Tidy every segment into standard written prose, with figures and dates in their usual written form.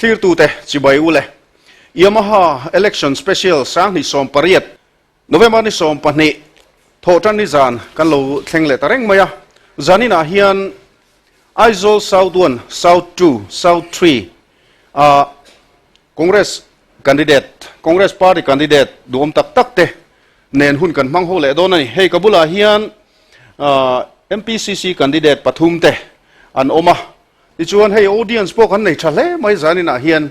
Thlirtute chibai u le. Yamaha Election Special 2018 November ni 12 thawhtan ni zan kan lo thleng leh ta reng mai a. Zaninah hian Aizawl South 1, South 2, South 3 ah Congress candidate, Congress party candidate duhawm tak tak te nen hun kan hmang ho leh dawn a ni. Hei ka bulah hian MPCC candidate pathum te an awm a. Tichuan hei audience pawh kan nei tha hle mai zaninah hian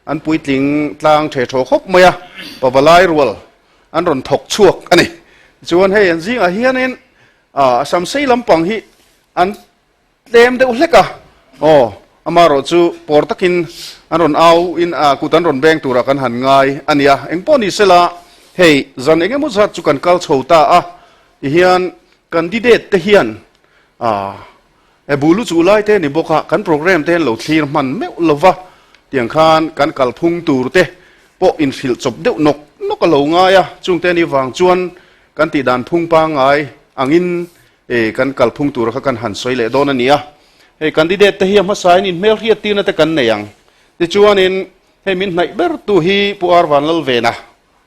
an puitling tlang the thaw khawp mai a, pavalai rual an rawn thawk chhuak a ni. Tichuan hei an zingah hianin Samsei lampang hi an tlem deuh hlek a, aw amaherawh chu pawr takin an rawn au in kut an rawn beng turah kan han ngai a nia. Engpawh ni sela hei zan eng emaw zat chu kan kal chho ta a, tihian candidate te hian E bulu chu lai te ni bawk a, kan program te an lo thlir hman meuh lo va, tiang khan kan kalphung tur te pawh inhrilh chawp deuh nawk nawk a lo ngai a, chung te ni vang chuan kan tih dan phung pangngai angin e kan kalphung tur kha kan han sawi leh dawn a ni a. Hei candidate te hi a hmasain inhmelhriat tirna te kan nei ang. Tichuanin hei min hnaih ber tu hi Pu Ar Vanlalvena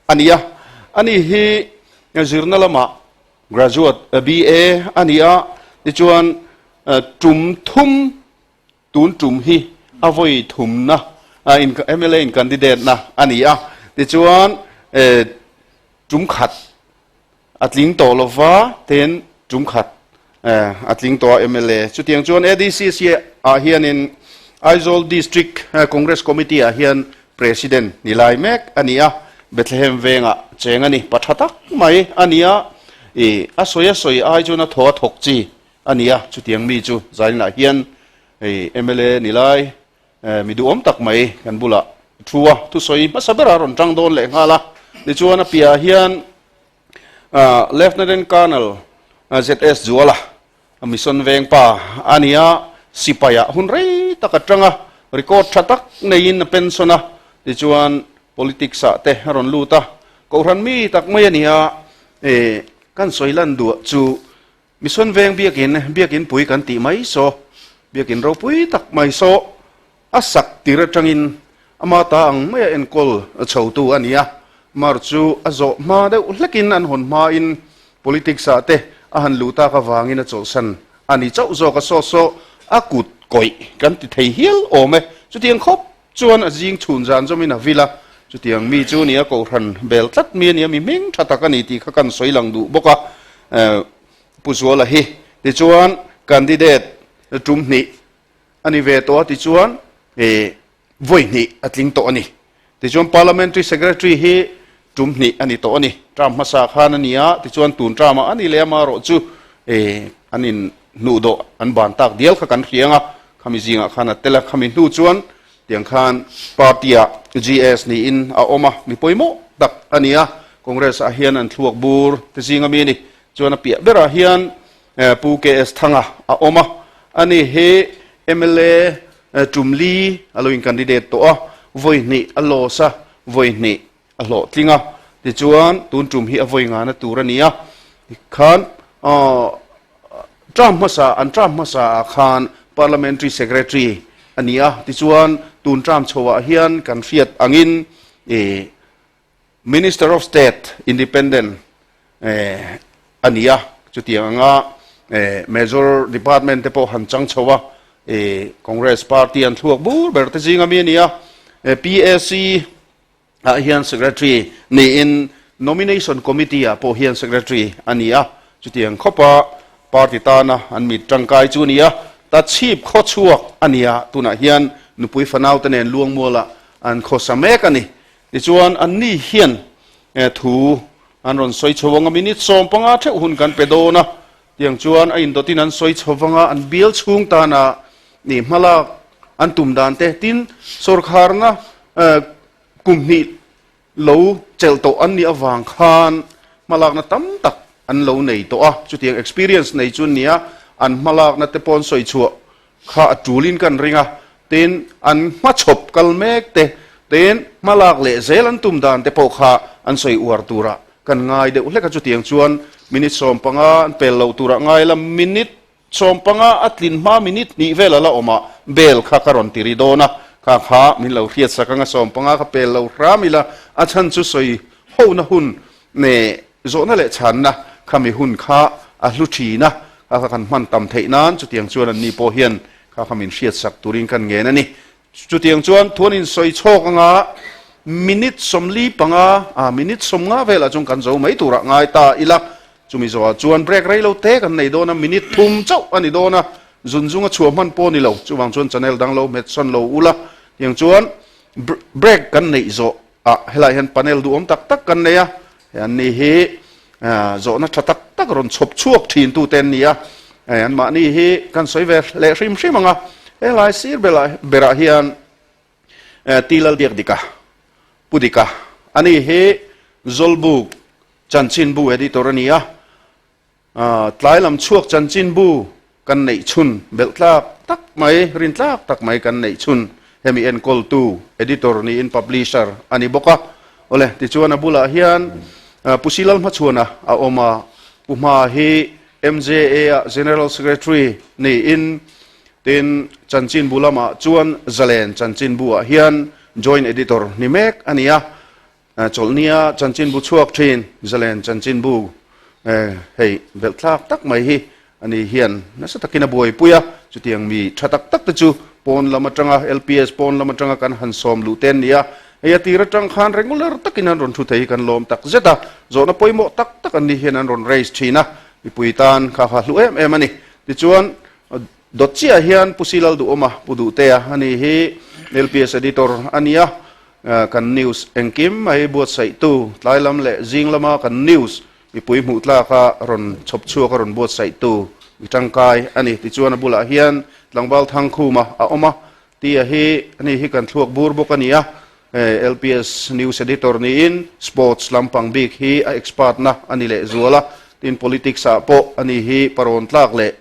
a ni a, ani hi zirna lamah Graduate BA a ni a, tichuan tum thum tun tum hi a vawi thumna mla in candidate na a ni a, tichuan tum khat a tling tawh lova ten tum khat a tling tawh a mla. Chutiang chuan ADCC ah hianin Aizawl District Congress Committee ah hian President ni lai mek a ni a, Bethlehem vengah cheng a ni, pa tha tak mai a ni a, i a sawi a sawi ai chuan a thaw a thawk chi a ni a, chutiang mi chu Zainah hian i mla ni lai mi duhawm tak mai kan bulah thu a, thusawi hmasa berah a rawn tang dawn leh nghal a, tichuan a piahah hian Lieutenant Colonel ZS Zuala Mission veng pa a ni a, sipaiah hun rei tak a tang a, record tha tak neiin a pension a, tichuan politics ah te a rawn lut a, kohhran mi tak mai a ni a, e kan sawi lan duah chu Mission veng biakin, biakin pui kan tih mai saw, biakin ropui tak mai saw a sak tir atangin ama ta ang maia enkawl chhotu a ni a, mar chu a zawh hma deuh hlekin an hawn hmain politics ah te a han luh tak avangin a chawlhsan a ni chauh zawk a, saw saw a kut kawih kan ti thei hial awm e. Chutiang khawp chuan a zing chhun zan zawmin a vil a, chutiang mi chu nia kohhran bel tlat mi a nia, mi hming tha tak a ni tih kha kan sawi lang duh bawk a, Pu Zuala hi. Tichuan candidate tum hnih a ni ve tawh a, tichuan ih vawi hnih a tling tawh a ni. Tichuan Parliamentary Secretary hi tum hnih a ni tawh a ni. Term hmasa khan a ni a, tichuan tun term ah a ni leh amaherawh chu ih an in hnuh dawh an ban tak dial kha kan hria ang a, khami zingah khan a tel a, khami hnu chuan tiang khan party ah GS niin a awm a, mi pawimawh tak a ni a, Congress ah hian an thluak bur te zinga mi a ni. Chuan a piah berah hian Pu KS Thanga a awm a, ani hi mla Tumli a lo in candidate tawh a, vawi hnih a loss a, vawi hnih a hlawhtling a, tichuan tun tum hi a vawi ngana tur a ni a, tikhan term hmasa an term hmasa ah khan Parliamentary Secretary a ni a, tichuan tun term chho ah hian kan hriat angin Minister of State Independent a ni a, chutiang anga Major Department te pawh han chang chho a, Congress Party an thluak bur ber te zinga mi a ni a, PAC ah hian Secretary niin Nomination Committee ah pawh hian Secretary a ni a, chutiang khawpa Party tana an mit tangkai chu a ni a, Tachhip khaw chhuak a ni a, tunah hian nupui fanau te nen Luangmualah an khawsa mek a ni. Tichuan, anni hian thu an rawn sawi chho ang a, minute 15 theuh hun kan pe dawn a, tiang chuan a indawtin an sawi chho vang a, an bial chhung tana nih hmalak an tum dan te, tin, sawrkharna kum hnih lo chelh tawh an nih avang khan hmalakna tam tak an lo nei tawh a, chutiang experience nei chu an ni a, an hmalakna te pawh an sawi chhuah Kha a tulin kan ring a, tin an hmachhawp kal mek te, tin hmalak leh zel an tum dan te pawh kha an sawi uar turah kan ngai deuh hlek a, chutiang chuan minute 15 an pel loh turah ngai la, minute 15 a tlin hma minute hnih vel a la awm a, bell kha ka rawn ti ri dawn a, Kha kha min lo hriat sak anga 15 kha pel lo hram ila, a chhan chu sawi hona hun ne zawhna leh chhanna khami hun kha a hlu thin a, kha kha kan hman tam theih nan chutiang chuan anni pawh hian kha kha min hriat sak turin kan ngen a ni. Chutiang chuan thuan in sawi chhawk anga minute 45, ah minute 50 velah chuan kan zo mai turah ngai ta ila, Chumi zawhah chuan break rei lo te kan nei dawn a, minute thum chauh a ni dawn a, zun zunga chhuah hman pawh a ni lo. Chuvang chuan channel dang lo hmet sawn lo ula, tiang chuan break kan neih zawh ah helaiah hian panel duhawm tak tak kan nei a, hei an ni hi zawhna tha tak tak rawn chhawp chhuak thin tu te an ni a, hei anmahni hi kan sawi ve leh hrim hrim ang a, helai sir berah hian Ti Lalbiak Dika, Pu Dika, ani hi Zawlbuk Chanchinbu editor a ni a, tlai lam chhuak chanchinbu kan neih chhun belh tlak tak mai, rin tlak tak mai kan neih chhun hemi enkawltu editor niin publisher a ni bawk a. Awle, tichuan a bulah hian Pu Silal Hmachhuana a awm a, Pu Hma hi MJA-a General Secretary niin tin chanchinbu lamah chuan Zalen chanchinbu-ah hian Joint Editor ni mek a ni a. Chawlhnia chanchinbu chhuak thin Zalen chanchinbu hei belh thlak tak mai hi ani hian nasa takin a buaipui a, chutiang mi tha tak tak te chu pawn lam atanga LPS pawn lam atanga kan han sawm luh te an ni a, hei a tir atang khan regular takin an rawn thu thei hi kan lawm tak zet a, zawhna pawimawh tak tak an ni hian an rawn raise thin a, mipui tan kha kha hlu em em a ni. Tichuan dawt chiah hian Pu Silal Duhawma, Pu Duhtea a ni hi LPS editor a ni a, Kan news engkim mai buatsaihtu, tlai lam leh zing lama kan news mipui hmuh tlaka rawn chhawp chhuak a rawn buatsaihtu mi tangkai a ni. Tichuan a bulah hian tlangval Thangkhuma a awm a, tia hi ani hi kan thluak bur bawk a ni a, LPS news editor niin sports lampang bik hi a expert na a ni lehzual a, tin politics ah pawh ani hi parawn tlak leh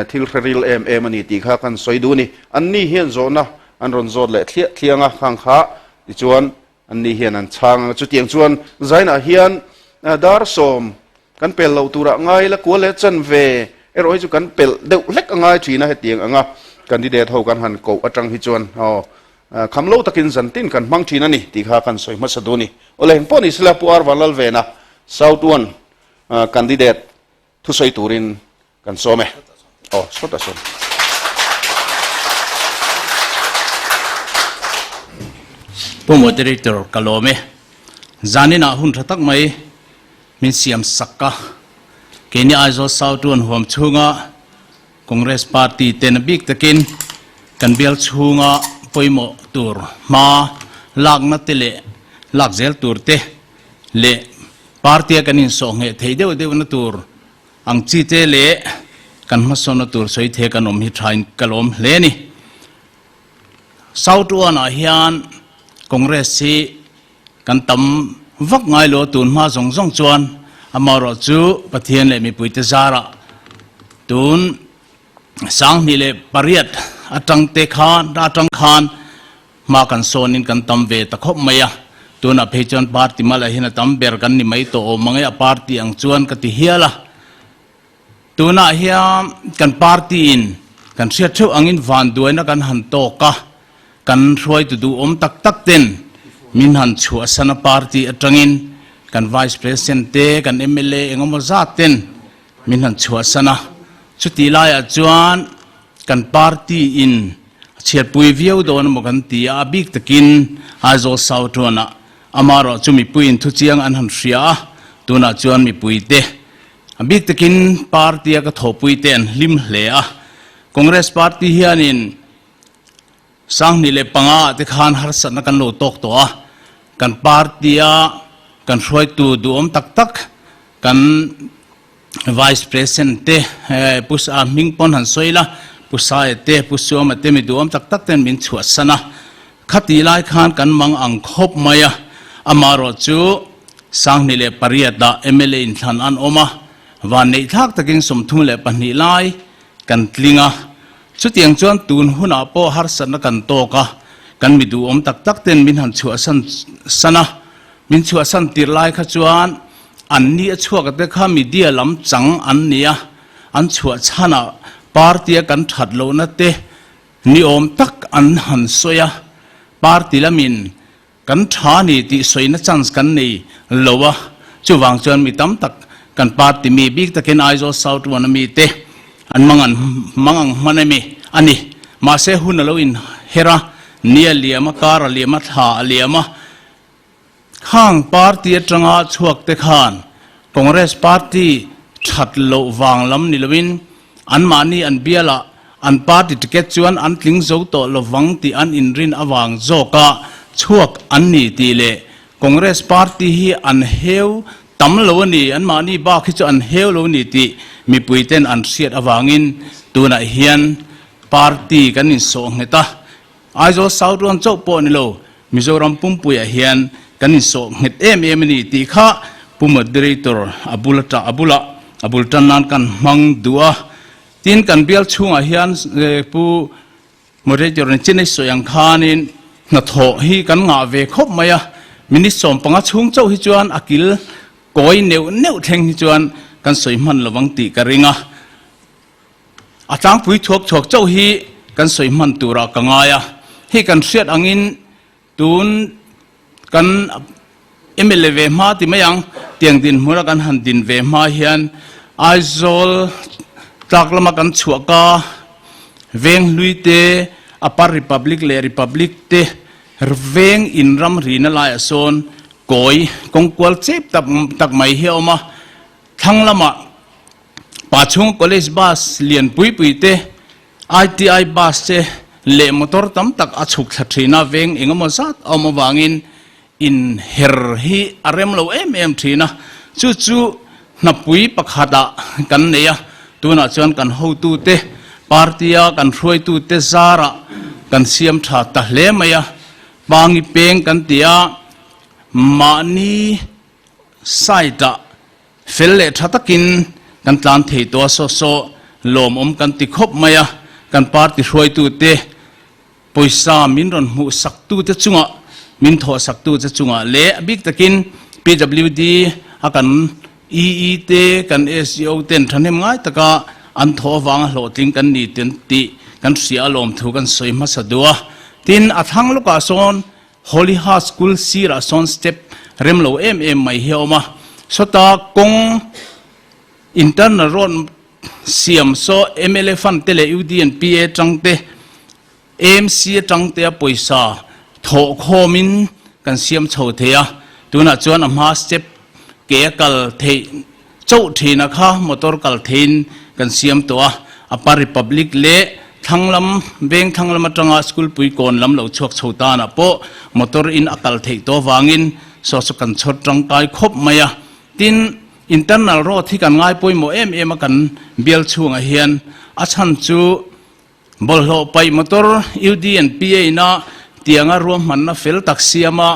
Thil hre ril em em a ni tih kha kan sawi duh a ni. Anni hian zawhna an rawn zawt leh thliah thliang a, khang kha tichuan anni hian an chhang ang a. Chutiang chuan Zainah hian dar sawm kan pel loh turah ngai la kual leh chan ve erawh hi chu kan pelh deuh hlek a ngai thin a, hetiang anga candidate ho kan han koh atang hi chuan aw kham lo takin zan tin kan hmang thin a ni tih kha kan sawi hmasa duh a ni. Awle engpawh ni sela Pu Ar Vanlalvena South One candidate Thusawi turin kan sawm e. Aw, sawt a sawm. Pu Moderator, ka lawm e. Zaninah hun tha tak mai min siam sak a. Keini Aizawl South One huam chhunga Congress Party ten a bik takin kan bial chhunga pawimawh tur hma lakna te leh lak zel tur te leh Party-a kan insawh ngheh theih deuh deuhna tur ang chi te leh kan hmasawnna tur sawi thei kan awm hi thain ka lawm hle a ni. South One-ah hian Congress hi kan tam vak ngai lo a, tun hma zawng zawng chuan amaherawh chu Pathian leh mipuite zarah tun 2008 atang te khan atang khan Hma kan sawnin kan tam ve ta khawp mai a, tunah phei chuan party malah hian a tam ber kan ni mai tawh awm ang e, a party ang chuan ka ti hial a. Tunah hian kan party in kan hriat theuh angin vanduaina kan han tawk a, kan hruaitu duhawm tak tak ten min han chhuahsan a party atangin kan vice president te, kan mla engemaw zat ten min han chhuahsan a, chutih laiah chuan kan party in A chhiatpui viau dawn emaw kan ti a, a bik takin Aizawl South Road-ah amaherawh chu mipuiin thuchiang an han hria a, tunah chuan mipuite, a bik takin party-a ka thawhpuite an hlim hle a. Congress party hianin 2005 ah te khan harsatna kan lo tawk tawh a, kan party-a kan hruaitu duhawm tak tak kan Vice President te, Pu Sa hming pawn han sawi la, Pu Saia te, Pu Suama te mi duhawm tak tak ten min chhuahsan a. Khati lai khan kan mang ang khawp mai a, amaherawh chu 2008 ah mla inthlan an awm a, vanneih thlak takin 32 lai kan tling a. Chutiang chuan tun hunah pawh harsatna kan tawk a, kan mi duhawm tak tak ten min han chhuahsan san a, min chhuahsan tirh lai kha chuan An ni a chhuak te kha media lam chang an ni a, an chhuah chhanah party a kan that lohna te ni awm tak an han sawi a. Party lamin kan tha ni tih sawina chance kan nei lo a, chuvang chuan mi tam tak kan party mi bik takin Aizawl South One a mi te an mangan mangang hman emi a ni. Mahse hun a lo inher a, ni a liam a, kar a liam a, thla a liam a, Khang party atanga chhuak te khan Congress party that loh vang lam ni loin anmahni an bialah an party ticket chuan an tling zo tawh lovang tih an inrin avang zawka chhuak an ni tih leh Congress party hi an heu tam lo a ni, anmahni bak hi chu an heu lo a ni tih mipui ten an hriat avangin tunah hian party kan insawh nghet a. Aizawl South Rawn chauh pawh ni lo, Mizoram pumpuiah hian kan insawh nghet em em a ni tih kha Pu Moderator a bul a a bulah a bul tan nan kan hmang duh a. Tin, kan bial chhungah hian Pu Moderator in chin a sawi ang khanin hnathawh hi kan ngah ve khawp mai a, minute 15 chhung chauh hi chuan a kil kawi neuh neuh thleng hi chuan kan sawi hman lovang tih ka ring a. A tlangpui thuak thuak chauh hi kan sawi hman turah ka ngai a, hei kan hriat angin tun kan mla ve hma ti mai ang, tiang dinhmuna kan han din ve hma hian Aizawl tlak lama kan chhuah ka veng hlui te, Upper Republic leh Republic te veng in ramrina laiah sawn kawi kawngkual chep tak tak mai hi a awm a, thlang lamah Pa chhung college bus lian pui pui te, ITI bus te leh motor tam tak a chhuk thla thin a, veng eng emaw zat a awm avangin in her hi a rem lo em em thin a, chu chu hnapui pakhatah kan nei a, tunah chuan kan hotute party a kan hruaitute zarah kan siam tha ta hle mai a, Pangi peng kan ti a, mahni side ah Fel leh tha takin kan tlan thei tawh a, saw saw lawmawm kan ti khawp mai a, kan party hruaitute pawisa min rawn hmuh saktute chungah, min thawh saktute chungah leh a bik takin PWD a kan EE te, kan SGO ten thahnem ngai taka an thawh avanga hlawhtling kan ni tih kan hria a lawmthu kan sawi hmasa duh a. Tin, a thlang lawkah sawn Holy Heart School sirah sawn step rem lo em em mai hi a awm a, sawta kawng internal road siam saw mla fund te leh UDNPA atang te AMC atang te a pawisa thawh khawmin kan siam chho thei a, tunah chuan a hma step ke a kal theih Chauh thina kha motor kal theiin kan siam tawh a, Upper Republic leh thlang lam, veng thlang lam atanga school pui kawn lam lo chhuak chho tanah pawh motor in a kal theih tawh avangin saw chu kan chhawr tangkai khawp mai a. Tin, internal road hi kan ngai pawimawh em em a kan bial chhungah hian a chhan chu Bawlhhlawh paih motor UDNPA ina tianga ruahmanna fel tak siama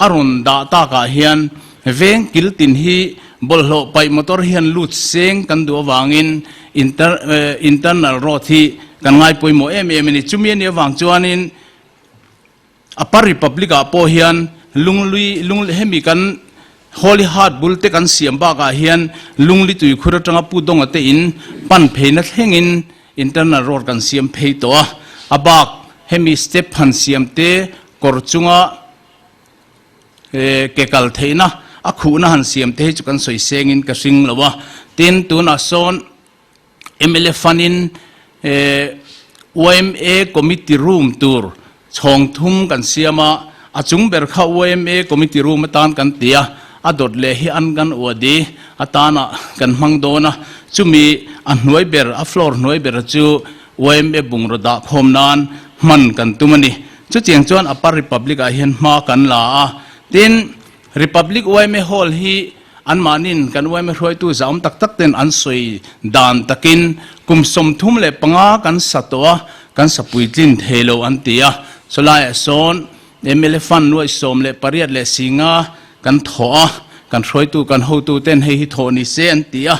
a rawn dah takah hian veng kil tin hi bawlhhlawh paih motor hian lut seng kan duh avangin internal road hi kan ngai pawimawh em em a ni. Chumi a nih avang chuanin Upper Republic ah pawh hian lunglui lung hemi kan Holy Heart bul te kan siam bakah hian lungli tuikhur atanga Pu Donga te in pan pheina thlengin internal road kan siam phei tawh a, a bak hemi step han siam te kawr chunga ke kal theihna a khuhna han siam te hi chu kan sawi sengin ka hring lo a, tin tunah sawn Mla fund in yma committee room tur chhawng thum kan siam a, a chung ber kha yma committee room atan kan ti a, a dawt leh hi an kan uadi atana kan hmang dawn a, chumi a hnuai ber a floor hnuai ber chu yma bungraw dah khawm nan hman kan tum a ni. Chutiang chuan Upper Republic ah hian hma kan la a, tin Republic yma hall hi Anmahnin kan yma hruaitu zahawm tak tak ten an sawi dan takin kum 35 kan sa tawh a, kan sa puitlin thei lo an ti a. Chulaiah sawn mla fund nuaih 18 leh singa kan thawh a, kan hruaitu kan hotu ten hei hi thawh ni se an ti a.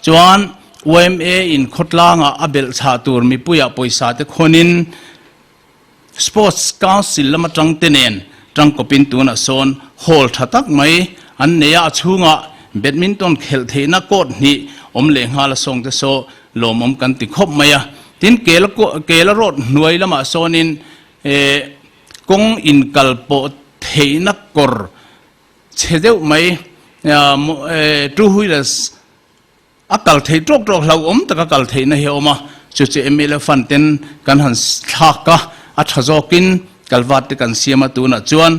Chuan yma in khawtlangah a belh chhah tur mipuiah pawisa te khawnin, Sports Council lam atang te nen tangkawpin tunah sawn hall tha tak mai an nei a, a chhungah badminton khelh theihna court hnih awm leh nghal a sawng te saw lawmawm kan ti khawp mai a. Tin, Kela Kela Road hnuai lamah sawnin eh. kawng inkal pawh theihna kawr chhe deuh mai two wheelers a kal theih tawk tawk hlauhawm taka kal theihna hi a awm a, chu chu mla fund ten kan han thlak a, a tha zawkin kalvat te kan siam a, tunah chuan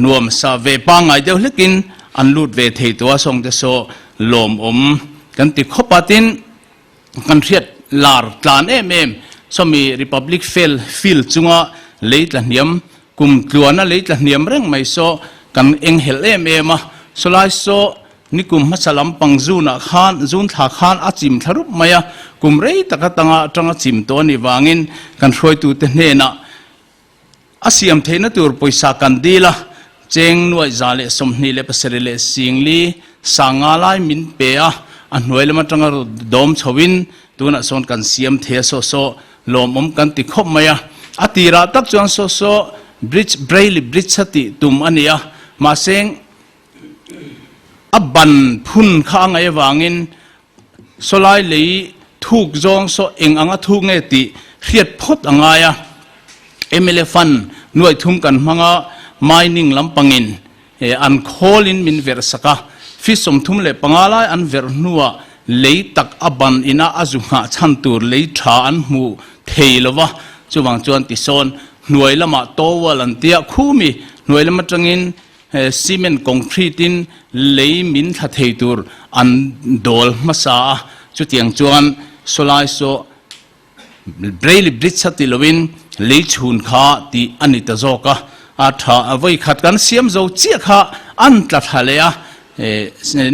nuam sa ve pangngai deuh hlekin an lut ve thei tawh a, sawngte saw lawmawm kan ti khawp a, tin kan hriat lar tlan em em sawmi Republic Fail field chunga lei tla hniam kum tluana lei tla hniam reng mai saw kan enghelh em em a, sawlai saw Nikum hmasa lampang zunah khan zun thla khan a chim thla rup mai a, kum rei tak atanga atanga chim tawh a nih vangin kan hruaitute hnenah a siam theihna tur pawisa kan dil a, cheng nuaih 127 leh singli sanga lai min pe a, a hnuai lam atanga dawm chhoin tunah sawn kan siam thei a saw saw lawmawm kan ti khawp mai a, a tirah tak chuan saw saw bridge Braille bridge a tih tum a ni a, mahse A ban phun kha a ngaih avangin sawlai lei thuk zawng saw eng anga thuk nge tih hriat phawt a ngai a. Mla Fund nuaih thum kan hmang a, mining lampangin an khawlin min verh sak a. Feet 35 lai an verh hnuah lei tak a ban ina a zu nghah chhan tur lei tha an hmu thei lo va, chuvang chuan tisawn hnuai lamah towel an tia khumi hnuai lam atangin He cement concrete in lei min thla thei tur an dawl hmasa a, chutiang chuan sawlai saw Braille bridge a ti loin lei chhun kha tih a ni ta zawk a, a tha vawi khat kan siam zo chiah kha an tla thla leh a,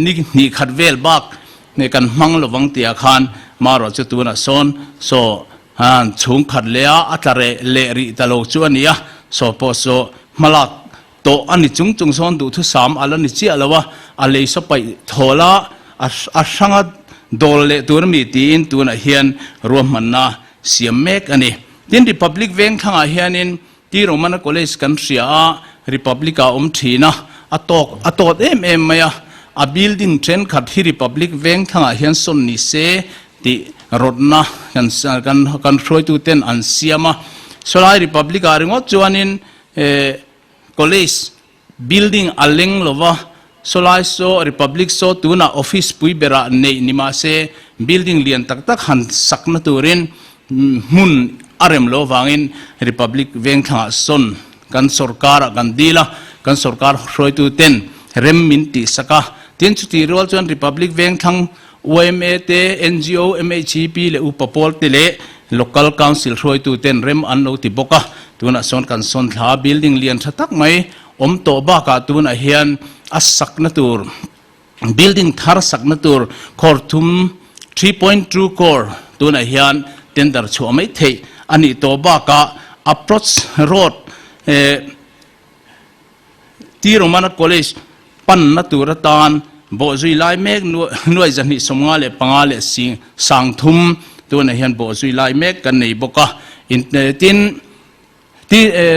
ni hnih khat vel bak kan hmang lovang tihah khan marawh chu tunah sawn saw chhung khat leh a, a tla reh leh rih ta lo chu a ni a, saw pawh saw hmalak Tawh a ni chung chung sawn duhthusam a la ni chiah lo a, a lei saw paih thawl a, a hranga dawl leh tur a mi tiin tunah hian ruahmanna siam mek a ni. Tin, Republic veng thlangah hianin T Romana College kan hria a, Republic-ah a awm thin a, a tawk a tawt em em mai a, a building thenkhat hi Republic veng thlangah hian sawn ni se tih rawtna kan kan hruaituten an siam a. Sawlai Republic-ah ringawt chuanin College building a leng lo va, sawlai saw Republic saw tunah office pui berah neih ni mah se building lian tak tak han sakna turin hmun a rem lo avangin Republic vengthlangah sawn kan sorkarah kan dil a, kan sorkar hruaitu ten rem min tihsak a. Tin, chutih rual chuan Republic vengthlang Yma te, ngo, MHEP leh upa pawl te leh Local Council hruaitu ten rem an lo ti bawk a, tunah sawn kan sawn thla building lian tha tak mai awm tawh bakah tunah hian a sakna tur building thar sakna tur crore thum, 3.2 crore, tunah hian tender chhuah mai theih a nih tawh bakah approach road eh T Romana College panna tur atan bawhzui lai mek nuai 295 leh 30 tunah hian bawhzui lai mek kan nei bawk a. Tin,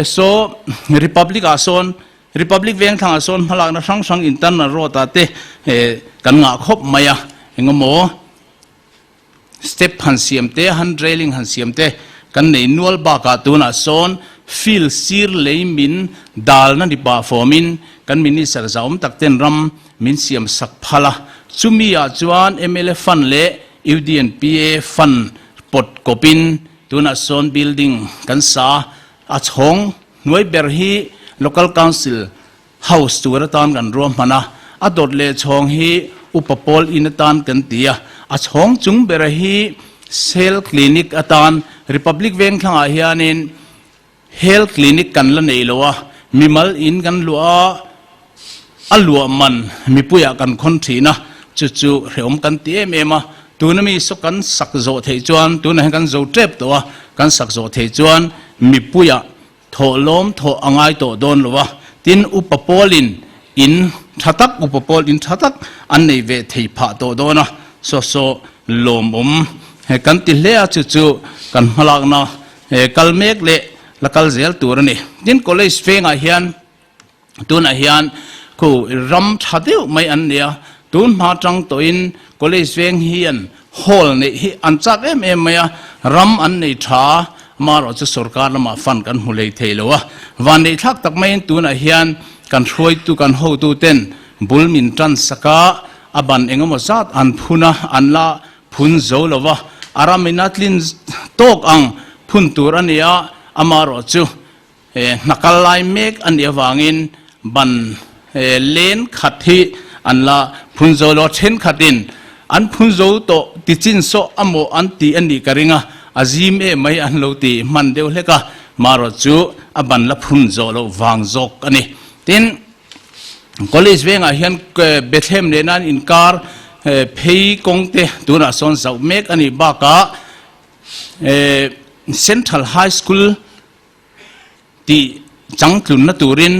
saw Republic ah sawn Republic Vengthlangah sawn hmalakna hrang hrang internal road ah te kan ngah khawp mai a, engemaw Step han siam te, hand railing han siam te kan nei nual bakah tunah sawn field sir lei min dalna ni pah fawmin kan Minister zahawm tak ten ram min siam sak phal a. Chumi ah chuan mla fund leh UDNPA fund pawt kawpin tunah sawn building kan sa a chhawng hnuai ber hi Local Council House tur atan kan ruahman a, a dawt leh chhawng hi Upa Pawl In atan kan ti a, a chhawng chung bera hi Cell Clinic atan Republic Vengthlangah hianin Health Clinic kan la nei lo a, mimal in kan luah a, a luah man mipuiah kan khawn thin a, chu chu hrehawm kan ti em em a, tuna mi saw kan sak zawh theih chuan tunah hian kan zo tep tawh a, kan sak zawh theih chuan mipuiah Thawh lawm thawh a ngai tawh dawn lo a, tin upa pawlin in tha tak upa pawl in tha tak an nei ve thei phah tawh dawn a, saw saw lawmawm he kan ti hle a chu chu kan hmalakna he kal mek leh la kal zel tur a ni. Tin college vengah hian Tunah hian khu ram tha deuh mai an nia, tun hma tang tawhin college veng hian hall neih hi an chak em em mai a, ram an nei tha, Amaherawh chu sorkar lamah fund kan hmu hlei thei lo a. Vanneih thlak tak maiin tunah hian kan hruaitu, kan hotuten bul min tan sak a, a ban engemaw zat an phun a, an la phun zo lo va, a ramin a tlin tawk ang phun tur a ni a, amaherawh chu hna kal lai mek a nih avangin ban len khat hi an la phun zo lo a, thenkhatin an phun zo tawh ti chin sawh a maw an ti a nih ka ring a, a zim em mai an lo ti hman deuh hlek a, marawh chu a ban la phun zawh loh vang zawk a ni. Tin, College vengah hian Bethlehem leh nan inkar phei kawng te tunah sawn zauh mek a nih bakah Central High School tih changtlunna turin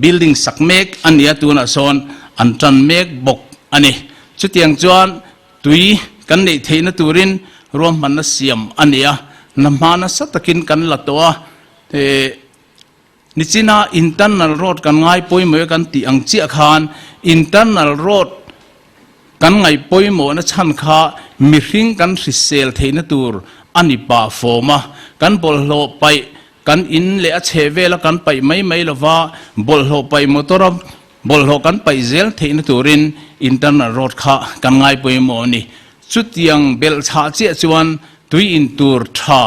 building sak mek a ni a, tunah sawn an tan mek bawk a ni. Chutiang chuan tui kan neih theihna turin ruahmanna siam a ni a, na hma nasa takin kan la tawh a. Nichina internal road kan ngai pawimawh e kan tih ang chiah khan internal road kan ngaih pawimawhna chhan kha mihring kan hrisel theihna tur a ni pah fawm a. Kan bawlhhlawh paih kan in leh a chheh vela kan paih mai mai lova bawlhhlawh paih motor a bawlhhlawh kan paih zel theihna turin internal road kha kan ngai pawimawh a ni. Chutiang belhchhah chiah chuan tui in tur tha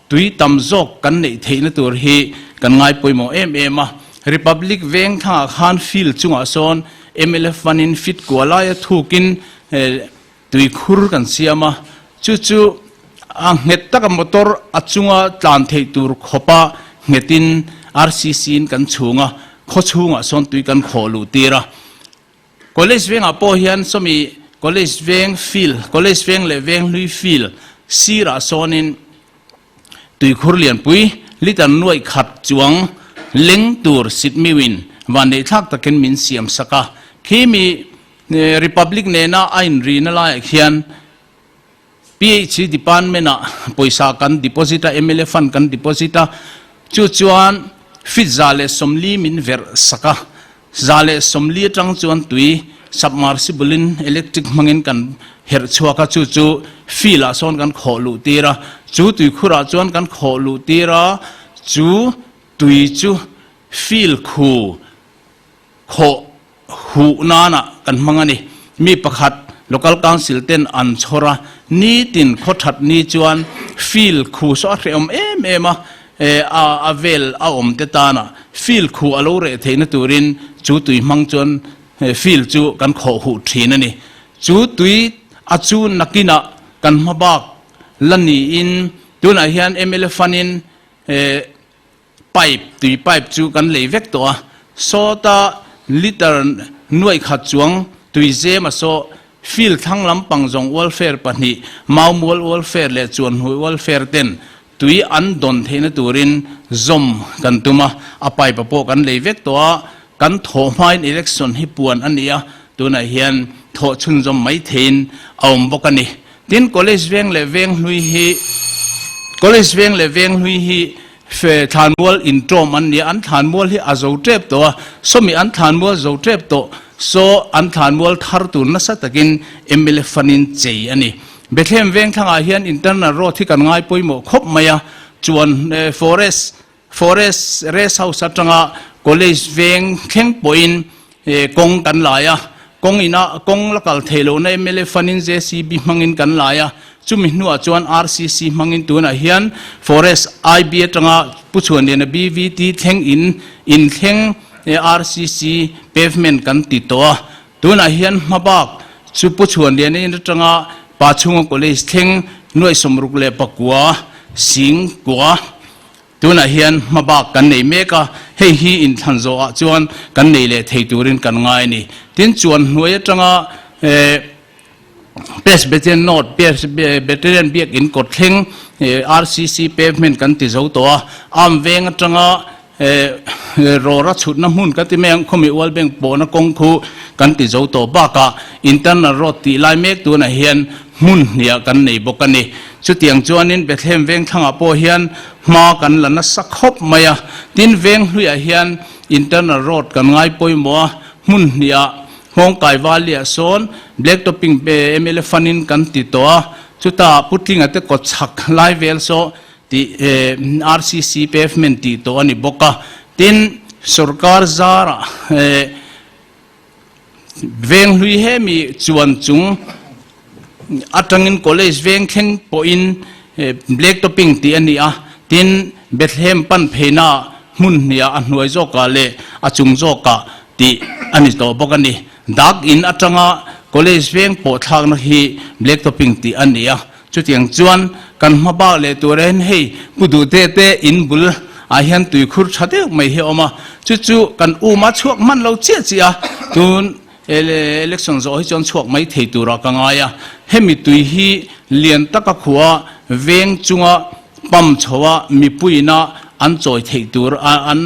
Tui tam zawk kan neih theihna tur hi kan ngai pawimawh em em a. Republic veng thlangah khan field chungah sawn mlf vanin fit kua laia thukin tui khur kan siam a, chu chu a nghet taka motor a chunga tlan theih tur khawpa nghetin RCC in kan chhung a, khaw chhungah sawn tui kan khawh luh tir a. College vengah pawh hian sawmi College veng field, College veng leh veng hlui field sirah sawnin tuikhur lianpui litre nuaih khat chuang leng tur sitmiuin vanneihthlak takin min siam sak a. Khi mi Republic nena a inrina laiah khian PHC department ah pawisa kan deposit a, mla fund kan deposit a, chu chuan feet 140 min verh sak a, 140 atang chuan tui submersible in electric hmangin kan herh chhuak a, chu chu field ah sawn kan khawh luh tir a, chu tuikhur ah chuan kan khawh luh tir a, chu tui chu field khu Khawh huh nana kan hmang a ni. Mi pakhat Local Council ten an chhawr a, nitin khaw that ni chuan field khu saw a hrehawm em em a, a a vel a awm te tana field khu a lo reh theihna turin chu tui hmang chuan field chu kan khawh huh thin a ni. Chu tui a chu nakinah kan hma bak la niin tunah hian mla fund in Pipe, tui pipe chu kan lei vek tawh a, sawta litre nuaih khat chuang tui zem a saw, field thlang lampang zawng welfare pahnih, Maumual welfare leh Chuanhnuai welfare ten tui an dawn theihna turin zawm kan tum a, a pipe a pawh kan lei vek tawh a, kan thawh hmain election hi puan a ni a, tunah hian thawh chhunzawm mai theiin a awm bawk a ni. Tin, College veng leh veng hlui hi College veng leh veng hlui hi fe thlanmual inṭawm an ni a, an thlanmual hi a zo ṭep tawh a, sawmi an thlanmual zo ṭep tawh saw an thlanmual thar tur nasa takin mla fund-in chei a ni. Bethlehem veng thlangah hian internal road hi kan ngai pawimawh khawp mai a, chuan forest Forest Rest House atanga College veng thleng pawhin kawng kan lai a, kawng ina kawng la kal theih lohna mla fund-in JCB hmangin kan lai a, chumi hnuah chuan RCC hmangin tunah hian Forest IB atanga Pu Chhuanliana BVT thleng in in thleng RCC pavement kan ti tawh a, tunah hian hmabak chu Pu Chhuanliana in atanga Pa Chhunga College thleng nuaih 69 sing kua Tunah hian hmabak kan nei mek a, hei hi inthlan zawhah chuan kan nei leh thei turin kan ngai a ni. Tin, chuan hnuai atanga Presbyterian North Presbyterian Biakin kawt thleng RCC pavement kan ti zo tawh a, Arm veng atanga rawra chhutna hmun kan ti mai ang, khawmi Ual Bank pawhna kawng khu kan ti zo tawh bakah internal road tih lai mek tunah hian hmun hniah kan nei bawk a ni. Chutiang chuanin Bethlehem veng thlangah pawh hian hma kan la nasa khawp mai a. Tin, veng hluiah hian internal road kan ngai pawimawh a, hmun hniah Hmawngkai Valley-ah sawn black topping mla fund-in kan ti tawh a, chutah Putlinga te kawt chhak lai vel saw Tih RCC pavement tih tawh a ni bawk a. Tin, sorkar zarah veng hlui hemi chuan chung atangin college veng thleng pawhin black topping tih a ni a. Tin, Bethlehem pan pheina hmun hniah a hnuai zawkah leh a chung zawkah tih a ni tawh bawk a ni. Dak in atanga college veng pawh thlakna hi black topping tih a ni a. Chutiang chuan kan hma bak leh tur ahin hei Pu Duhte te in bul ah hian tuikhur tha deuh mai hi a awm a, chu chu kan um a chhuak hman lo chiah chiah a, tun election zawh hi chuan chhuak mai thei turah ka ngai a, hemi tui hi lian taka khua veng chunga pump chho a mipuiin a an chawi theih tur a an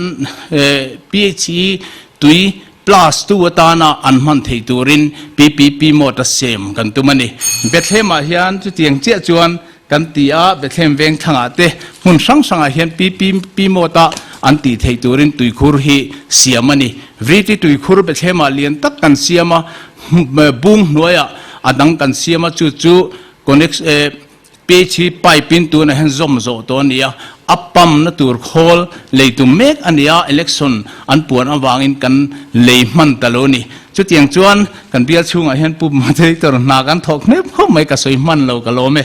phe tui Plus tu atana an hman theih turin PPP mode a sem kan tum a ni. Bethlehem-ah hian chutiang chiah chuan kan ti a, Bethlehem veng thlangah te hmun hrang hrangah hian PPP mode a an tih theih turin tuikhur hi siam a ni. Vriti tuikhur Bethlehem-ah lian tak kan siam a, bung hnuaiah a dang kan siam a, chu chu connect Page hi pipe in tunah hian zawm zawh tawh a ni a, a pump na tur khawl lei tum mek a ni a, election an puan avangin kan lei hman ta lo a ni. Chutiang chuan kan bial chhungah hian Pu Moderator hna kan thawk hnep khawp mai ka sawi hman lo ka lawm e.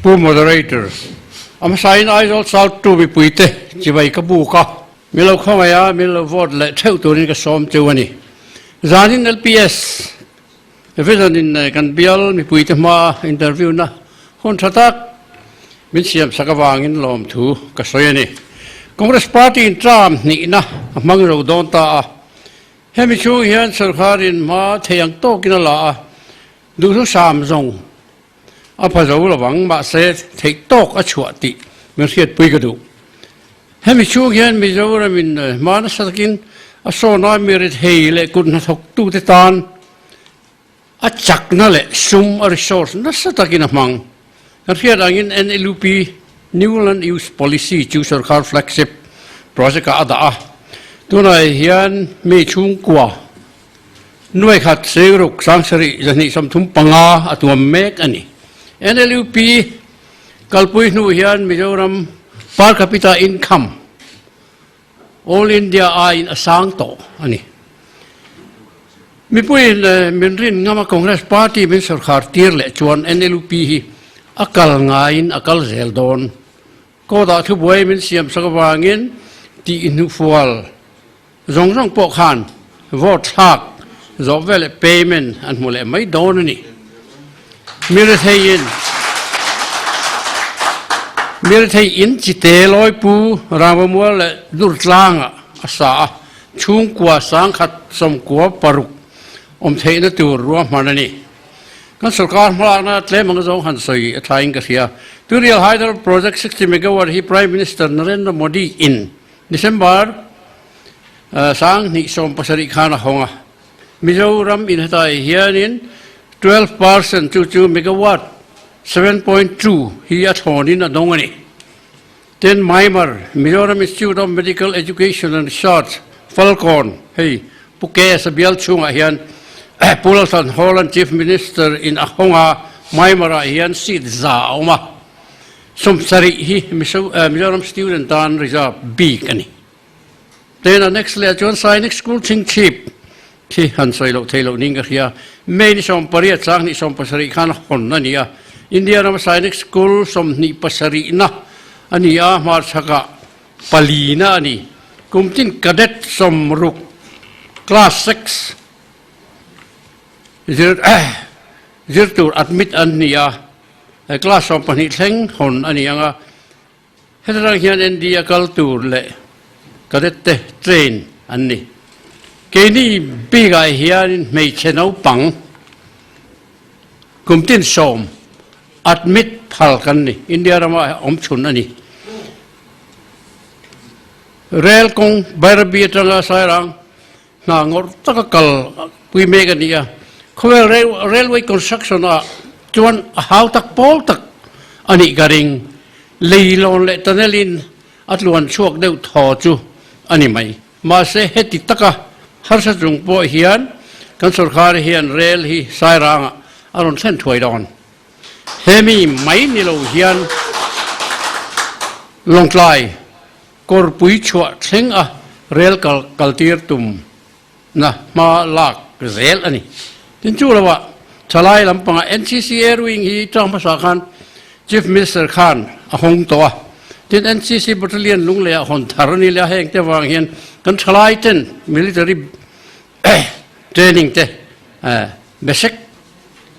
Pu Moderator, a hmasain Aizawl South 2 mipuite chibai ka buk a. Mi lo khawngaih a, mi lo vote leh theuh turin ka sawm cheu a ni. Zanin LPS Vision in kan bial mipuite hma interview na hun tha tak min siam sak avangin lawmthu ka sawi a ni. Congress Party in term hnihna a hmang ro dawn ta a, hemi chhung hian sorkarin hma thei ang tawkin a la a, duhthusam zawng A pha zo lovang, mahse theih tawk a chhuah tih min hriatpui ka duh. Hemi chhung hian Mizoramin hma nasa takin a sawn a, mi rethei leh kut hnathawktute tan a chakna leh sum a resource nasa takin a hmang. Kan hriat angin NLUP, New Land Use Policy, chu sorkar flagship project-ah a dah a, tunah hian mi chhungkua Nuaikhat Seiruk Sangsarih 235 a tuam mek a ni. NLUP kalpui hnu hian Mizoram per capita income all India aiin a sang tawh a ni. Mipuiin min rin ngama Congress party min sorkar tir leh chuan NLUP hi a kal ngaiin a kal zel dawn. Court-ah thubuai min siamsak avangin tih hnufual Zawng zawng pawh khan vote thlak zawh veleh payment an hmu leh mai dawn a ni. Mi retheiin mi rethei in chite Lawipu Rangvamual leh Durtlangah a sa a, chhungkua sangkhat sawmkua paruk awm theihna tur ruahman a ni. Kan sorkar hmalakna tlem ang zawng han sawi a thlain ka hria. Turial Hydel Project 60 megawatt hi Prime Minister Narendra Modi in December 2017 khan a hawng a, Mizoram in hetlai hianin 12% chu chu megawatt 7.2 hi a thlawnin a dawng a ni. Tin, Myanmar, Mizoram Institute of Medical Education and Research, Falkawn, hei Pu KS a bial chhungah hian Pu Lalthan Hawla'n Chief Minister in a hawng a, Myanmar-ah hian seat za a awm a. 70 hi Mizoram student tan reserve bik a ni. Then a next leh ah chuan Sainik School Chhingchhip khi han sawi loh theih loh niin ka hria. May ni 18 chang hnih 17 khan a hawn a ni a. India rama Sainik School 27 na a ni a, hmarchhakah palina a ni. Kum tin cadet 60 class 6 zir zir tur admit an ni a. He class 12 thleng hawn a ni ang a, heta tang hian ND a kal tur leh cadet te train an ni. Keini bikah hianin hmeichhe naupang kum tin sawm admit phal kan ni, India rama awm chhun a ni. Rail kawng Bairabi atanga Sairang Hna ngawrh taka kal pui mek a ni a, khawvel railway construction ah chuan a hau tak pawl tak a nih ka ring. Leilawn leh tunnel in a tluan chhuak deuh thaw chu a ni mai. Mahse heti taka harsa chung pawh hian kan sorkar hian rail hi Sairangah. a rawn thlen thuai dawn. Hemi mai ni lo hian Lawngtlai kawrpui chhuah thleng a rel kal kaltir tum na hma lak zel a ni. Tin chu lo ah thalai lampangah NCC Air Wing hi tang hmasa khan Chief Minister khan a hawng tawh a. Tin NCC Battalion lunglei ah hawn thar a ni leh a heng te vang hian kan thalai ten military training te basic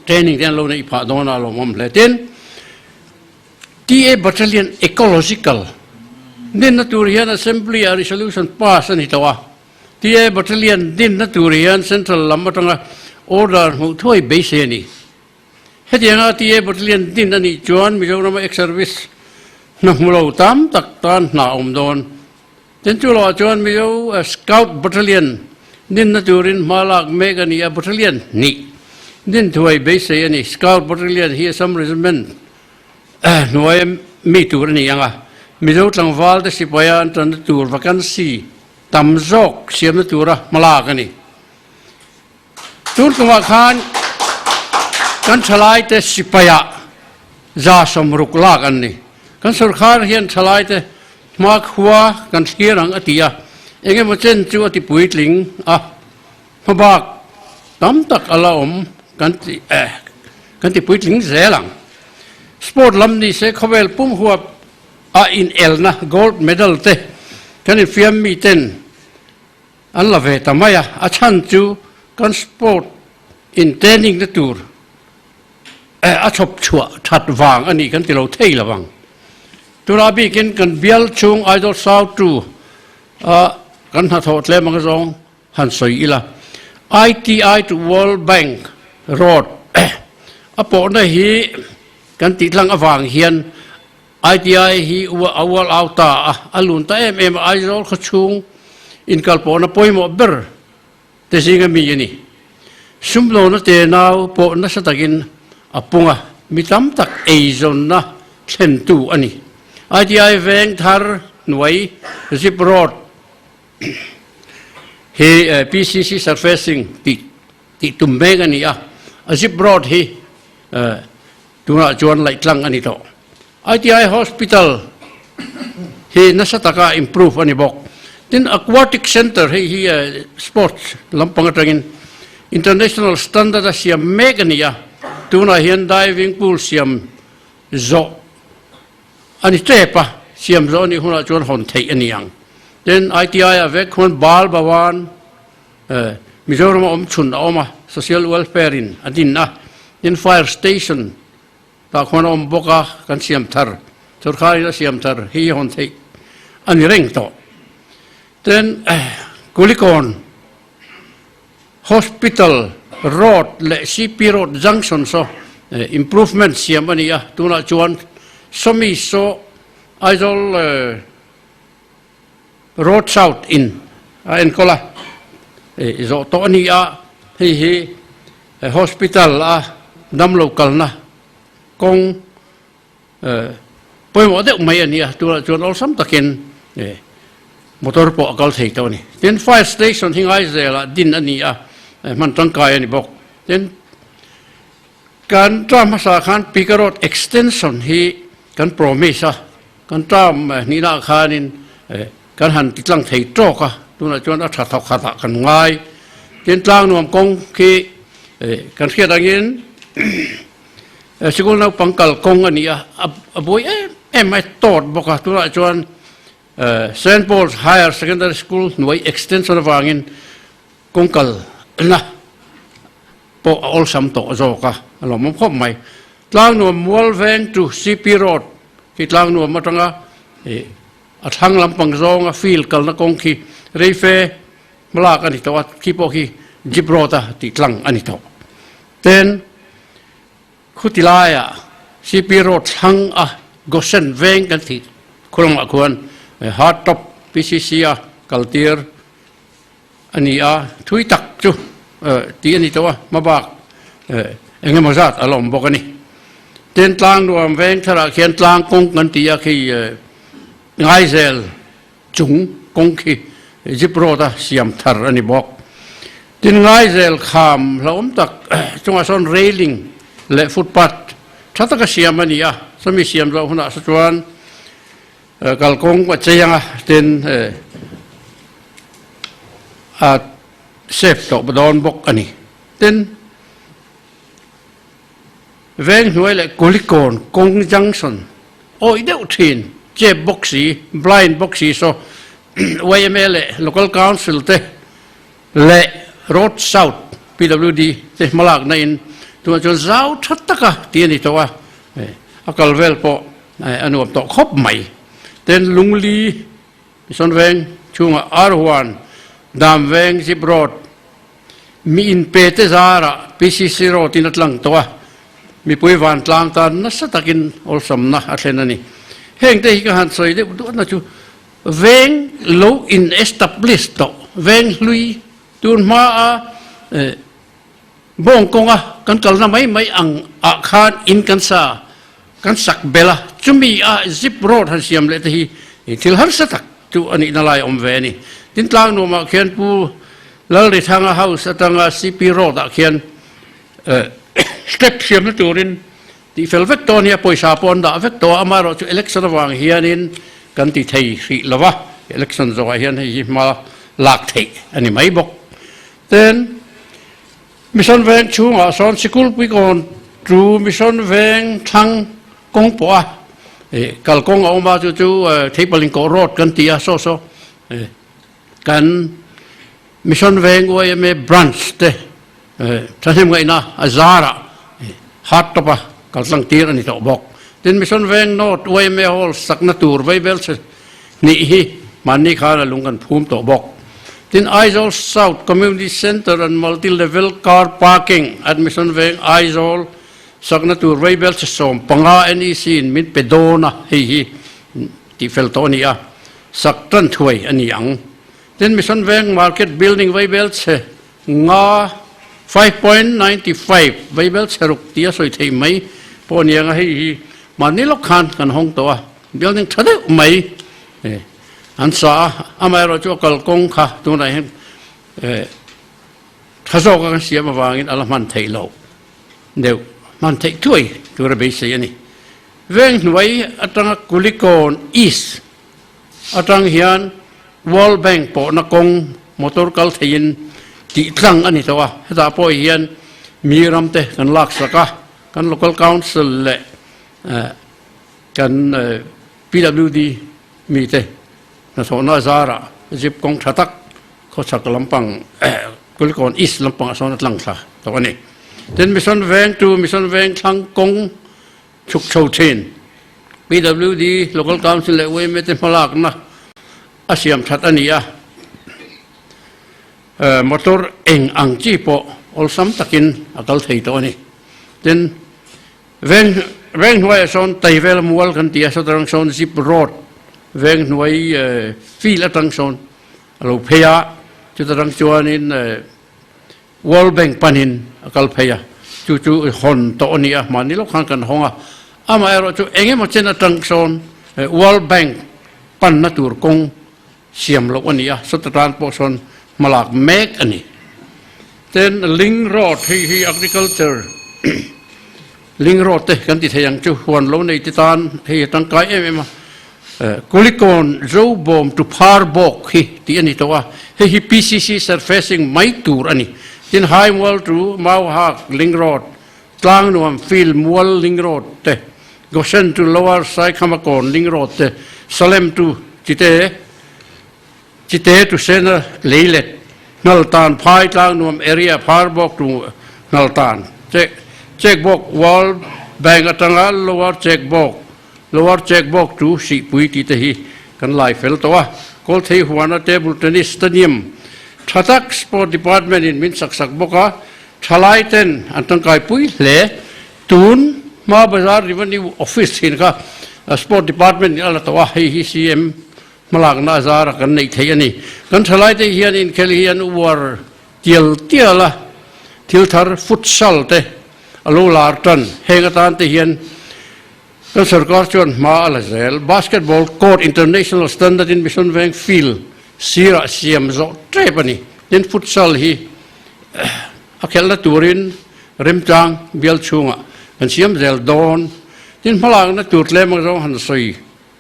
training te an lo neih phah dawn a lawmawm hle. Tin TA Battalion Ecological dinna tur hian Assembly ah resolution pass a ni tawh a. TA Battalion dinna tur hian Central lam atanga order hmuh thuai beisei a ni. Hetianga TA Battalion din a nih chuan Mizorama ex-service hna hmu lo tam tak tan hna a awm dawn. Tin chu lohah chuan Mizo Scout Battalion dinna turin hma lak mek a ni a, Battalion hnih din thuai beisei a ni. Scout Battalion hi Assam Regiment hnuaia mi tur a ni ang a, Mizo tlangval te sipaia an tanna tur vacancy tam zawk siamna tura hma lak a ni. Tun tumah khan kan thalaite sipaiah 60 lak an ni. Kan sorkar hian thalaite hmakhua kan thlir ang a ti a, eng emaw chen chu a ti puitling a, hmabak tam tak a la awm kan ti kan ti puitling zel ang. Sport lam ni se khawvel pum huap a inelna gold medal te kan infiam miten An la ve ta mai a, a chhan chu kan sport in training na tur a chhawp chhuah that vang a nih kan ti lo thei lo ang. Tunah bikin kan bial chhung Aizawl South tu a kan hnathawh tlem ang zawng han sawi ila. ITI to World Bank Road a pawhna hi kan tih tlang avang hian ITI hi a ual au ta a, a lun ta em em a, Aizawl khawchhung inkalpawhna pawimawh ber te zinga mi a ni. Sumdawna te nau pawh nasa takin a pung a, mi tam tak eizawnna thlentu a ni. ITI veng thar hnuai zip road hi PCC surfacing tih tih tum mek a ni a, a zip road hi Tunah chuan laih tlang a ni tawh. ITI Hospital hi nasa taka improve a ni bawk. Tin, Aquatic Centre hei hi sports lampang atangin international standard a siam mek a ni a, tunah hian diving pool siam zawh a ni tep a, siam zawh a nih hunah chuan hawn theih a ni ang. Tin, ITI ah vek khuan Bal Bhawan Mizoram a awm chhun a awm a, Social Welfare in a din a, tin Fire Station tah khuan a awm bawk a, kan siam thar, sorkar in a siam thar hi hawn theih a ni reng tawh. Tin Kulikawn Hospital Road leh CP Road Junction saw improvement siam a ni a, tunah chuan sawmi saw Aizawl Road South in a enkawl a, zawh tawh a ni a, hei hi hospital a damlo kalna kawng pawimawh deuh mai a ni a, tunah chuan awlsam takin motor pawh a kal thei tawh a ni. Tin, fire station hi Ngaizelah din a ni a, hman tangkai a ni bawk. Tin, kan term hmasa khan Pika Road extension hi kan promise a, Kan term hnihna ah khanin kan han ti tlang thei tawk a, tunah chuan a tha thawk khat ah kan ngai. Tin tlang nuam kawng khi kan hriat angin sikul naupang kal kawng a ni a, a buai em em mai tawt bawk a, tunah chuan Saint Paul's Higher Secondary School hnuai extension avangin kawng kalna pawh a awlsam tawh zawk a, a lawmawm khawp mai. Tlang nuam mual veng chu CP Road khi tlang nuam atanga ih a thlang lampang zawnga field kalna kawng khi reife hmalak a ni tawh a, khi pawh khi Jeep Road a tih tlang a ni tawh. Ten khuti laiah CP Road thlang a Goshen veng kan tih khulamah khuan hard top PCC a kaltir a ni a, thui tak chu tih a ni tawh a, hmabak eng emaw zat a la awm bawk a ni. Tin, tlang nuam veng tharah khian tlang kawng kan ti a, khi Ngaizel chung kawng khi zip road a siam thar a ni bawk. Tin, Ngaizel kham hlauhawm tak chungah sawn railing. leh footpath tha taka siam a ni a, chumi siam zawh hunah saw chuan kalkawng a chei anga tin a safe tawh dawn bawk a ni. Tin, veng hnuai leh Kulikawn kawng junction awih deuh thin chep bawk si, blind bawk si saw yma leh Local Council te leh Road South PWD te hmalakna in tunah chuan zau tha taka tih a ni tawh a, a kal vel pawh a nuam tawh khawp mai. Tin, Lungli Mission Veng chhungah Arhuan, Dam Veng, Zip Road mi inpe te zarah PCC Road in a tlang tawh a, mipui vantlang tan nasa takin awlsamna a thlen a ni. Heng te hi ka han sawi deuh duhna chu Veng lo in establish tawh, veng hlui tun hma a bawng kawnga kan kalna mai mai ang ah khan in kan sa, kan sak bel a, chumi a zip road han siam leh te hi thil harsa tak chu a nihna lai a awm ve a ni. Tin tlang nuamah khian Pu Lalrithanga house atanga CP road ah khian step siamna turin Tih fel vek tawh a nia, pawisa pawh an dah vek tawh a, amaherawh chu election avang hianin kan ti thei hrih lo va, election zawhah hian hei hi hma lak theih a ni mai bawk. Tin, Mission Veng chhungah sawn sikul puikawn chu Mission Veng thlang kawng pawh a kalkawng a awm a, chu chu Theipalingkawh Road kan ti a, saw saw kan Mission Veng yma Branch te thahnem ngaihna a zarah hard top a kal tlang tir a ni tawh bawk. Tin, Mission Veng North yma Hall sakna tur vaibel chhe hnih hi hmanni khan a lung kan phum tawh bawk. Tin, Aizawl South Community Centre and Multi Level Car Parking at Mission Veng Aizawl sakna tur vaibel chhe 15 NEC in min pe dawn a, hei hi tihfel tawh a ni a, sak tan thuai a ni ang. Tin, Mission Veng Market Building vaibel chhe nga 5.95 vaibel chhe ruk tia sawi theih mai pawh a ni ang a, hei hi mahni lawk khan kan hawng tawh a, building tha deuh mai an sa a, amaherawh chu a kalkawng kha tunah hian tha zawka kan siam avangin a la hman theih loh deuh, hman theih thuai tura beisei a ni. Veng hnuai atanga Kulikawn East Atang hian World Bank pawhna kawng motor kal theiin tih tlang a ni tawh a, hetah pawh hian mi ramte kan laksak a, kan Local Council leh kan PWD mite hnathawhna zarah zip kawng tha tak khawchhak lampang Kulikawn East lampangah sawn a tlang thla tawh a ni. Tin, Mission Veng to Mission Veng thlang kawng Chhuk chho thin. PWD, Local Council leh yma te hmalakna a siam that a ni a, motor eng ang chi pawh awlsam takin a kal thei tawh a ni. Tin, veng veng hnuaiah sawn Taivel mual kan ti a, sawta rang sawn Zip Road veng hnuai field atang sawn a lo phei a, chuta tang chuanin World Bank panin a kal phei a, chu chu hawn tawh a ni a, mahni lawk khan kan hawng a, amaherawh chu eng emaw chen atang sawn World Bank panna tur kawng siam loh a ni a, sawta tan pawh sawn hmalak mek a ni. Tin, Link Road hei hi Agriculture Link Road te kan ti thei ang chu, huan lo nei te tan hei a tangkai em em a, Kulikawn Zobawm to Pharbawk hi tih a ni tawh a, hei hi PCC surfacing mai tur a ni. Tin, Haimual to Mauhak Link Road, Tlangnuam Field Mual Link Road te, Goshen to Lower Saikhamakawn Link Road te, Salem to Chite, Chite to Sena Leilet, Hngaltan Phai Tlangnuam Area Pharbawk to Hngaltan, Chekbawk World Bank atanga Lower Chekbawk Lower Checkbox chu sihpui tih te hi kan lai fel tawh a, Kawlthei huana Table Tennis Stadium tha tak Sport Department in min sak sak bawk a, thalai ten an tangkai pui hle. Tun hma Bazar Revenue Office thin kha Sport Department in a la tawh a, hei hi CM hmalakna a zara kan neih theih a ni. Kan thalai te hian inkhel hi an uar tial tial a, thil thar futsal te a lo lar tan, heng atan te hian Kan sorkar chuan hma a la zel. Basketball court international standard in Mission Veng field sirah siam zawh tep a ni. Tin, futsal hi a khelhna turin remchang bial chhungah. Kan siam zel dawn. Tin hmalakna tur tlem ang zawng han sawi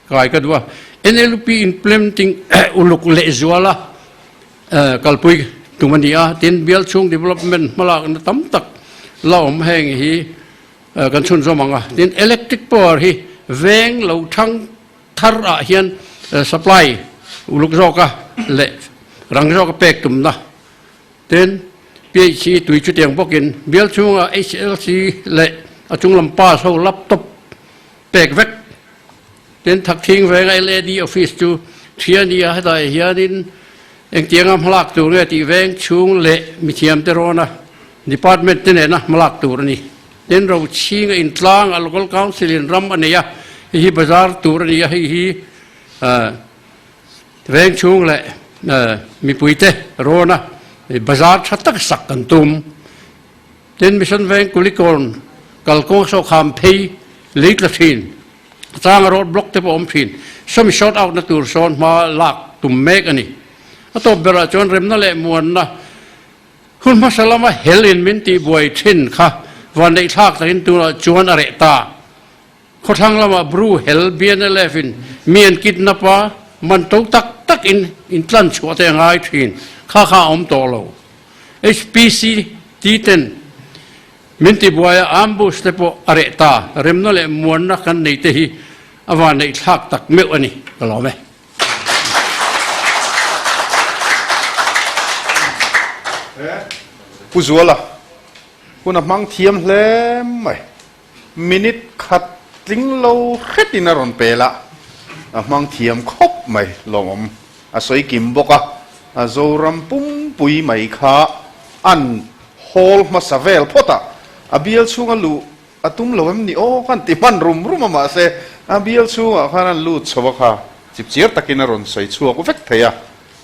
kai ka duh a. NLUP implementing uluk lehzuala kalpui tum a ni a. Tin bial chhung development hmalakna tam tak la awm heng hi kan chhunzawm ang a. Tin electric power hi veng lo thang thar ah hian supply uluk zawka leh rang zawka pek tumna. Tin, PHC tui chutiang bawkin bial chhunga HLC leh a chunglam pass ho laptop pek vek. Tin, Thakthing venga LAD office chu thi a ni a, hetah hianin engtianga hmalak tur nge tih veng chhung leh mithiamte rawna department te nena hmalak tur a ni. Tin, Rochhinga intlang a local council in ram a nei a, hei hi bazar tur a ni a, hei hi Veng chhung leh mipuite rawna bazar tha tak sak kan tum. Tin, Mission Veng Kulikawn kalkawng sawhkham phei lei tla thin, a changa road block te pawh awm thin, sawmi short out na tur sawn hma lak tum mek a ni. A tawp berah chuan remna leh muanna hun hmasa lama hel in min tihbuai thin kha vanneihthlak takin tunah chuan a reh ta. Khawthlang lamah Bru hel BNLF in mi an kidnap a, man to tak tak in in tlan chhuah te a ngai thin. Kha kha a awm tawh lo. HPC ti ten min ti buai a, ambush te pawh a reh ta. Remna leh muanna kan nei te hi a van neih thlak tak meuh a ni. Ka lawm e. Pu Zuala, hun a hmang thiam hle mai. Minute khat tling lo hretin a rawn pel a, a hmang thiam khawp mai lawmawm a sawi kim bawk a, a Zoram pumpui mai kha an hawl hmasa vel phawt a, a bial chhunga luh a tum lo em ni aw khan ti hman rum rum a mahse a bial chhungah khan an lut chho a kha chipchiar takin a rawn sawi chhuak vek thei a,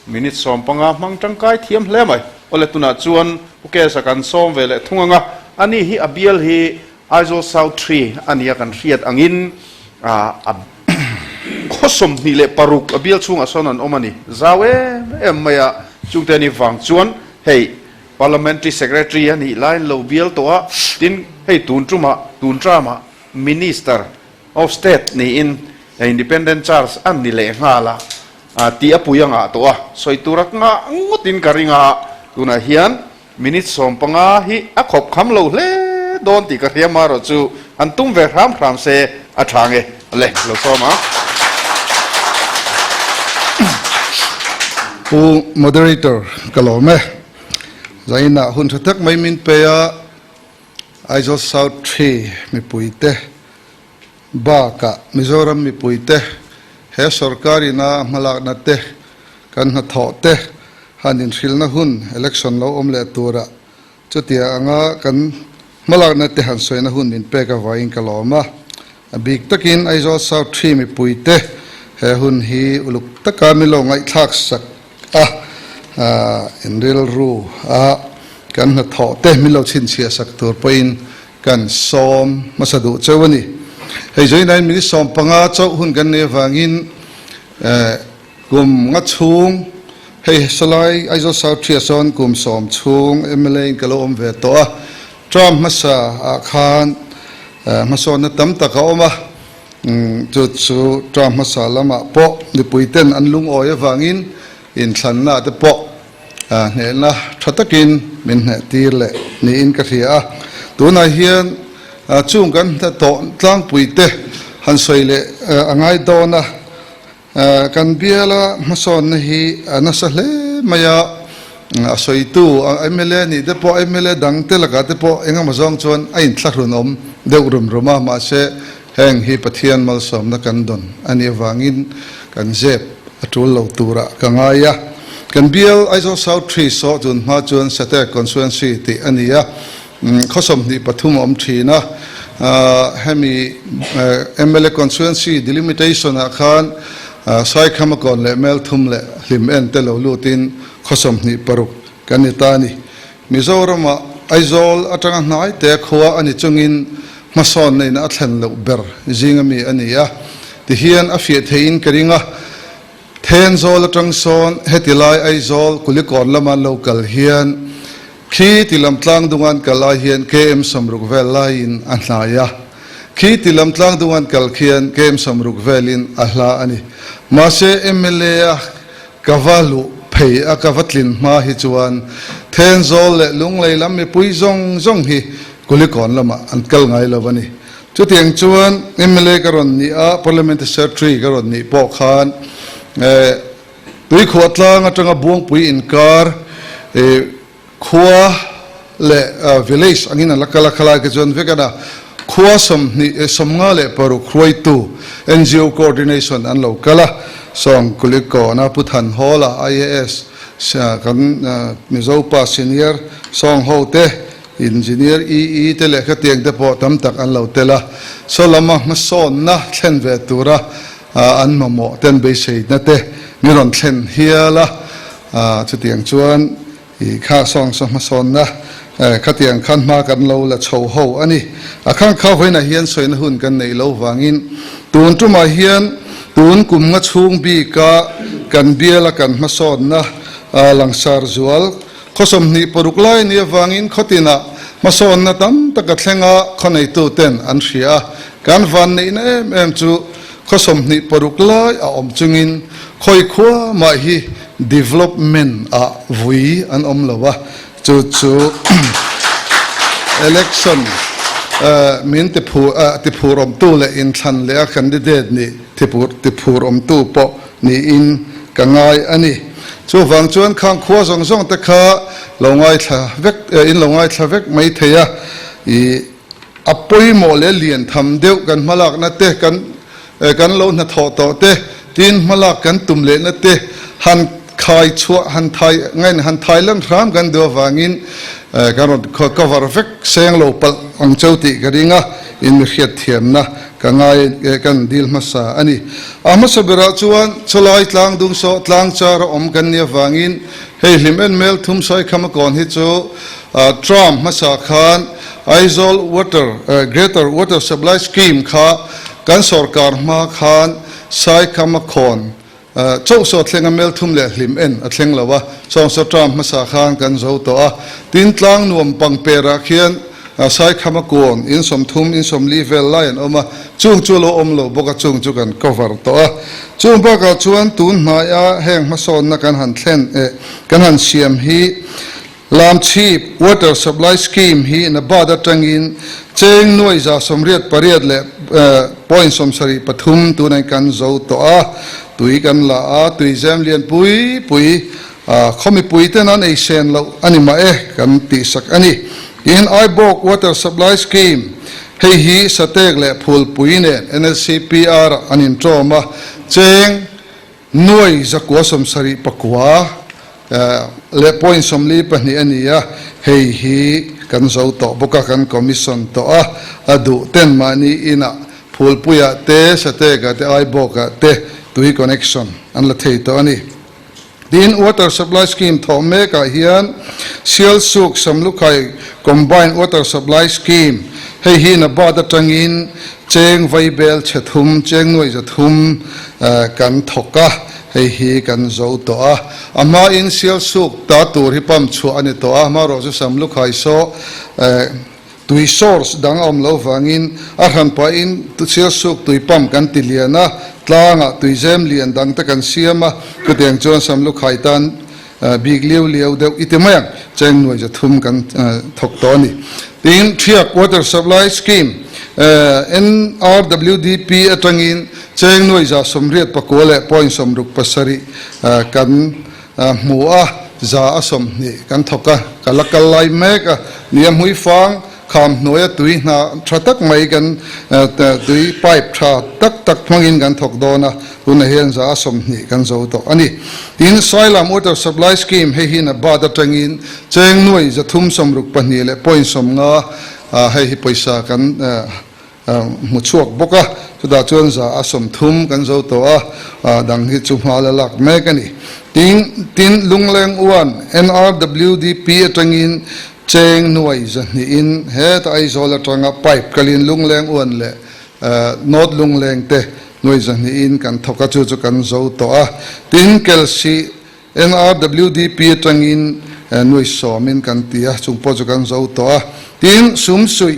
Minute 15 hmang tangkai thiam hle mai. Awle tunah chuan Pu Kesa kan sawm ve leh thung ang a, ani hi a bial hi Aizawl South Tree a nia kan hriat angin a khaw 26 a bial chhungah sawn an awm a ni. Zau em em mai a, chungte ani vang chuan hei Parliamentary Secretary a nih laiin lo bial tawh a, tin hei tun tumah tun term-ah Minister of State niin Independent Charge a ni leh nghal a. Tih a pui a ngah tawh a, sawi tur a ngah ngawtin ka ring a, tunah hian minute 15 hi a khawp kham lo hle dawn tih ka hria marawh chu han tum ve hram hram se a tha nge le lo sawm ang. Pu Moderator ka lawm e. Zainah hun tha tak mai min pe a, Aizawl South Tree mipuite Bakah Mizoram mipuite he sorkar ina hmalakna te, kan hnathawh te han inhrilhna hun election lo awm leh turah chutia anga kan hmalakna te han sawina hun min pek avangin ka lawm a. A bik takin Aizawl South Tree mipuite he hun hi uluk taka min lo ngaihthlak sak a, inrilru a kan hnathawh te min lo chhinchhiah sak tur pawhin Kan sawm hmasa duh cheu a ni. Hei zainain minute 15 chauh hun kan nei avangin kum nga chhung hei Salai Aizawl South Thria sawn kum 10 chhung mla in ka lo awm ve tawh a. Term hmasa ah khan hmasawnna tam tak a awm a, chu chu term hmasa lamah pawh mipui ten an lungawi avangin inthlanna te pawh Hnehna tha takin min hneh tir leh niin ka hria a. Tunah hian chung kan hna tawh tlangpui te han sawi leh a ngai dawn a. Kan biala hmasawnna hi a nasa hle mai a, a sawitu mla nih te pawh mla dang te lakah te pawh engemaw zawng chuan a inthlahrun awm deuh rum rum a, mahse heng hi Pathian malsawmna kan dawn a nih avangin kan zep A tul lo turah ka ngai a. Kan bial Aizawl South Tree saw tun hma chuan Sateek Constituency tih a ni a, khaw 23 a awm thin a. Hemi mla Constituency delimitation ah khan Saikhamakawn leh Melthum leh Hlim en te lo lutin khaw 26 kan ni ta a ni. Mizoramah Aizawl atanga hnai te khua a ni chungin hmasawnna in a thlen loh ber zing ami a ni a, tihian a fiah theihin ka ring a. Thenzawl atang sawn heti lai Aizawl Kulikawn lama an lo kal hian Khi ti lam tlang dungan kal ai hian KM 60 vel laiin a hnai a. Khi ti lam tlang dungan kal khian KM 60 velin a hla a ni. Mahse mla a ka va luh phei a ka va tlin hma hi chuan Thenzawl leh Lunglei lam mipui zawng zawng hi Kulikawn lamah an kal ngai lo a ni. Chutiang chuan mla ka rawn nih a, Parliament Secretary ka rawn nih pawh khan Tuikhuah tlang atanga Buangpui inkar khua leh village angin an la kal a, khalai kha chuan vek a na. Khua 26 hruaitu ngo coordination an lo kal a, Sawng Kulikawna Pu Thanhawla IAS kan Mizo pa senior Sawng ho te Engineer EE te leh khatiang te pawh tam tak an lo tel a, saw lama hmasawnna thlen ve tura an mamawh ten beiseina te min rawn thlen hial a, chutiang chuan i kha sawng saw hmasawnna khatiang khan hma kan lo la chho ho a ni. A khang kha vawiinah hian sawina hun kan neih lo vangin tun tumah hian tun kum nga chhung bika kan biala kan hmasawnna langsar zual Khaw 26 lai ni avangin khaw tinah hmasawnna tam tak a thleng a, khaw neituten an hria a. Kan van neihna em em chu khaw 26 lai a awm chungin khawi khua mah hi development ah vui an awm lo a, chu chu election min tiphur awmtu leh inthlan leh a candidate nih tiphur awmtu pawh niin ka ngai a ni. Chuvang chuan khang khua zawng zawng te kha lo ngaithla vek in lo ngaithla vek mai thei a, i a pawimawh leh lian tham deuh kan hmalakna te kan kan lo hnathawh tawh te tin hmalak kan tum lehna te han khai chhuah han thai ngain han thai lan hram kan duh avangin kan rawn cover vek seng lo palh ang cheu tih ka ring a, in mi hriatthiamna Ka ngai kan dil hmasa a ni. A hmasa berah chuan chawlai tlang dung sawh tlang char a awm kan nih avangin hei hlim en mel thum Saikham a kawn hi chu Trump hmasa khan Aizawl Water Greater Water Supply Scheme kha kan sawrkar hma khan Saikham a khawn Chauh saw thleng a mel thum leh hlim en a thleng lo a, chawngsaw term hmasa khan kan zo tawh a. Tin, tlang nuam pangperah khian Saikhama kawn in 30 in 40 vel lai an awm a, chung chu a lo awm lo bawk a, chung chu kan cover tawh a. Chung bakah chuan tun hnaia heng hmasawnna kan han thlen eh kan han siam hi Lamchhip Water Supply Scheme hi NABARD atangin cheng 188 leh point 73 tunah kan zo tawh a, tui kan la a, tui zem lian pui pui khaw mipui ten an ei sen loh a ni mah e kan tihsak a ni. Tin, Aibawk Water Supply Scheme hei hi Satek leh Phulpui nen NLCPR ah an intawm a, cheng 979 leh point 42 a ni a, hei hi kan zo tawh bawk a, kan commission tawh a, a duh ten mahni inah Phulpuiah te, Satekah te, Aibawkah te tui connection an la thei tawh a ni. Tin, Water Supply Scheme thawh mekah hian Sialsuk Samlukhai Combined Water Supply Scheme hei hi NABARD atangin Cheng vaibel chhe thum, cheng 300 kan thawk a, hei hi kan zo tawh a. A hmain Sialsuk ta tur hi pump chhuah a ni tawh a, hmarawh chu Samlukhai saw tui source dang a awm lo vangin a hran pahin Sialsuk tui pump kan ti lian a, tlangah tuizem lian dang te kan siam a, chutiang chuan Samlukhai tan Bik liau liau deuh i ti mai ang, cheng 300 kan thawk tawh a ni. Tin, Thiak Water Supply Scheme, NRWDP atangin cheng 189 leh point 67 kan hmu a, 120 kan thawk a, ka la kal lai mek a ni a, hmuifang Kham hnuaia tui hna tha tak mai kan tui pipe tha tak tak hmangin kan thawk dawn a, tunah hian 120 kan zo tawh a ni. Tin, Sailam Water Supply Scheme hei hi NABARD atangin cheng 362 leh point 50 hei hi pawisa kan hmu chhuak bawk a, chutah chuan 130 kan zo tawh a, dang hi chu hma la lak mek a ni. Tin, tin Lungleng uan NRWDP atangin cheng 200-in heta Aizawl atanga pipe kalin Lungleng uan leh North Lungleng te 200-in kan thawk a, chu chu kan zo tawh a. Tin, Kelsih. NRWDP atangin nuai sawmin kan ti a, chung pawh chu kan zo tawh a. Tin, Sumsuih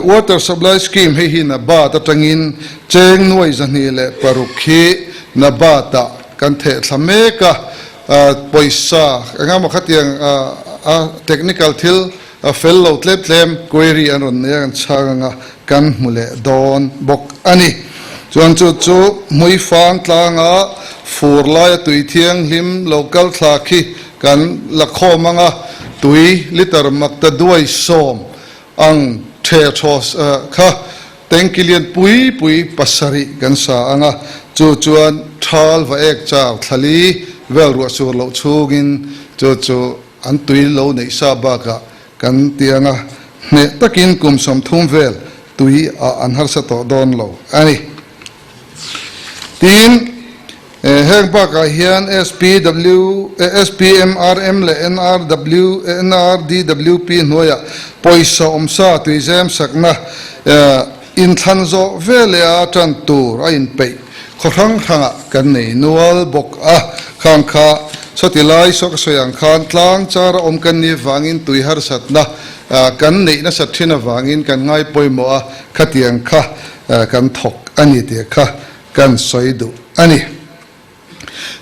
Water Supply Scheme hei hi NABARD atangin cheng nuai 206 hi NABARD-ah kan theh thla mek a, pawisa engemaw khatiang a technical thil a fel lo tlem tlem query an rawn nei a, kan chhang anga kan hmu leh dawn bawk a ni. Chuan chu chu Hmuifang tlanga fur laia tui thianghlim lo kal thla khi kan la khawm anga tui liter makta duai sawm ang the thaw kha tanki lian pui pui pasarih kan sa anga chu chuan thal va ek char thlali vel ruah sur loh chhungin chu chu An tui lo neih sa bakah kan ti anga hneh takin kum 30 vel tui ah an harsa tawh dawn lo a ni. Tin, heng bakah hian SPW, SPMRM leh NRW, NRDWP hnuaiah pawisa awmsa tuizem sakna inthlan zawh veleh a tan tur a inpeih Khaw hrang hrangah kan nei nual bawk a, khang kha sawti lai saw ka sawi ang khan tlang chara awm kan nih vangin tui harsatna kan neih nasat thin avangin kan ngai pawimawh a, khatiang kha kan thawk a ni tih kha kan sawi duh a ni.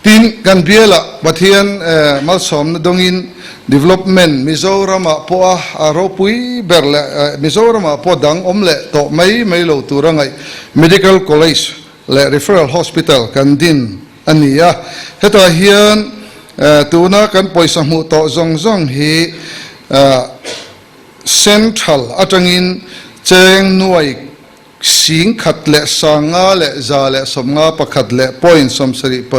Tin, kan bialah Pathian malsawmna dawngin Development Mizoramah pawh a ropui ber leh Mizoramah pawh dang awm leh tawh mai mai lo tura ngaih Medical College leh Referral Hospital kan din a ni a. Hetah hian tuna kan pawisa hmuh tawh zawng zawng hi Central atangin cheng nuai Sing khat leh sanga leh za leh sawmnga pakhat leh point 76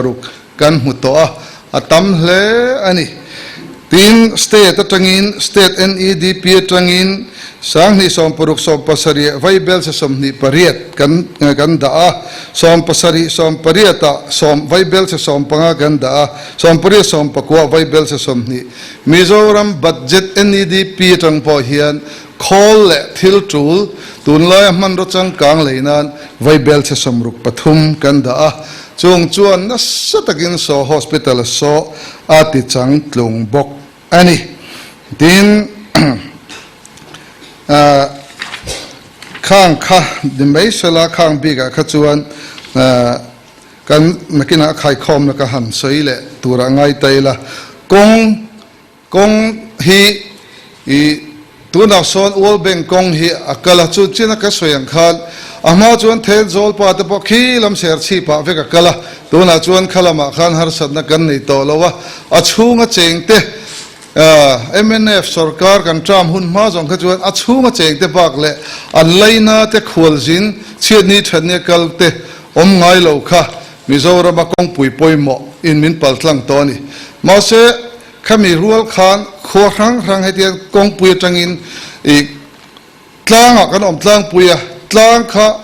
kan hmu tawh a, a tam hle a ni. Tin, State atangin, State NEDP atangin 2076 vaibel se 28 kan kan dah a, 70 80 ah sawm vaibel se 15 kan dah a, 88 19 vaibel se 20. Mizoram Budget NEDP atang pawh hian Khawl leh thil tul, tunlaia hmanraw changkang lei nan vaibel chhe 63 kan dah a, chung chuan nasa takin saw hospital a saw a ti chang tlung bawk a ni. Tin, khang kha ni mai sela khang bikah kha chuan kan nakinah khaikhawmna ka han sawi leh turah ngai ta ila, kawng Kawng hi i tunah sawn World Bank kawng hi a kal a, chu chin a ka sawi ang khan a hma chuan then zawl pa te pawh khi lam ser chhip ah vek a kal a, tunah chuan kha lamah khan harsatna kan nei tawh lo a, a chhunga cheng te mnf sorkar kan term hun hma zawng kha chuan a chhunga cheng te bak leh an laina te khualzin chhiatni thatni a kal te awm ngai lo kha Mizorama kawngpui pawimawh in min paltlang tawh a ni. Mahse, Khami rual khan khua hrang hrang hetiang kawngpui atangin ih tlangah kan awm tlangpui a, tlang kha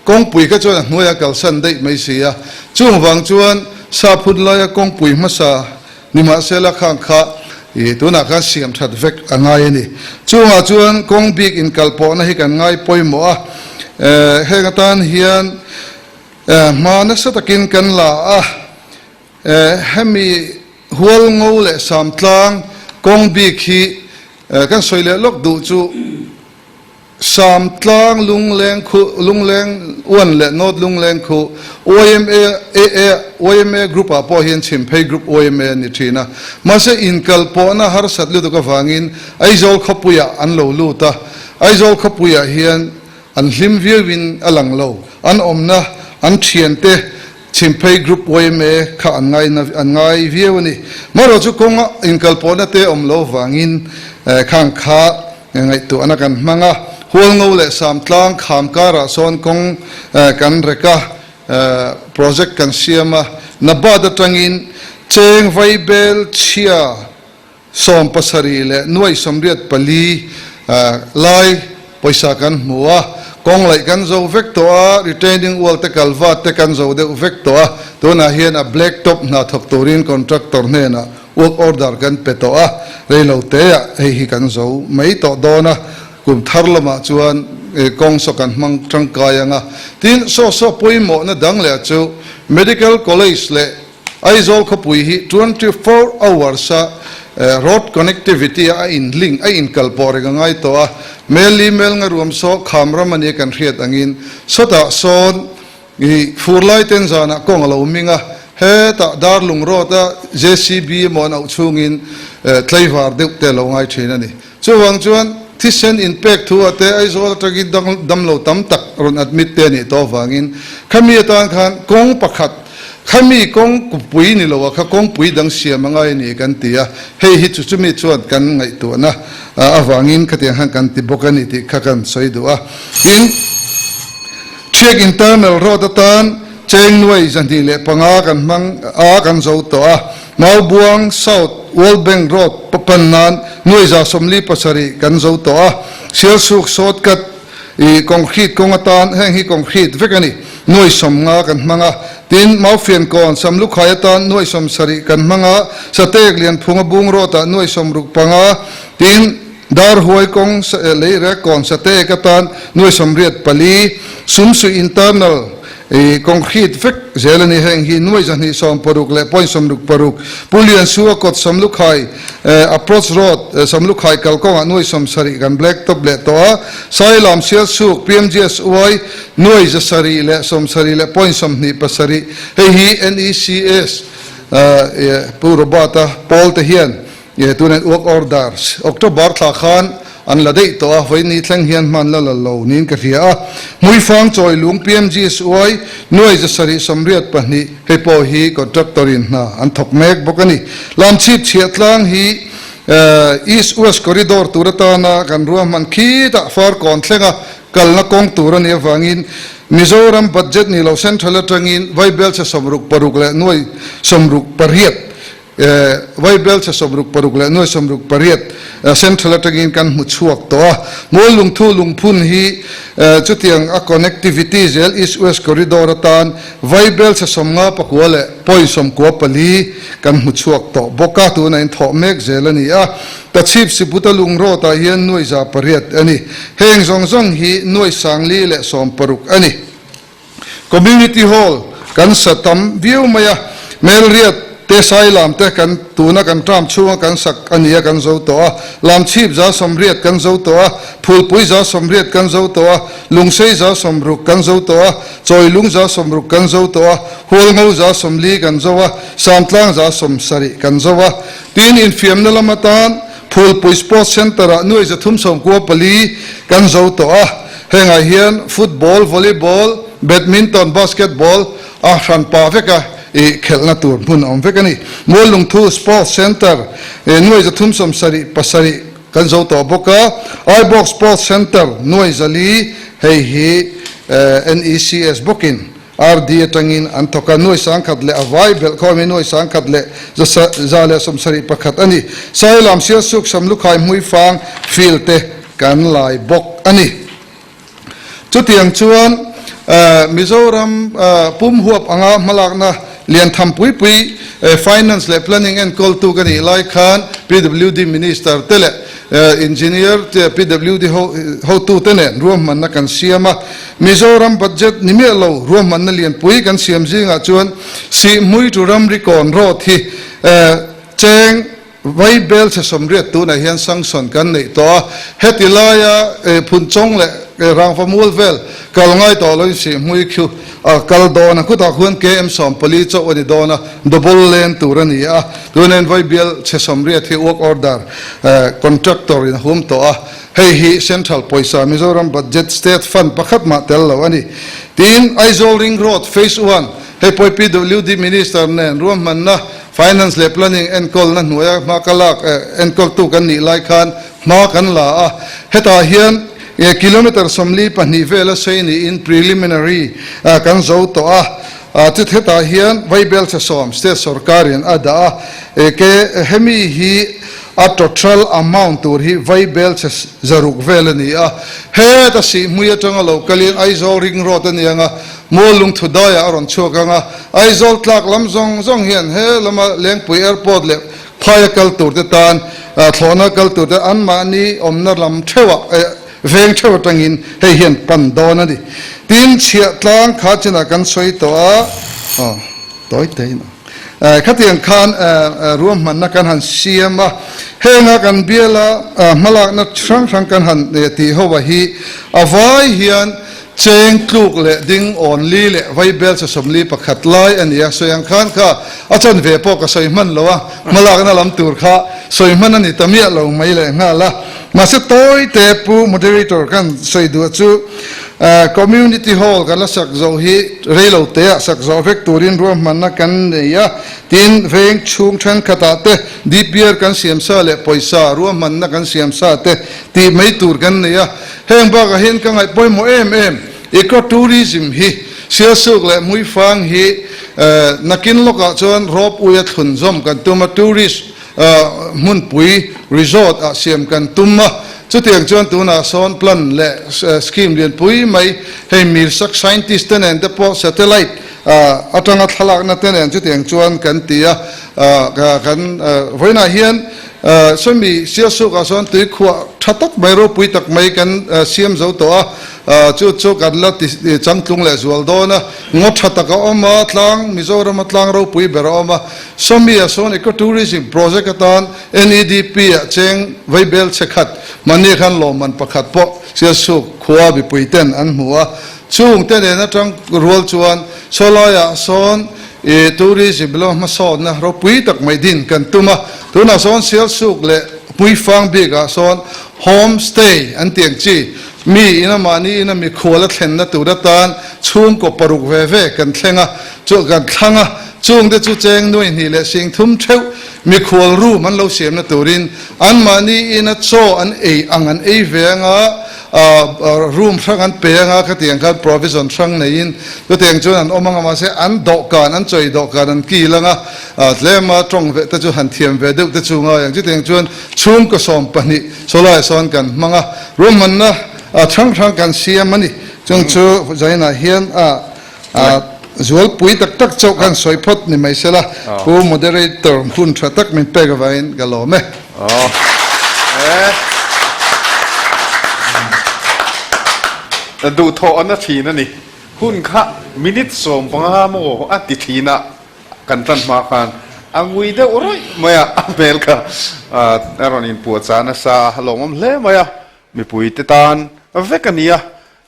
kawngpui kha chuan a hnuaiah kalsan daih mai si a, chung vang chuan Saphun laia kawngpui hmasa ni mahsela khang kha ih tunah khan siam that vek a ngai a ni. Chungah chuan kawng bik inkalpawhna hi kan ngai pawimawh a, heng atan hian hma nasa takin kan la a. Hemi Hualngo leh Samtlang kawng bik hi kan sawi leh lawk duh chu Samtlang Lungleng khu Lungleng Uan leh North Lungleng khu yma yma group ah pawh hian Chhimphei group yma a ni thin a. Mahse inkal pawhna harsat lutuk avangin Aizawl khawpuiah an lo lut a. Aizawl khawpuiah hian an hlim viauin a lang lo. An awmna an thiante Chhimphei Group yma kha an ngai an ngai viau a ni. Marawh chu kawnga inkalpawhna te awm lo vangin khang kha ngaihtuahna kan hmang a. Hualngo leh Samtlang kham karah sawn kawng kan rek a, project kan siam a. Nabad atangin cheng vaibel chhia 70 leh nuai 84 lai pawisa kan hmu a, kawng laih kan zo vek tawh a, retaining wall te kalvat te kan zo deuh vek tawh a, tunah hian a black top hna thawk turin contractor hnenah work order kan pe tawh a, reilo teah hei hi kan zo mai tawh dawn a, kum thar lamah chuan kawng saw kan hmang tangkai ang a, tin saw saw pawimawhna dang leh chu medical college leh. Aizawl khawpui hi 24 hours a road connectivity a in link a in kal pawh reng a ngai tawh a, mel li mel nga ruam saw kham ram a nia kan hriat angin sawtah sawn i fur lai ten zanah kawng a lo ming a, hetah Darlung road a JCB emaw an auh chhungin tlaivar deuh te a lo ngai thin a ni. Chuvang chuan thisen inpek thu ah te Aizawl atangin damlo tam tak rawn admit te a nih tawh avangin khami atan khan kawng pakhat, khami kawng kupui ni lo ah kha kawngpui dang siam a ngai a ni kan ti a, hei hi chu chumi chuan kan ngaihtuahna avangin khatiang khan kan ti bawk a ni tih kha kan sawi duh a. Tin, Thiak internal road atan cheng nuai 205 kan hmang a kan zo tawh a. Maubuang South World Bank Road pan nan 47.0 kan zo tawh a, Sialsuk shortcut i concrete kawng atan heng hi concrete vek a ni, 90.000 kan hmang a, tin Maufiankawn Samlukhai atan 70.000 kan hmang a, Satek Lianphunga Bung Road ah 65.000, tin Darhuai kawng Leirekawn Satek atan 84.000, Sumsuih Internal I concrete vek zel a ni. Heng hi 260 leh point 66, Pu Liansua kawt Samlukhai approach road Samlukhai kalkawngah 70.000 kan black top leh tawh a, Sailam Sialsuk PMGSY 770 leh point 27, hei hi NECS Pu Robert-a pawl te hian Tunen work orders October thla khan an la daih tawh a, vawiin thleng hian hman la la lo niin ka hria a. Hmuifang Chawilung PMGSY 782 hei pawh hi contractor in hna an thawk mek bawk a ni. Lamchhip chhiah tlang hi East West Corridor tur atana kan ruahman khitah Farkawn thlenga kalna kawng tur a nih avangin Mizoram budget ni lo Central atangin Vaibelchhe 66 leh 68 Vaibelchhe 66 leh 68 Central atangin kan hmu chhuak tawh a. Mual lungthu lungphun hi chutiang a connectivity zel East West Corridor atan Vaibelchhe 59 leh point 94 kan hmu chhuak tawh bawk a, tunah in thawh mek zel a ni a. Tachhip Siputa lung road ah hian 800 a ni. Heng zawng zawng hi 4,060 a ni. Community Hall kan sa tam viau mai a, Melriat te Sailam te kan tuna kan term chhunga kan sak a nia kan zo tawh a, Lamchhip 80 kan zo tawh a, Phulpui 80 kan zo tawh a, Lungsei 60 kan zo tawh a, Chawilung 60 kan zo tawh a, Hualngo 40 kan zo a, Samtlang 70 kan zo a. Tin, infiamna lam atan Phulpui Sports Centre-ah 394 kan zo tawh a, hengah hian football, volleyball, badminton, basketball a hran pah vek a, ih khelhna tur hmun a awm vek a ni. Muallungthu Sports Centre 377 kan zo tawh bawk a, Aibawk Sports Centre 400 hei hi NECS bawkin RD atangin an thawk a, 10,000 leh a vai belh khawm hi 1,171 a ni. Sailam Sialsuk Samlukhai Hmuifang field te kan lai bawk a ni. Chutiang chuan Mizoram pum huap anga hmalakna lian tham pui pui Finance leh Planning enkawltu ka nih lai khan PWD Minister te leh Engineer te PWD hotute nen ruahmanna kan siam a. Mizoram budget ni miah lo ruahmanna lianpui kan siam zingah chuan Sihhmui to Ramrikawn road hi cheng vai bel chhe 80 tunah hian sanction kan neih tawh a, heti laia Phunchawng leh Rangvamual vel kal ngai tawh loin Sihhmui khu a kal dawn a, khutah khuan KM 14 chauh a ni dawn a, double lane tur a ni a, tunain vai bial chhe 80 hi work order contractor in a hum tawh a. Hei hi Central pawisa Mizoram Budget State Fund pakhat mah tel lo a ni. Tin, Aizawl Ring Road Phase One, hei pawh PWD Minister nen ruahmanna, Finance leh Planning enkawlna hnuaia hma ka lak enkawltu kan nih lai khan hma kan la a. Hetah hian kilometre 42 vela sei niin preliminary kan zo tawh a. Chut hetah hian Vaibelchhe 10 State sawrkarin a dah a. Ke hemi hi A total amount tur hi vaibel chhe 600 vel a ni a, heta Sihhmui atanga lo kalin Aizawl ring road a ni ang a, Muallung Thudaiah a rawn chhuak ang a, Aizawl tlak lam zawng zawng hian he lama Lengpui Airport leh Phaia kal tur te tan thlawhna kal tur te anmahni awmna lam theuhah veng theuh atangin hei hian pan dawn a ni. Tin, chhiah tlang kha chinah kan sawi tawh a, aw tawi te in. Khatiang khan ruahmanna kan han siam a, henga kan biala hmalakna hrang hrang kan han tih ho a hi a vai hian cheng tluk leh ding awn li leh vaibel che 41 lai a ni a. Sawi ang khan kha a chanve pawh ka sawi hman lo a, hmalakna lam tur kha sawi hman a ni ta miah lo mai leh nghal a. Mahse tawi te Pu Moderator kan sawi duh chu Community Hall kan la sak zawh hi reilo te ah sak zawh vek turin ruahmanna kan nei a, tin veng chhung thenkhatah te DPR kan siam sa leh pawisa ruahmanna kan siam sa te tih mai tur kan nei a. Heng bakah hian ka ngaih pawimawh em em Eco Tourism hi Sialsuk leh Hmuifang hi nakin lawkah chuan rope uia thlunzawm kan tum a, tourist Hmunpui resort ah siam kan tum a, chutiang chuan tunah sawn plan leh scheme lianpui mai hei Mirsak scientist te nen te pawh satellite atanga thlalakna te nen chutiang chuan kan ti a, kan vawiinah hian sawmi Sialsuk ah sawn tuikhuah tha tak mai ropui tak mai kan siam zo tawh a, Chu chu kan la ti changtlung leh zual dawn a, ngaw tha tak a awm a, tlang Mizorama tlang ropui ber a awm a, sawmi a sawn Eco-Tourism project atan NEDP ah cheng vaibel chhe khat mahni khan lawmman pakhat pawh Sialsuk khua mipui ten an hmu a, chung te nen atang rual chuan sawlaiah sawn i tourism lama hmasawnna ropui tak mai din kan tum a, tunah sawn Sialsuk leh Hmuifang bikah sawn Home stay an tih ang chi, mi ina mahni ina mikhual a thlenna tur atan chhungkaw paruk ve ve kan thleng a, chu kan thlang a, chungte chu cheng nuai hnih leh sing thum theuh mikhual room an lo siamna turin an mahni ina chaw an ei ang an ei ve anga room hrang an pe anga khatiang khan provision hrang neiin chutiang chuan an awm anga mahse an dawhkan an chawi dawhkan an kil anga tlema tawng ve te chu han thiam ve deuh te chu ngai ang chutiang chuan Chhungkaw 12 sawlai sawn kan hmang a, ruahmanna hrang hrang kan siam a ni. Chung chu Zainah hian a zualpui tak tak chauh kan sawi phawt ni mai sela, Pu Moderator hun tha tak min pek avangin ka lawm e. Duhthawh a na thin a ni. Hun kha minute 15 maw a ti thin a. Kan tan hma khan a ngui deuh rawih mai a, a hmel kha a rawn inpuahchah nasa a lawmawm hle mai a, mipuite tan vek a ni a,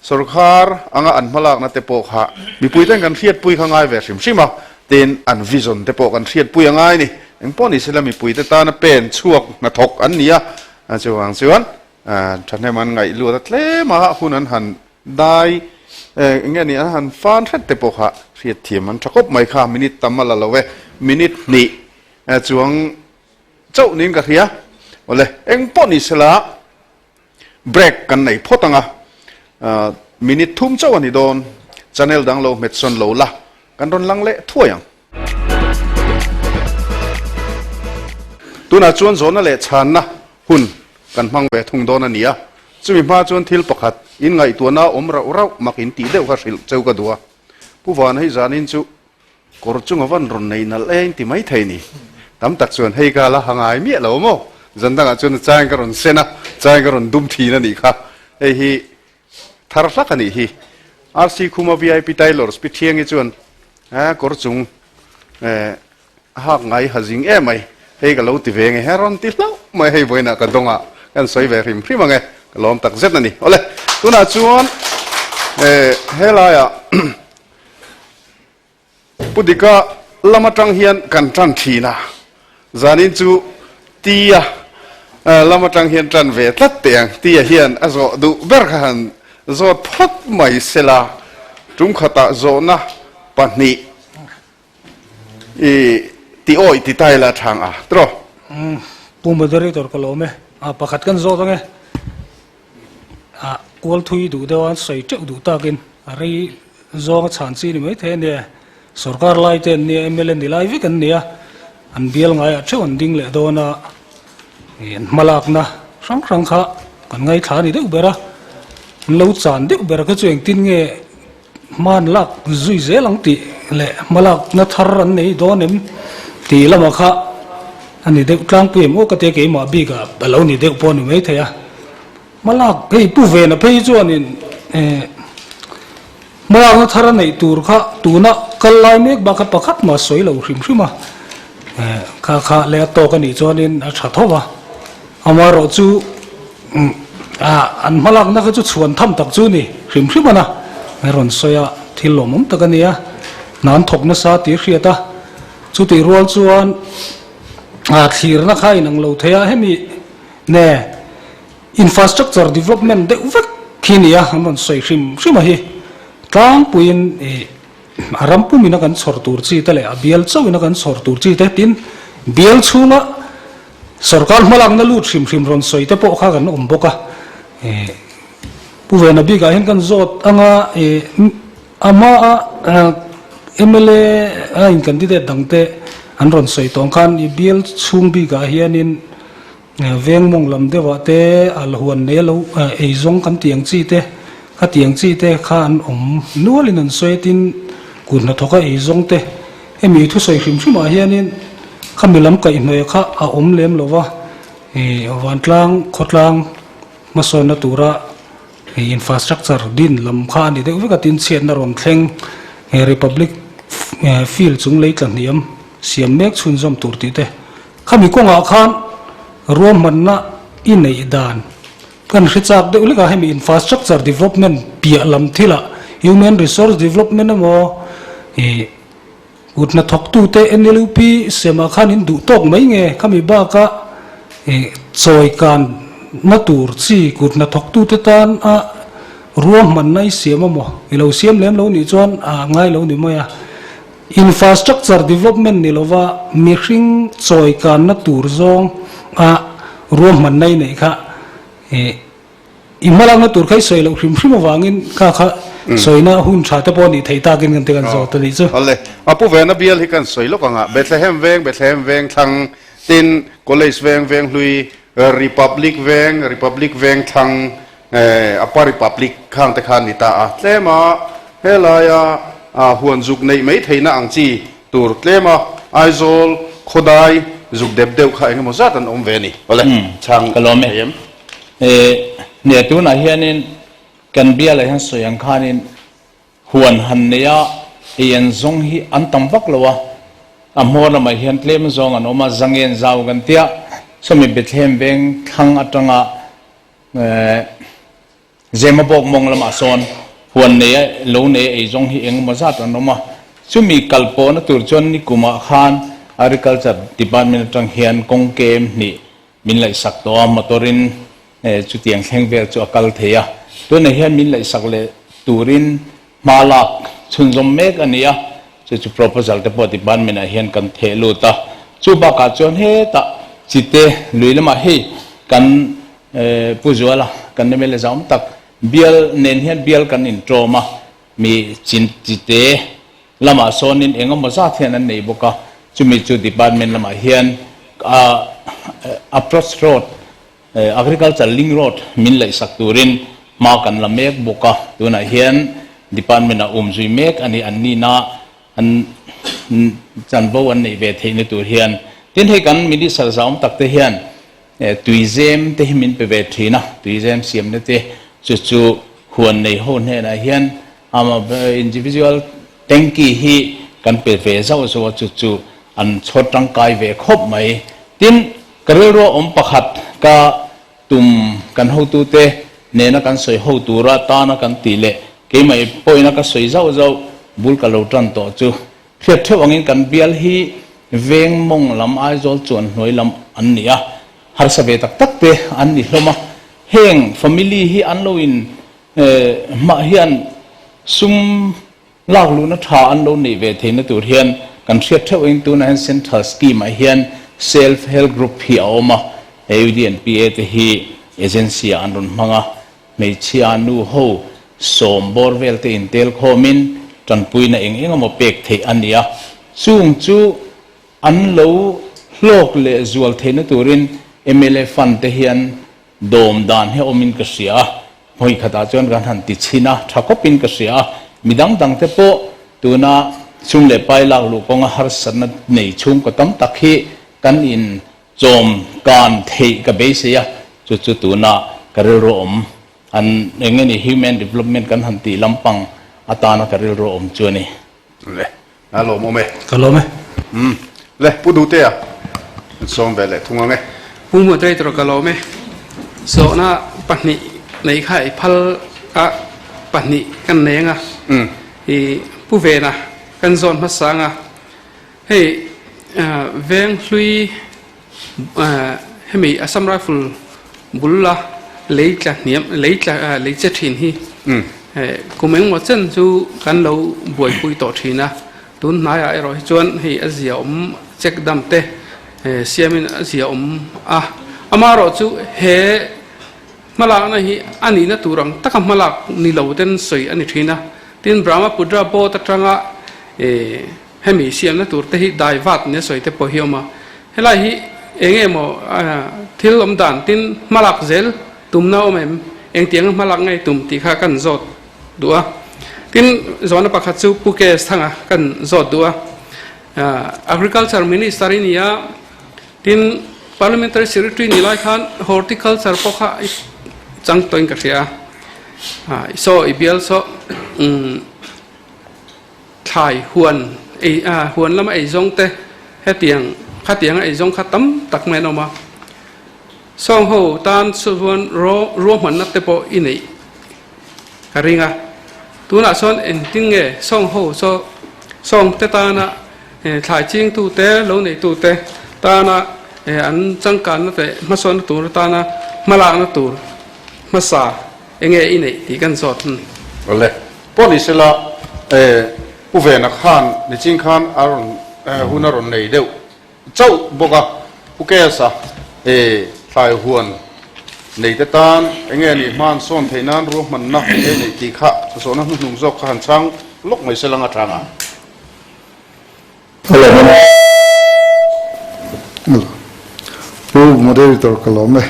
sorkar anga an hmalakna te pawh kha mipuiten kan hriatpui kha ngai ve hrim hrim a, tin an vision te pawh kan hriatpui a ngai ni, engpawh ni sela mipuite tana pen chhuak hnathawk an ni a, chuvang chuan thahnem an ngaih luat a tlem a, hun an han Dai, eng nge ni an han fan hret te pawh kha hriat thiam an tha khawp mai kha, minute tam a la lo e, minute hnih chuang chauh niin ka hria. Awle, eng pawh ni sela break kan nei phawt ang a, minute thum chauh a ni dawn, channel dang lo hmet sawn lo la, kan rawn lang leh thuai ang. Tunah chuan zawhna leh chhanna hun kan hmang ve thung dawn a ni a, chumi hma chuan thil pakhat in ngaihtuahna awm rauh rauh mak in tih deuh kha hrilh cheu ka duh a. Pu Vana hi zanin chu kawr chunga van rawn nei nalh e in ti mai thei ni. Tam tak chuan hei ka la ha ngai miah lo maw? Zan dangah chuan a chain ka rawn sen a, chain ka rawn dum thin a nih kha. Hei hi Thar hlak a nih hi. RC Khuma vip Tailors Pi Thiangi chuan kawr chung a hak ngai ha zing em mai. Hei ka lo ti ve nge he rawn ti hlauh mai hei vawiinah ka dawngah kan sawi ve hrim hrim ang e. Ka lawm tak zet a ni. Awle, tunah chuan helaiah Pu Dika lam atang hian kan tan thin a, zanin chu Tia lam atang hian tan ve tlat teh ang. Tia hian a zawh duh ber kha han zawt phawt mai sela, tum khatah zawhna pahnih i ti awih ti ta ila thang a tiraw? Pu Moderator ka lawm e, pakhat kan zawt ang e. A kual thui duh deuh a, an sawi teuh duh takin a rei zawng a chhan chi ni mai thei a nia. Sorkar lai te an nia, mla ni lai vek an nia, an bial ngaiah theuh an ding leh dawn a, an hmalakna hrang hrang kha kan ngaithla a ni deuh ber a, an lo chan deuh ber kha chu engtin nge hma an lak zui zel ang tih leh hmalakna thar an nei dawn em tih lamah kha a ni deuh tlangpui em aw ka tia keimah bikah a lo ni deuh pawh a ni maithei a. Hmalak phei pu vena phei chuanin eh hmalakna thar a neih tur kha tuna kal lai mek bak kha pakhat mah sawi lo hrim hrim a. Kha kha leh a tawk a nih chuanin a tha tho va, amaherawh chu an hmalakna kha chu chhuan tham tak chu ni hrim hrim a na, a rawn sawi a, thil lawmawm tak a ni a, hna an thawk nasa tih a hriat a, chutih rual chuan thlirna kha a inang lo thei a, hemi ne infrastructure development deuh vek khi a ni a, an rawn sawi hrim hrim a hi tlangpuiin ih. A ram pumina kan chhawr tur chi te leh a bial chauhina kan chhawr tur chi te tin bial chhunga sorkar hmalakna lut hrim hrim rawn sawi te pawh kha kan awm bawk a. Pu Vena bikah hian kan zawt anga ama mla a in candidate dang te an rawn sawi tawng khan i bial chhung bikah hianin Veng mawng lam deuhah te al huan nei lo eizawng kan tih ang chi te, kha tih ang chi te kha an awm nualin an sawi a tin kut hnathawka eizawng te hemi thusawi hrim hrimah hianin khami lam kaihhnawih kha a awm lem lo va, vantlang khawtlang hmasawnna tura infrastructure din lam kha a ni deuh vek a tin chhiatna rawn thleng Republic field chung lei tla hniam siam mek chhunzawm tur tih te. Khami kawngah khan ruahmanna i neih dan kan hre chak deuh lek a, hemi infrastructure development piah lam thilah human resource development emaw ih kut hnathawktute NLUP semah khan in duh tawk mai nge khami baka ih chawi kan na tur chi kut hnathawktute tan a ruahmanna i siam emaw i lo siam lem lo nih chuan a ngai lo ni mai a. Infrastructure development ni lova mihring chawi kanna tur zawng a ruahmanna i neih kha i hmalakna tur kha i sawi loh hrim hrim avangin kha kha sawina hun tha te pawh a nih theih takin kan ti kan zawt a nih chu. Awle, a pu Vena bial hi kan sawi lawk ang a, Bethlehem veng, Bethlehem veng thlang, tin College veng, Venghlui, Republic veng, Republic veng thlang, Apa Republic khang te khan ni ta a, tlema helaia huan zuk neih mai theihna ang chi tur tlema Aizawl khawdai zuk dep deuh kha engemaw zat an awm ve a ni. Awle, chhang Ka lawm e. thei em? Nia, tunah hianin kan bialah hian sawi ang khanin huan han nei a, ei an zawng hi an tam vak lo a, a hmawr lamah hian tlem zawng an awm a, zangen zau kan tia, sawmi Bethlehem veng thlang atanga Zemabawk mawng lamah sawn huan nei a lo nei a eizawng hi eng emaw zat an awm a, chumi kal pawhna tur chuan nikumah khan Agriculture Department atang hian kawng kem hnih min laihsak tawh a, motor in chutiang thleng vel chu a kal thei a, tunah hian min laihsak leh turin hma lak chhunzawm mek a ni a, chu chu proposal te pawh department ah hian kan theh lut a, chu bakah chuan hetah chite lui lamah hei kan Pu Zuala kan mla zau tak bial nen hian bial kan intawm a, mi chin chite lamah sawnin eng emaw zat hian an nei bawk a, chumi chu department lamah hian approach road Agriculture link road min laihsak turin hma kan la mek bawk a, tunah hian department ah um zui mek a ni, an nihna an chanvo an neih ve theihna tur hian. Tin hei kan minister zauam tak te hian tuizem te hi min pe ve thin a, tuizem siamna te chu chu huan nei ho hnenah hian individual tanky hi kan pe ve zauh zauh a, chu chu an chhawr tangkai ve khawp mai. Tin, Ka rilru a awm pakhat ka tum kan hotute nena kan sawi ho tura tana kan tih leh keimah pawhina ka sawi zauh zauh bul ka lo tan tawh chu hriat theuh angin kan bial hi veng mawng lam Aizawl chuan hnuai lam an ni a, harsa ve tak tak te an ni hlawm a, heng family hi an lo in hmah hian sum Lak luhna tha an lo neih ve theihna tur hian kan hriat theuh in tunah hian Central Scheme ah hian Self Help Group hi a awm a, AUDNPA te hi agency ah an rawn hmang a, hmeichhia nu ho sawm bawr vel te intel khawmin tanpuina eng eng emaw pek theih a ni a, chung chu an lo hlawk leh zual theihna turin mla Fund te hian Dawm dan hi awmin ka hria a, hmawih khatah chuan kan han ti chhin a, tha khawpin ka hria a, midang dangte pawh tuna sum leh pai lak luh kawnga harsatna nei chhungkaw tam tak hi kan in chawm kan theih ka beisei a, chu chu tuna ka rilru awm an eng nge ni human development kan han tih lampang atana ka rilru awm chu a ni. Le, a lawmawm e. Ka lawm e. Umm. Le, Pu Duhtea, an sawm ve leh thung ang e. Pu Moderator ka lawm e. Zawhna pahnih nei kha i phal a, pahnih kan nei ang a. I Pu Vena kan zawn hmasa ang a. Hei veng hlui hemi Assam Rifle bul la lei tla hniam lei tla lei che thin hi kum engmaw chen chu kan lo buaipui tawh thin a. Tun hnaiah erawh hi chuan hei a zia awm check dam te siamin a zia awm a. Amaherawh chu he hmalakna hi a nihna tur ang taka hmalak ni lo ten sawi a ni thin a. Tin, Brahmaputra boat atanga hemi siamna tur te hi dai vat nia sawi te pawh hi a awm a. Helai hi eng nge maw thil awm dan tin hmalak zel tumna awm em? Engtianga hmalak ngei tum tih kha kan zawt duh a. Tin, zawhna pakhat chu Pu KS Thanga kan zawt duh a. Agriculture Minister i ni a, tin Parliamentary Secretary ni lai khan Horticulture pawh kha i chang tawhin ka hria a. Saw i bial saw thlai huan ei huan lama ei zawng te hetiang khatianga ei zawng kha tam tak mai an awm a. Sawng ho tan chuan ruahmanna te pawh i neih ka ring a. Tunah chuan engtin nge sawng ho chu sawng te tana thlai chingtu te, lo neitu te tana an changkanna leh hmasawnna tur atana hmalakna tur hmasa enge i neih tih kan zawt a ni. Awle, pawh ni sela Pu Vena khan niching khan a rawn hun a rawn nei deuh Chauh bawk a, Pu Kesa e thlai huan nei te tan enge a nih hman sawn theih nan ruahmanna e neih tih kha zawhna hnuhnung zawk kha han chhang lawk mai se lang a tang ang. Hello. Pu Moderator ka lawm e.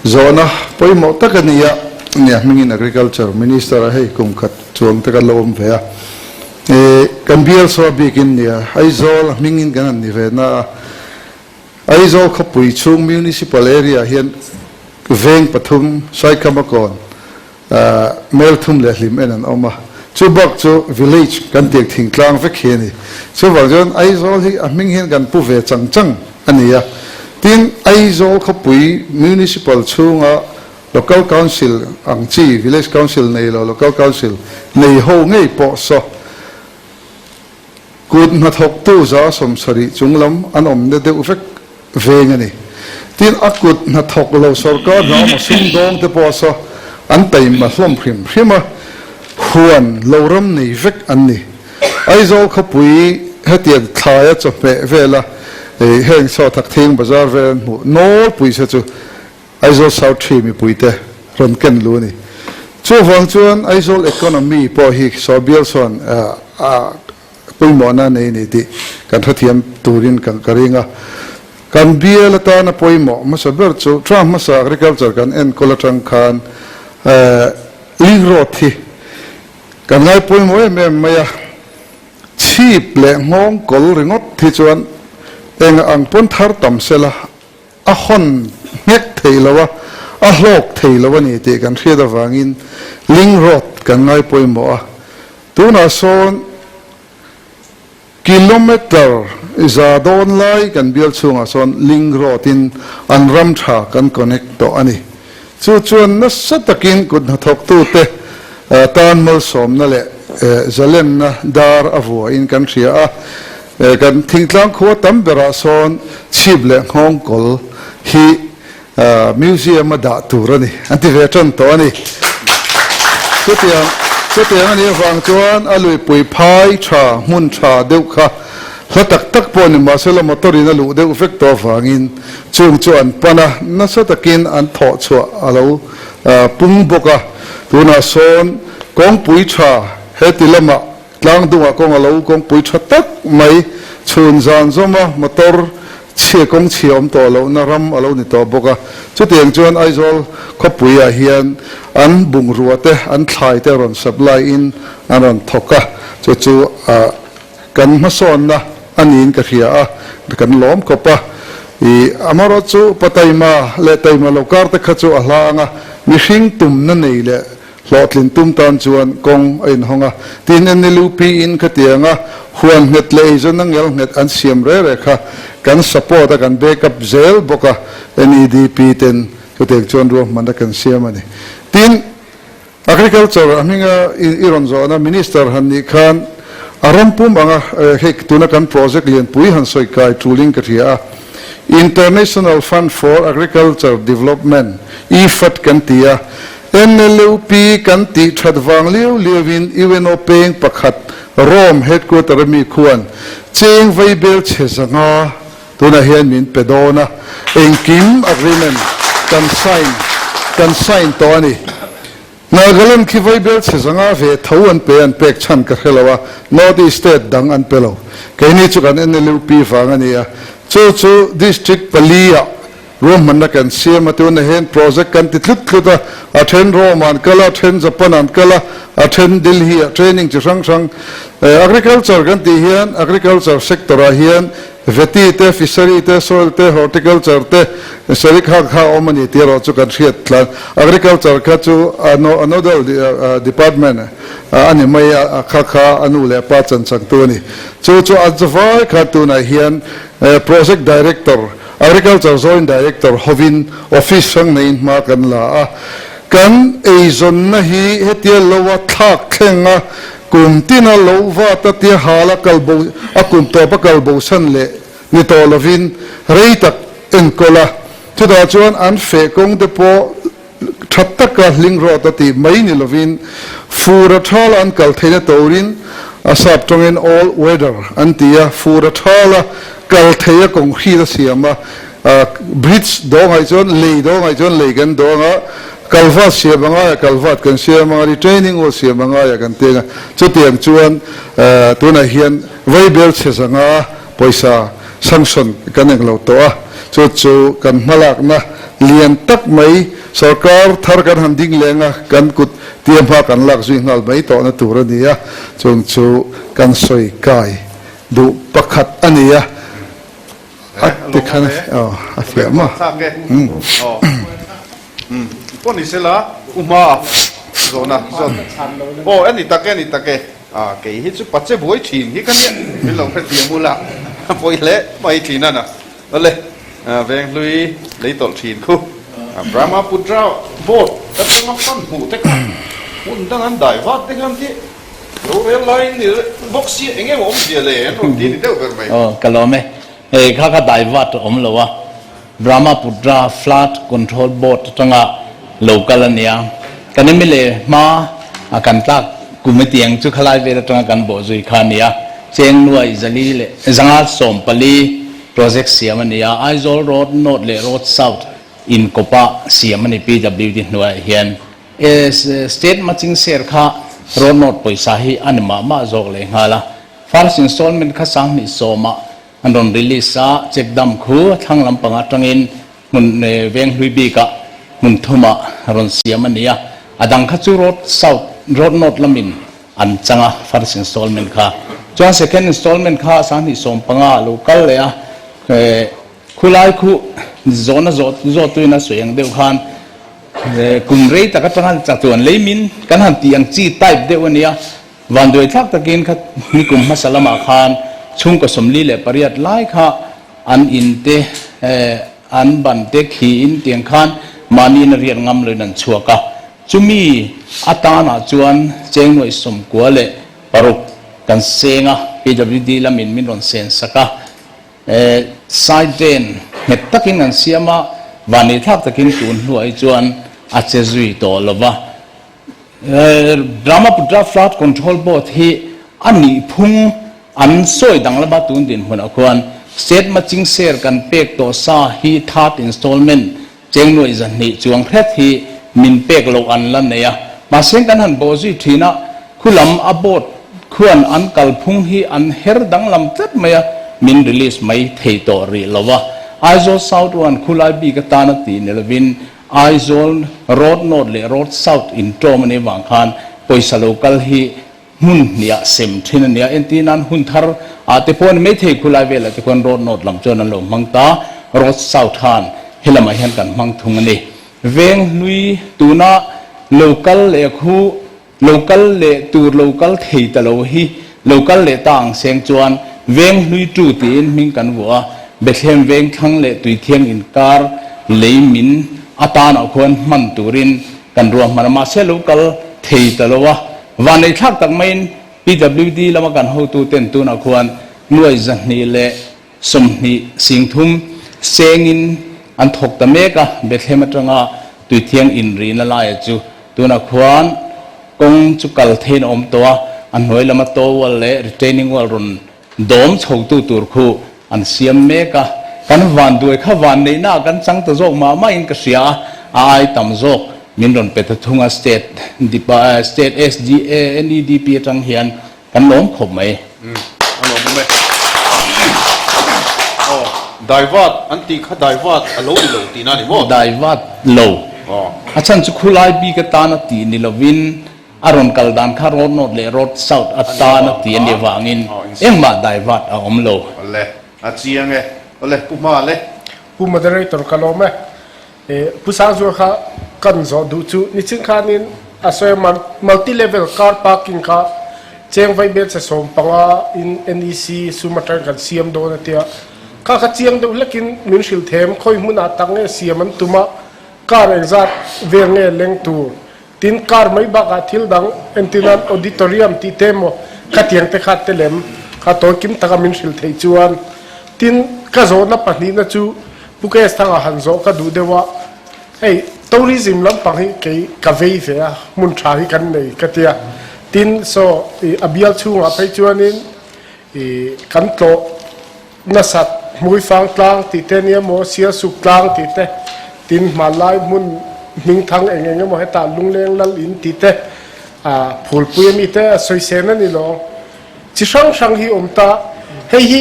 Zawhna pawimawh tak a ni a, nia hmingin Agriculture Minister a hei kum khat chuang te kan lo awm ve a. E, kan bial saw bikin nia, Aizawl a hmingin kan han ni ve na a. Aizawl khawpui chhung Municipal area hian veng pathum Saikhamakawn, mel thum leh hlim en an awm a. Chu bak chu village kan tiang thingtlang vek hi a ni. Chuvang chuan Aizawl hi a hming hian kan pu ve chang chang a ni a. Tin, Aizawl khawpui Municipal chhunga Local Council ang chi, Village Council nei lo Local Council nei ho ngei pawh saw kut hnathawktu za 70 chung lam an awmna deuh vek veng a ni. Tin, a kut hnathawk lo sorkar hna awm a sumdawng te pawh saw an taima hlawm hrim hrim a, huan lo ram nei vek an ni. Aizawl khawpui hetiang thlaia chawhmeh vela heng saw Thakthing Bazar vel an hmuh nawlpui se chu Aizawl South Tree mipuite rawn ken lu a ni. Chuvang chuan Aizawl economy pawh hi Sawbial chuan a pawimawhna a nei a ni tih kan hrethiam turin ka ring a. Kan bial atana pawimawh hmasa ber chu Trump hmasa agriculture kan enkawl atang khan link road hi kan ngai pawimawh em em mai a. Chhip leh nghawng kawl ringawt hi chuan eng ang pawn thar tam sela A hawn nghek thei lo a, a hlawk thei lo a ni tih kan hriat avangin link road kan ngai pawimawh a. Tunah sawn kilometre za dawn lai kan bial chhungah sawn link road in an ram tha kan connect tawh a ni. Chu chuan nasa takin kut hnathawktute tan malsawmna leh zalenna dar a vuahin kan hria a. Kan thingtlang khua tam berah sawn chhip leh nghawngkawl hi museum a dah tur a ni an ti ve tan tawh a ni. Chutiang chutiang a nih avang chuan a luipui phai tha hmun tha deuh kha hla tak tak pawh ni mahsela motor in a luh deuh vek tawh avangin chung chu an pan a, nasa takin an thawh chhuah a lo pung bawk a. Tunah sawn kawngpui tha heti lamah Tlang dungah kawng a lo kawngpui tha tak mai, chhun zan zawma motor chhia kawng chhia awm tawh lohna ram a lo ni tawh bawk a. Chutiang chuan Aizawl khawpuiah hian an bungrua te, an thlai te rawn supply in an rawn thawk a, chu chu kan hmasawnna a niin ka hria a, kan lawm khawp a. I amaherawhchu pa taima leh taima lo kar te kha chu a hla ang a, mihring tumna nei leh. Hlawhtlin tum tan chuan kawng a inhawng a, tin NLUP in khatianga huan nghet leh eizawnna ngel nghet an siam re re kha kan support a, kan back up zel bawk a, NEDP ten chutiang chuan ruahmanna kan siam a ni. Tin, Agriculture a hminga i rawn zawhna Minister han nih khan a ram pum anga hei tuna kan project lianpui han sawi kai tulin ka hria a, International Fund for Agriculture Development, IFAD kan ti a, NLUP kan tih that vang liau liauin UNO peng pakhat Rome headquarter a mi khuan cheng vaibel chhe zanga tunah hian min pe dawn a, engkim agreement kan sign kan sign tawh a ni. Nagaland khi vaibel chhe zanga ve tho an pe an pek chhan ka hre lo a, North East state dang an pe lo. Keini chu kan NLUP vang a ni a, chu chu district pali-ah Ruahmanna kan siam a, tuna hian project kan ti tlut tlut a, a then Rome ah an kal a, a then Japan ah an kal a, a then Delhi ah training chi hrang hrang. Agriculture kan tih hian agriculture sector ah hian veti te, fishery te, soil te, horticulture te, sari kha kha a awm a ni tih erawh chu kan hriat tlan. Agriculture kha chu a nodal department a ni mai a, a kha kha a nu leh pa chan changtu a ni. Chu chu a vai kha tunah hian project director Agriculture Joint Director hovin office hrang neiin hma kan la a, kan eizawnna hi hetia lo a thlak thleng a, kum tina lo vat a tia hal a kal bo a kum tawp a kal bosan leh ni tawh lovin rei tak enkawl a, chutah chuan an feh kawng te pawh tha taka hling rawt a tih mai ni lovin fur a thala an kal theihna turin a sap tawngin all weather an ti a, fur a thala kal thei a concrete a siam a, bridge dawngaih chuan lei dawngaih chuan lei kan dawng a, kalvat siam a ngai a kalvat kan siam anga retaining wall siam a ngai a kan ti anga chutiang chuan tunah hian vaibel chhe zanga Pawisa sanction kan eng lo tawh a, chu chu kan hmalakna lian tak mai sorkar thar kan han ding leng a, kan kut tia hma kan lak zui nghal mai tawhna tur a ni a, chung chu kan sawi kai duh pakhat a ni a, a ti khan a fiah maw? Pawh ni sela u hma zawhna zawt aw a ni tak e a ni tak e. A, kei hi chu pache buai thin hi ka nia, min lo hrethiam ula, a pawi hle mai thin a na. Awle, Venghlui lei tawlh thin khu. Brahmaputra boat atanga fan hmuh te kha hmun dang an dai vat te khan khi lo rel laiin ni bawk sia eng emaw awmzia le an rawn ti ni deuh ber mai. Aw, ka lawm e. Hei kha kha dai vat a awm lo a, Brahmaputra Flood Control Board atanga lo kal a nia. Kan MLA hma a kan tlak kum hetiang chu khalai vel atanga kan bawh zui kha a nia. Cheng nuai zali leh zanga 14 project siam a ni a, Aizawl Road North leh Road South inkawpa siam a ni PWD hnuaiah hian. State matching share kha Road North pawisa hi a ni mah mah zawk lehnghal a. First installment kha 2010 ah An rawn release a, check dam khu thlang lampang atangin hmun Venghlui bikah hmun thumah rawn siam a ni a, a dang kha chu road south, road north lamin an chang a, first installment kha. Chuan second installment kha 2015 a lo kal leh a, khulai khu zawhna zawh zawhtuin a sawi ang deuh khan kum rei tak atanga chatuan leimin kan han tih ang chi type deuh a ni a, Vanduai thlak takin kha nikum hmasa lamah khan chhungkaw 48 lai kha an in te an ban te khi in tiang khan mahni in a riat ngam loin an chhuak a. Chumi atanah chuan cheng nuaih 96 kan seng a, PWD lamin min rawn sen sak a. Side drain nghet takin an siam a, vanei thlak takin tun hnuah hi chuan a che zui tawh lo va. Brahmaputra Flood Control Board hi a nih phung an sawi dang lama tun dinhmunah khuan State Matching Share kan pek tawh sa hi third installment cheng nuaih 200 chuang hret hi min pek loh an la nei a. Mahse kan han bawh zui thin a, khulam a board khuan an kalphung hi an her danglam tlat mai a, min release mai thei tawh rih lo va. Aizawl South One khulai bik atana tih ni lovin Aizawl Road North leh Road South inṭawm a nih avang khan pawisa lo kal hi hmun hniah sem ṭhin a nia. Entir nan hun thar ah te pawh a ni maithei khulai velah te khuan Road North lam chuan an lo hmang ta, Road South khan helamah hian kan hmang thung a ni. Veng hlui tuna. Lo kal leh khu lo kal leh tur lo kal thei ta lo hi lo kal leh ta ang seng chuan veng hlui tu tiin hming kan vuah a, Bethlehem veng thlang leh Tuithiang inkar lei min atanah khuan hman turin kan ruahman a, mahse lo kal thei ta lo a, vanneih thlak tak maiin PWD lama kan hotuten tunah khuan nuai 220 singthum sengin an thawk ta mek a, Bethlehem atanga Tuithiang inrihna laia chu tunah khuan kawng chu kal theiin a awm tawh a, a hnuai lama toe wall leh retaining wall rawn dawm chhotu tur khu an siam mek a, kan vanduai kha vanneihna ah kan chang ta zawk mah mahin ka hria a, a ai tam zawk min rawn pe ta thung a, state state SDA NEDP atang hian Kan lawm khawp mai. Umm a lawm awm e. Aw daivat an tih kha daivat a lo ni lo tihna a ni maw? Daivat lo. Aw. A chhan chu khulai bik atana tih ni lovin a rawn kal dan kha road north leh road south atana tih a ni vangin engmah daivat a awm lo. Awle, a chiang e. Awle, Pu Hma le. Pu Moderator ka lawm e. Pu Sangzuala kha kan zawh duh chu nichin khanin a sawi a, multi level car parking kha cheng vaibel che 15 in NEC sum atang kan siam dawn a tia. Kha kha chiang deuh hlekin min hrilh them, khawi hmunah tak nge siam an tum a, car engzat vel nge leng tur, tin car mai bakah thil dang entirnan auditorium tih te emaw khatiang te kha te lem kha tawi kim taka min hrilh theih chuan tin ka zawhna pahnihna chu Pu Kes thangah han zawh ka duh deuh a, hei tourism lampang hi kei ka vei ve a, hmun tha hi kan nei ka tia, tin saw i a bial chhungah phei chuanin i kan tlawh nasat Hmuifang tlang tih te nia maw, Sialsuk tlang tih te, tin hmanlai hmun hmingthang eng eng emaw hetah Lungleng lal in tih te, Phulpui ami te a sawisel a ni lo. Chi hrang hrang hi awm ta. Hei hi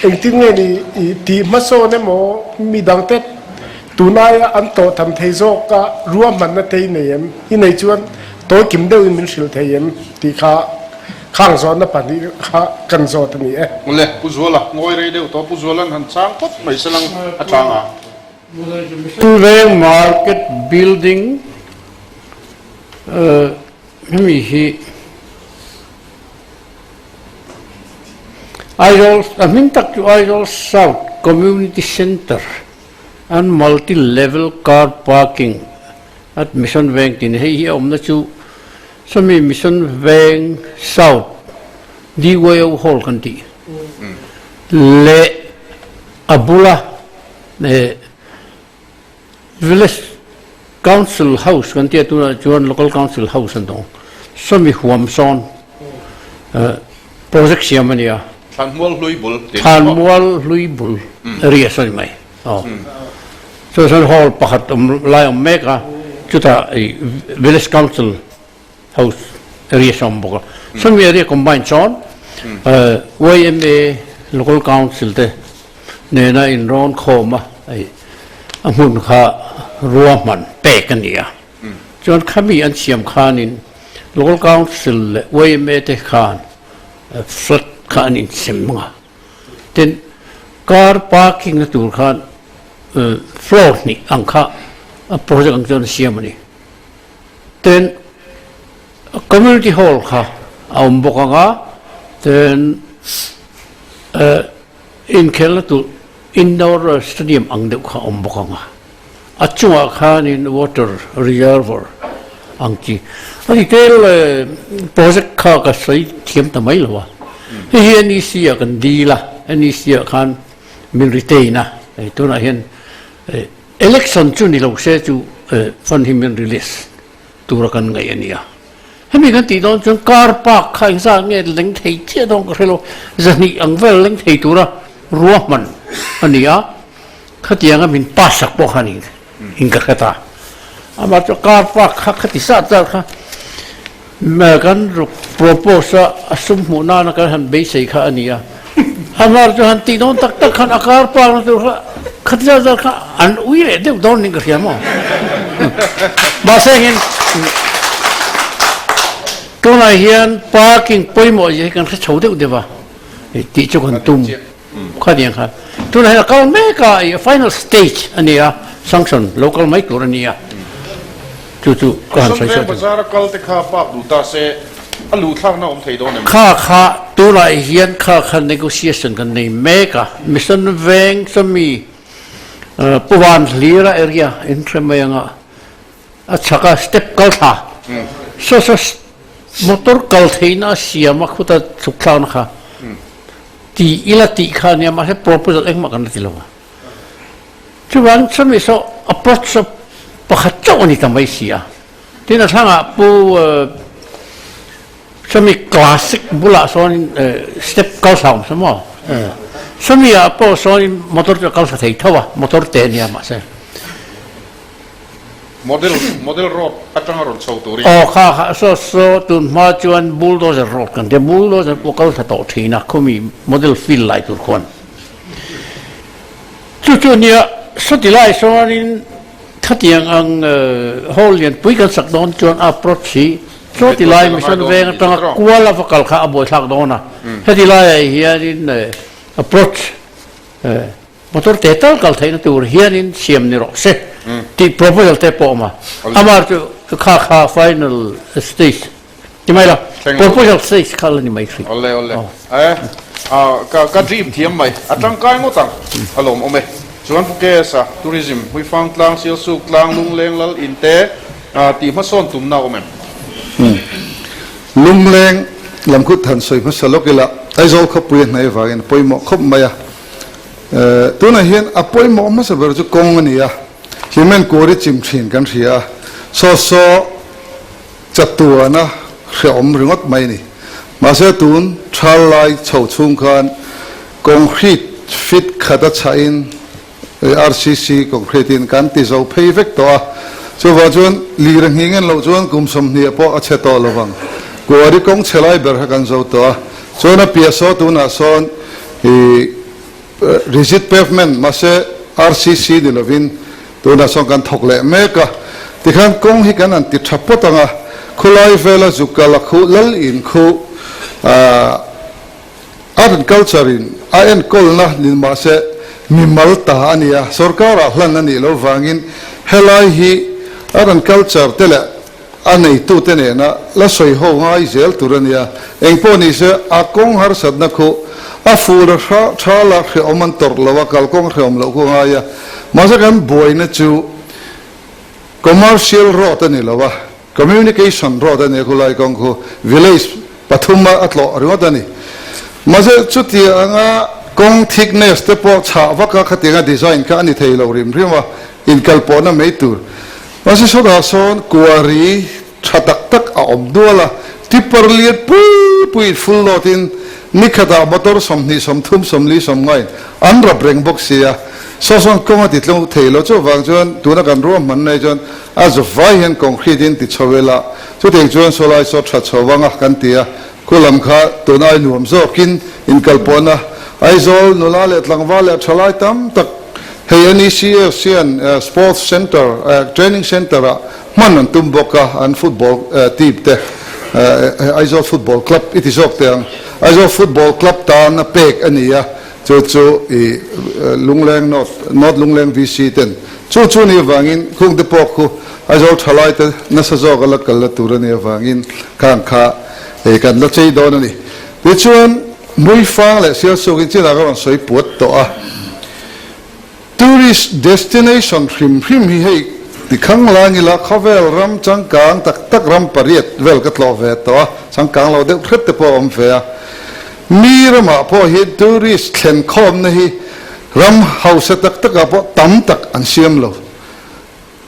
engtin nge ni i tih hmasawn emaw midang te tunaia an tawh tham thei zawk a ruahmanna te i nei em? I nei chuan tawi kim deuhin min hrilh thei em tih kha khang zawhna pahnih kha kan zawt a ni e. Mawle, Pu Zuala, ngawi rei deuh tawh, Pu Zuala'n han chang phawt mai se lang a tlang a. Veng Market Building hemi hi Aizawl a hming tak chu Aizawl South Community Centre and Multi Level Car Parking at Mission Veng tih a ni. Hei hi a awmna chu sawmi Mission Veng South DYO Hall kan tih leh a bula Village Council House kan tia tunah chuan Local Council House an tawng. Sawmi huam sawn project siam a nia. Thlanmual hlui bul tih a ni maw? Thlanmual hlui bul area sawi mai. Aw. Chuan sawn hall pakhat awm lai awm mek a, chutah Village Council House area sawn bawk a. Sawmi area combine chuan YMA Local Council te nena inrawn khawm a, a hmun kha ruahman pek a ni a. Chuan khami an siam khanin Local Council leh YMA te khan flat kha an insem a. Tin, car parking na tur khan floor hnih ang kha a project ang chuan a siam a ni. Tin, Community Hall kha a awm bawk ang a, tin inkhelna tur indoor stadium ang deuh kha a awm bawk ang a, a chungah khanin water reservoir ang chi a detail project kha ka sawi thiam ta mai lo a, hei hi NEC ah kan dil a, NEC ah khan min retain a, hei tunah hian election chu ni lo se chu fund hi min release tura kan ngaih a nia. Hemi kan tih dawn chuan car park kha engzat nge leng thei chiah dawn ka hre lo, 200 ang vel leng thei tura ruahman a ni a, khatianga min pass sak pawh khan in ka hre ta. Amah chu car park kha khati zat zat kha kan propose a, a sum hmuh nana kan han beisei kha a ni a. Amah chu han tih dawn tak tak khan a car park na tur kha khati zat zat kha an ui leh deuh dawn ning ka hria maw. Mahse hian tunah hian parking pawimawh zia hi kan hre chho deuh deuh a tih chu kan tum khatiang khan tunah hian a kal mek a final stage a ni a sanction lo kal mai tur a ni a. Chu chu ka han sawi Sawmveng sawi. bazar a kal te kha park duh ta se a luh thlakna awm thei dawn em? Kha kha tunah hian kha kha negotiation kan nei mek a, Mission Veng sawmi Pu Van Hlira area in hre mai anga a chhak a step kal thla saw saw motor kal theihna a siam a khuta chhuk thlakna kha ti ila tih kha ania mahse proposal engmah kan la ti lo a. Chuvang chumi saw approach saw pakhat chauh a ni ta mai si a. Tin a thlangah pu chumi classic bulah sawn step kal thla awm sa maw? Chumi ah pawh sawn motor chu a kal thla thei tho a, motor te a nia mahse. Model model road atanga rawn chho turin. Aw kha kha saw saw tun hma chuan bulldozer road kan tia, bulldozer pawh kal thla tawh thin a khumi model field lai tur khuan. Chu chu nia sawti lai sawnin khatiang ang hall lianpui kan sak dawn chuan a approach hi sawti lai mission veng atanga kual a va kal kha a buaithlak dawn a, heti laiah hianin approach motor te tal kal theihna tur hianin siam ni rawh se tih proposal te pawh a awm a, amah chu kha kha final stage Ti mai lo, proposal stage kha la ni mai hrih. Awle awle. Eh, ka ka dream thiam mai. A tangkai ngawt ang. A lawm awm e. Chuan Pu KS-a, Tourism, Hmuifang tlang, Sialsuk tlang, Lungleng lal in te tih hmasawn tumna a awm em? Lungleng lam kut han sawi hmasa lawk ila, Aizawl khawpui a hnaih avangin a pawimawh khawp mai a. Tunah hian a pawimawh hmasa ber chu kawng a ni a, cement kuari chim thin kan hria a, saw saw Chatuana hrehawm ringawt mai a ni. Mahse tun thal lai chho chhung khan concrete fit khat a chhahin RCC concrete in kan ti zo phei vek tawh a, chuvang chuan lir a nghing en loh chuan kum 20 ah pawh a chhe tawh lovang. Kuari kawng chhe lai ber kha kan zo tawh a, chuan a piah saw tunah sawn ih Rigid pavement mahse RCC ni lovin tunah sawn kan thawk leh mek a, tikhan kawng hi kan han ti tha pawt ang a, khulai vela zukal a khuh lal in khu art and culture in a enkawlna ni mahse mimal ta a ni a, sorkar ah hlan a nih loh vangin helai hi art and culture te leh a neitute nena la sawi ho ngai zel tur a nia. Engpawh ni se, a kawng harsatna khu a fur a hra tha la hrehawm an tawrh lo a, kalkawng hrehawm loh khu a ngai a. Mahse kan buaina chu commercial road a ni lo a, communication road a ni a, khulai kawng khu village pathum a tlawh ringawt a ni. Mahse chutia anga kawng thickness te pawh chhah vak a khatianga design kha a ni thei lo rim rim a, inkalpawhna mai tur. Mahse sawtah sawn kuari tha tak tak a awm dual a, tipper lian pui pui full load in nikhatah motor 20 30 40 sawmngain an rap reng bawk si a, saw sawn kawng a ti tlung thei lo chuvang chuan tuna kan ruahman nei chuan a zavai hian concrete in ti chho ila chutiang chuan sawlai saw tha chho vang a kan ti a, khu lam kha tun ai nuam zawkin inkalpawhna Aizawl nula leh tlangval leh thalai tam tak Hei NECS hian Sports Centre, Training Centre ah hman an tum bawk a, an football team te Aizawl Football Club i ti zawk teh ang. Aizawl Football Club tan a pek a ni a, chu chu i Lungleng North, North Lungleng VC ten chu chu ni avangin khung te pawh khu Aizawl thalai te nasa zawk a la kal la tur a nih avangin khang kha kan la chei dawn a ni. Tichuan Hmuifang leh Sialsuk in chinah ka rawn sawi puat tawh a. Tourist destination hrim hrim hi hei ti khang lai nila khawvel ram changkang tak tak ram pariat vel ka tlawh ve tawh a, changkang lo deuh hret te pawh a awm ve a. Mi ramah pawh hi tourist thlen khawmna hi ram hausa tak takah pawh tam tak an siam lo.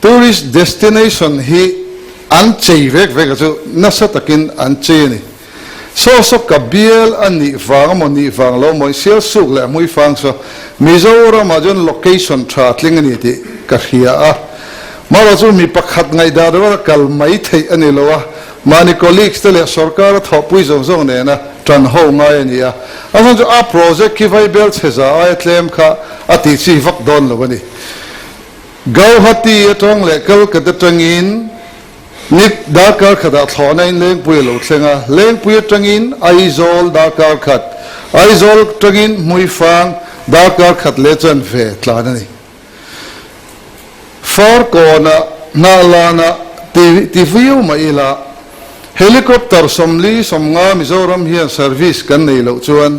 Tourist destination hi an chei vek vek a chu nasa takin an chei a ni. Saw saw ka bial a nih vang emaw nih vang lo maw Sialsuk leh Hmuifang saw Mizoram ah chuan location tha tling a ni tih ka hria a. Mahrawh chu mi pakhat ngaihdan ringawt a kal mai theih a ni lo a, mahni colleagues te leh sorkar a thawhpui zawng zawng nena tan ho ngai a ni a. A chhan chu a project khi vaibel chhe za aia tlem kha a tih chi vak dawn lo a ni. Gauhati atang leh Kolkata atangin ni darkar khatah thlawhna in Lengpui a lo thleng a, Lengpui atangin Aizawl darkar khat, Aizawl atangin Hmuifang darkar khat leh chuan ve tlan a ni. Farkawnah, Hnahlanah. Ti ti viau mah ila, helicopter 40, 50 Mizoram hian service kan nei loh chuan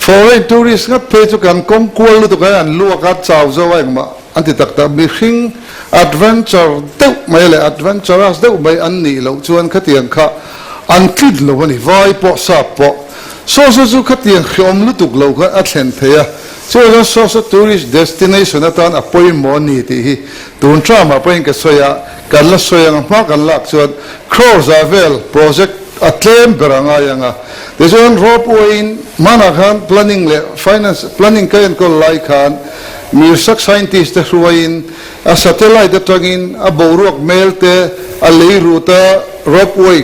foreign tourist ngat phei chu kan kawng kual lutuk a an luak a chau zo a engmah an ti tak tak. Mihring adventure deuh mai leh adventurous deuh mai an nih loh chuan khatiang kha an tlit lo a ni, vai pawh sap pawh. Saw saw chu khatiang hreawm lutuk lo kha a thlen thei a, chuan chuan saw saw tourist destination atan a pawimawh a ni tih hi tun tramah pawhin ka sawi a, kan la sawi ang a, hma kan lak chuan crore za vel project a tlem ber a ngai ang a, tichuan rope way-in hmanah khan planning leh finance planning ka enkawl lai khan Mirsak scientist te hruaiin a satellite atangin a boruak mel te a lei rut a, rope way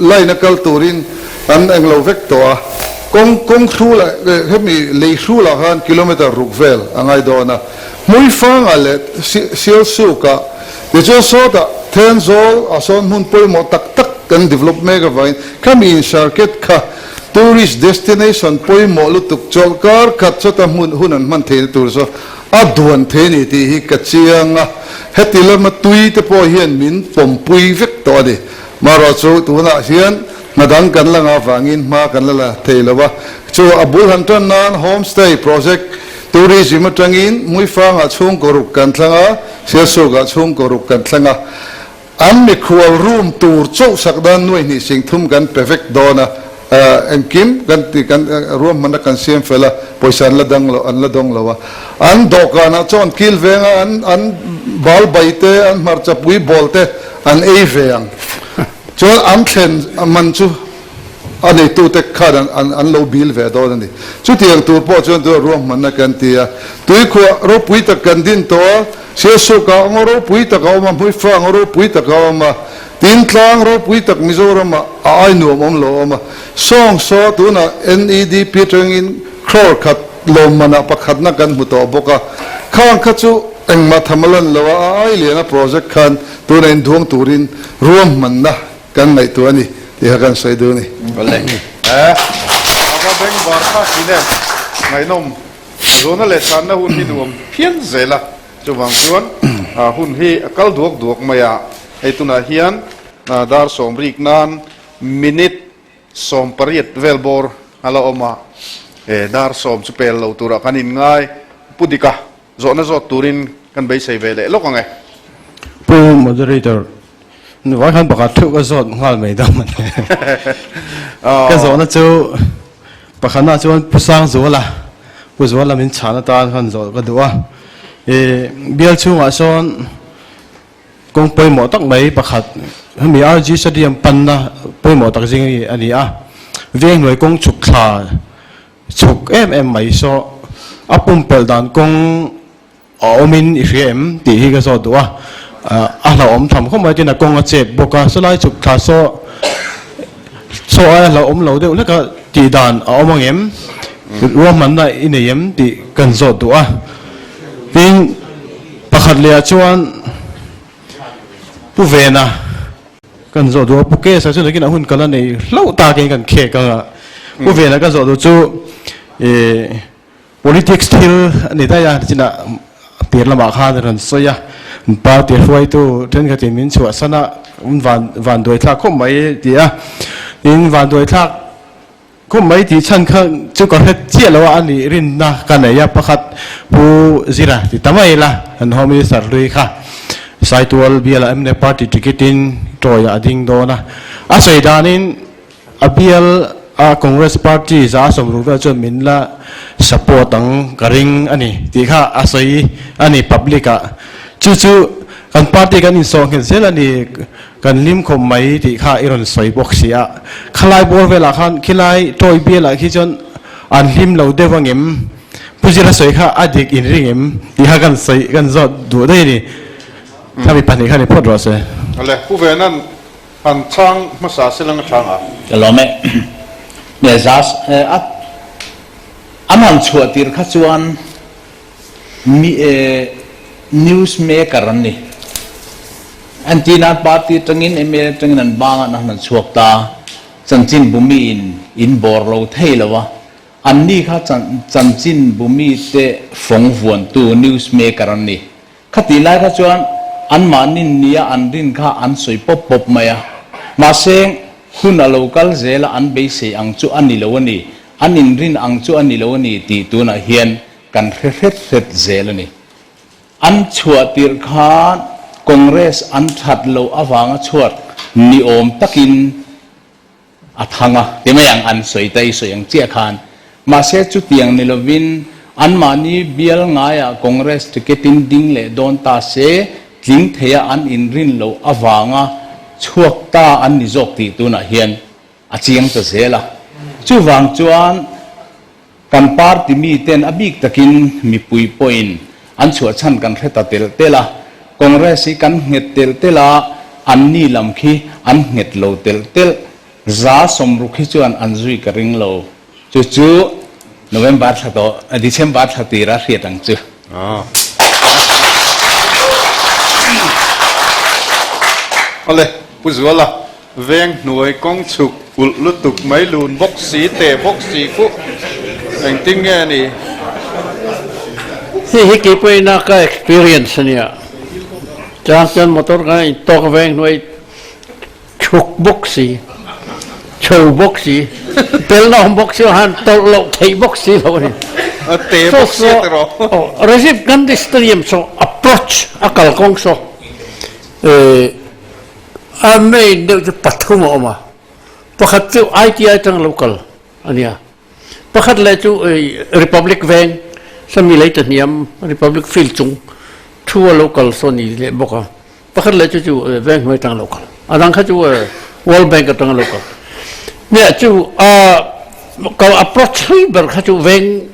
line a kal turin an englo vek tawh a, kawng kawng hru lah hemi lei hru lah khan kilometre ruk vel a ngai dawn a, Hmuifangah leh Sialsukah tichuan sawtah Thenzawl a sawn hmun pawimawh tak tak kan develop mek avangin khami in circuit kha tourist destination pawimawh lutuk chawlhkar khat chawta hmun hun an hman theihna tur chu a duan thei a ni tih hi ka chiang a, heti lama tui te pawh hian min pawmpui vek tawh a ni. Marawh chu tunah hian hna dang kan la ngah vangin hma kan la la thei lo a, chu a bul han tan nan homestay project tourism atangin Hmuifangah chhungkaw ruk kan thlang a, Sialsukah chhungkaw ruk kan thleng a, an mikhual room tur chauh sak dan nuai hnih sing thum kan pe vek dawn a, engkim kan ti kan ruahmanna kan siam fel a, pawisa an la dang lo an la dawng lo a, an dawhkanah chuan kil venga an an bal bai te an hmarcha pui bawl te an ei ve ang chuan an thlen man chu a neitute khan an an an lo bil ve dawn a ni. Chutiang tur pawh chuan tuna ruahmanna kan ti a, tuikhuah ropui tak kan din tawh a, Sialsukah ngaw ropui tak a awm a, Hmuifang ngaw ropui tak a awm a, tin tlang ropui tak Mizoramah a ai nuam awm lo a awm a. Sawng saw tunah NEDP atangin crore khat lawmmanah pakhatna kan hmu tawh bawk a, khang kha chu engmah tham a lan lo a, a ai liana project khan tuna induang turin ruahmanna kan ngaihtuah a ni tih kha kan sawi duh a ni. Awle. Eh, a va beng var kha thin em? Ngaihnawm zawhna leh chhanna hun hi nuam phian zel a, chuvang chuan hun hi a kal duak duak mai a, hei tunah hian dar sawm rik nan minute 18 vel bawr a la awm a, dar sawm chu pel lo turah kan inngai Pu Dika. Zawhna zawt turin kan beisei ve leh lawk ang e. Pu Moderator, nuvai khan pakhat theuh ka zawt nghal mai dam a ni. Ka zawhna chu pakhatna chuan Pu Sangzuala, Pu Zuala min chhan atan khan zawh ka duh a. I bial chhungah sawn kawng pawimawh tak mai pakhat hemi RG Stadium panna pawimawh tak zing a ni a. Venghnuai kawng chhuk thla Chhuk em em mai saw a pumpelh dan kawng a awmin i hria em tih hi ka zawt duh a, a hlauhawm tham khawp mai tin a kawng a chet bawk a, sawlai chhuk thla saw saw aia hlauhawm lo deuh hlek a tih dan a awm ang em, ruahmanna i nei em tih kan zawt duh a, tin pakhat leh ah chuan Pu Vena. Kan zawh duh a, Pu Kesa chu nakin a hun kal a nei hlauh takin kan khek a, Pu Vena kan zawh duh chu ih politics thil a ni daih a, nichinah tir lamah khan a rawn sawi a, party hruaitu thenkhatin min chhuahsan a, van vanduai thlak khawp mai a ti a, tin vanduai thlak Khum mai tih chhan kha chu ka hre chiah lo a, a nih rinna ka nei a, pakhat Pu Zira ti ta mai la, an Home Minister hlui kha Saitual bialah mna party ticket in Troy-ah a ding dawn a, a sawi danin a bial a Congress party za 60 vel chuan min la support ang ka ring a ni tih kha a sawi a ni public ah. Chu chu kan party kan insawh nghet zel a ni. Kan hlim khawp mai tih kha i rawn sawi bawk si a, khalai bawr velah khan khilai toy bialah khi chuan an hlim lo deuh angem? Pu Zira sawi kha a dik in ring em? Tih kha kan sawi kan zawt duh daih a ni. Khami pahnih kha ni phawt rawh se. Awle, Pu Venan han chhang hmasa se lang a chhang a. Ka lawm e. Nge zas a an han chhuah tir kha chuan Mi news maker an ni. Antina party atangin mla atangin an bangah an han chhuak ta. Chanchin bumi in in bawr lo thei lo a. An ni kha chanchin bumi te fawng vuantu news maker an ni. Khatih lai kha chuan. Anmahnin nia an rin kha an sawi pawp pawp mai a. Mahse, hun a lo kal zel a, an beisei ang chu a ni lo a ni, an inrin ang chu a ni lo a ni tih tunah hian kan hre hret hret zel a ni. An chhuah tirh khan Congress an that loh avanga chhuat ni awm takin a thang a, ti mai ang an sawi ta i sawi ang chiah khan. Mahse chutiang ni lovin anmahni bial ngaiah Congress ticket in ding leh dawn ta se tling theia an inrin loh avanga chhuak ta an ni zawk tih tunah hian a chiang ta zel a. Chuvang chuan kan party miten a bik takin mipui pawhin an chhuah chhan kan hre ta telh telh a, Congress hi kan nghet telh telh a, anni lam khi an nghet lo telh telh, 60% hi chuan an zui ka ring lo. Chu chu November thla tawh, December thla tira hriat ang chu. Awle, Pu Zuala, Veng hnuai kawng chhuk ulh lutuk mai lun bawk si teh bawk si khuh engtin nge a ni? Hei hi keipawhin a ka experience a nia. Chang chuan motor kha in tawk veng hnuai chhuk bawk si, chho bawk si, pelna awm bawk si han tawlh loh theih bawk si lo a ni. A teh bawk si a tiraw. Rajiv Gandhi Stadium saw approach a kalkawng saw A main deuh chu pathum a awm a, pakhat chu ITI atang lo kal a nia, pakhat leh chu Republic Veng sami lei ta hniam Republic Field chung thu a lo kal saw ni leh bawk a, pakhat leh chu chu Veng hnuai atang lo kal, a dang kha chu World Bank atang lo kal. Nia chu a kal approach hlui ber kha chu Veng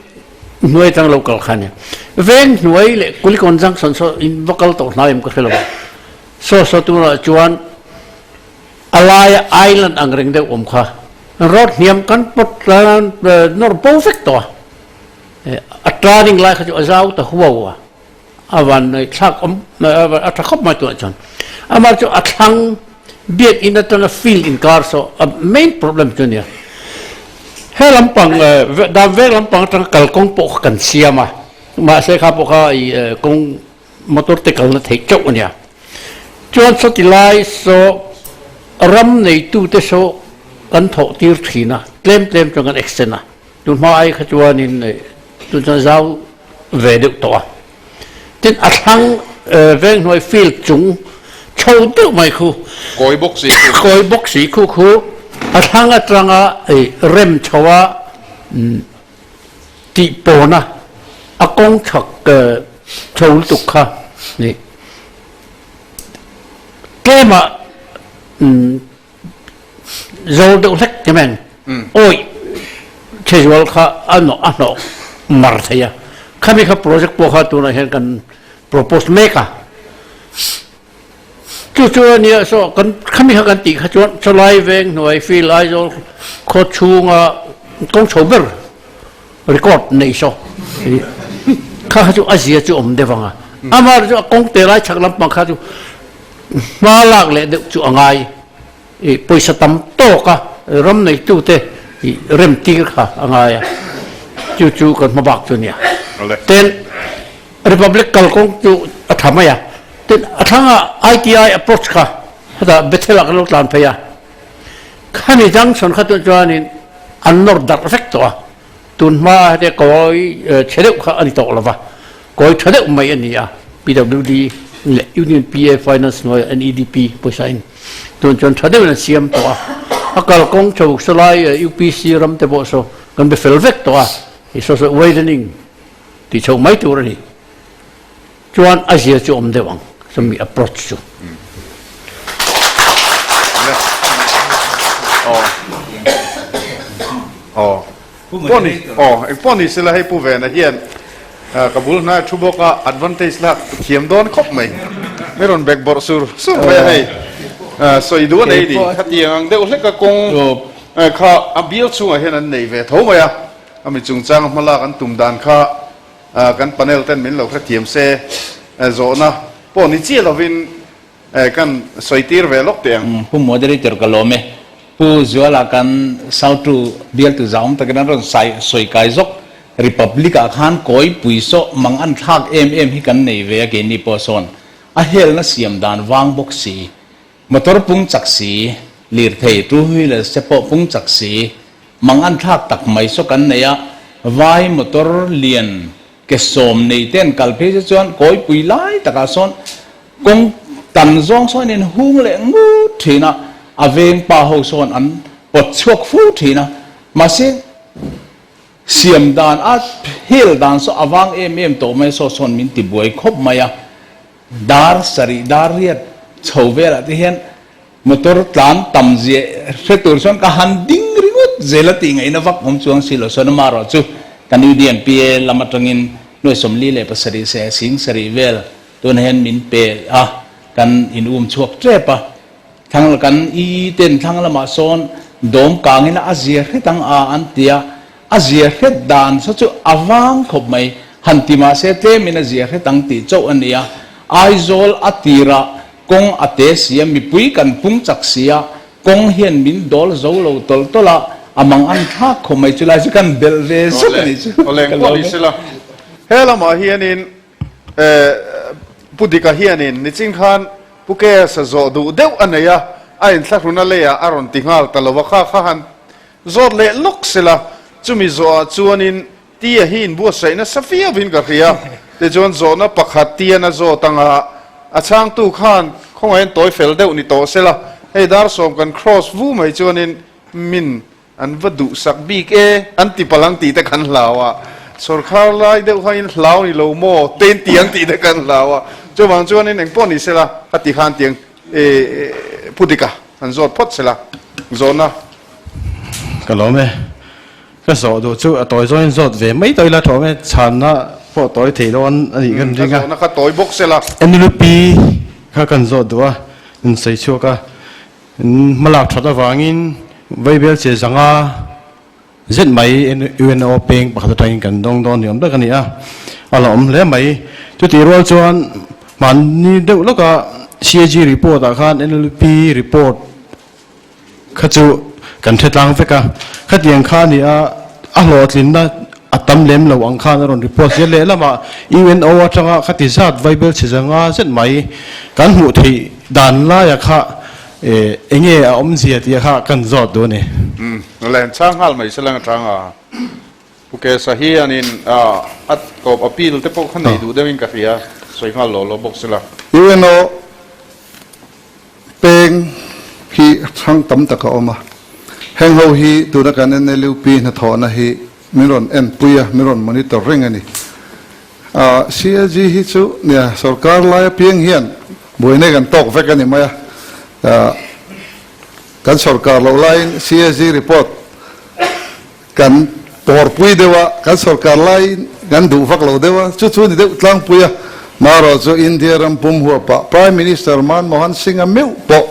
hnuai atang lo kal kha a nia. Veng hnuai leh Kulikawn Junction saw in va kal tawh hnai em ka hre lo a. Saw saw turah chuan a laia island ang reng deuh awm kha road hniam kan pawt tlan nawr bo vek tawh a, a turning lai kha chu a zau ta huau a, a van thlak awm a tha khawp mai tunah chuan. Amah chu a thlang biakinn atanga field inkar saw a main problem chu a nia. He lampang dam veng lampang atanga kalkawng pawh kha kan siam a, mahse kha pawh kha kawng Motor te kalna theih chauh a nia. Chuan sawti lai saw ram neitute saw kan thawh tir thin a, tlem tlem chuan kan extend a. Tun hma ai kha chuanin tun chuan zau ve deuh tawh a. Tin a thlang Venghnuai field chung chho deuh mai khu, Kawi bawk si khu. Kawi bawk si khu khu a thlang atanga rem chho a Tih pawna a kawng chhak chho lutuk kha ni. Tlema zo deuh hlek ti mai ang. Awih Chezual kha a nawh a hnawh mar thei a. Khami kha project pawh kha tunah hian kan propose mek a. Chu chu a nia saw kan khami kha kan tih kha chuan chawlai veng hnuai field Aizawl khaw chhunga kawng chho ber record nei saw kha kha chu a zia chu awm deuh ang a amah chu a kawng te lai chhak lampang kha chu hma lak leh deuh chu a ngai i pawisa tam tawk a ram neitu te i rem tir kha a ngai a chu chu kan hma bak chu a nia ten Republic kalkawng chu a tha mai a, tin a thlangah ITI approach kha hetah Bethel ah kan lo tlan phei a, khami junction kha chu chuanin an nawr darh vek tawh a, tun hma hete kawi chhe deuh kha a ni tawh lova, kawi tha deuh mai a ni a, PWD leh Union PA Finance hnuaiah NEDP pawisa in tun chuan tha deuhin an siam tawh a, a kalkawng chho sawlai UPC ram te pawh saw kan be fel vek tawh a, saw saw widening Tih chhoh mai tur a ni. Chuan a zia chu awm deuh ang, chumi approach chu. Aw. Pawh ni, aw, eng pawh ni sela hei Pu Vena hian ka bul hnai a thu bawk a, advantage lak thiam dawn khawp mai. Mi rawn bek bawrh sur sur mai a hei. Sawi duh a nei ni. Khatiang ang deuh hlek a kawng kha a bial chhungah hian an nei ve tho mai a. A mi chungchang hma lak an tum dan kha kan panel ten min lo hrethiam se, zawhna pawh ni chiah lovin kan sawi tir ve lawk teh ang. Pu Moderator ka lawm e. Pu Zuala kan Sautu bialtu zahawm takin an rawn sawi kai zawk. Republic ah khan kawi pui sawh mang an thlak em em hi kan nei ve a keini pawh sawn. A helna siam dan vang bawk si, motor pung chak si, lirthei, two wheelers te pawh pung chak si, mang an thlak tak mai saw kan nei a, vai motor lian ke sawm nei te an kal phei che chuan kawipui lai takah sawn kawng tan zawng sawn in hung leh ngut thin a, a veng pa ho sawn an pawt chhuak fu thin a, mahse Siam dan a hel dan saw a vang em em tawh mai saw sawn min ti buai khawp mai a, dar sarih dar riat chho velah te hian motor tlan tam zia hre tur chuan ka han ding ringawt zel a tih ngaihna vak awm chuang si lo sawn amaherawh chu kan UDMPA lam atangin nuai 47 se sing sarih vel tunah hian min pe a kan in um chhuak tep a. Thlang kan i ten thlang lamah sawn dawm kangin a zia hret ang a an ti a, a zia hret dan saw chu a vang khawp mai. Han ti mah se tlemin a zia hret ang tih chauh a ni a. Aizawl a tirah kawng a te si a, mipui kan pung chak si a, kawng hian min dawl zo lo tawlh tawlh a, a mang an thlak khawp mai. Chulai chu kan belh ve zuk a nih chu. Awle, awle, pawh ni sela. He lamah hianin Pu Dika hianin nichin khan Pu Kesa zawh duh deuh a nei a, a inthlahruna leiah a rawn ti nghal ta lo a, kha kha han zawt leh lawk sela, chumi zawhah chuanin Tia hi inbuatsaih nasa viauin ka hria, tichuan zawhna pakhat Tian a zawt anga a chhangtu khan khawngaihin tawi fel deuh ni tawh sela, hei dar sawm kan cross vu mai chuanin min An va duhsak bik e, an ti palh ang tih te kan hlau a, sawrkhar lai deuh kha in hlau ni lo maw te in ti ang tih te kan hlau a, chuvang chuanin eng pawh ni sela a ti khan tiang Pu Dika han zawt phawt sela zawhna. Ka lawm e, ka zawh duh chu a tawi zawngin zawt ve mai tawh ila tha awm e, chhanna pawh tawi thei dawn a nih kan ring a. Ka zawhna kha tawi bawk sela. NLP kha kan zawt duh a, in sawi chhuak a. Hmalak that avangin Vaibel che zanga zet mai UNO peng pakhat atangin kan dawng dawn ni awm tak a ni a, a la awm hle mai. Chutih rual chuan mahni deuh lawka CAG report ah khan NLP report kha chu kan hre tlang vek a, khatiang kha a ni a, a hlawhtlinna a tam lem lo ang khan a rawn report zel lehlamah UNO atanga khati zat Vaibel che zanga zet mai kan hmuh theih Dan laia kha enge a awmzia tih kha kan zawt duh a ni. Umm len chang nghal mai sela nga tang a. Pu Kesa hianin a tawp appeal te pawh kha nei duh deuhin ka hria, sawi nghal lo lo bawk sela. UNO peng hi hrang tam tak a awm a, heng ho hi tuna kan NLUP hnathawhna hi min rawn enpui a, min rawn monitor reng a ni. CAG hi chu nia sorkar lai apiang hian buaina kan tawk vek a ni mai a, kan sorkar loh laiin CAG report kan pawrpui deuh a, kan sorkar laiin kan duh vak lo deuh a, chu chu ni deuh tlangpui a, marawh chu India ram pum huapah Prime Minister Manmohan Singh-a meuh pawh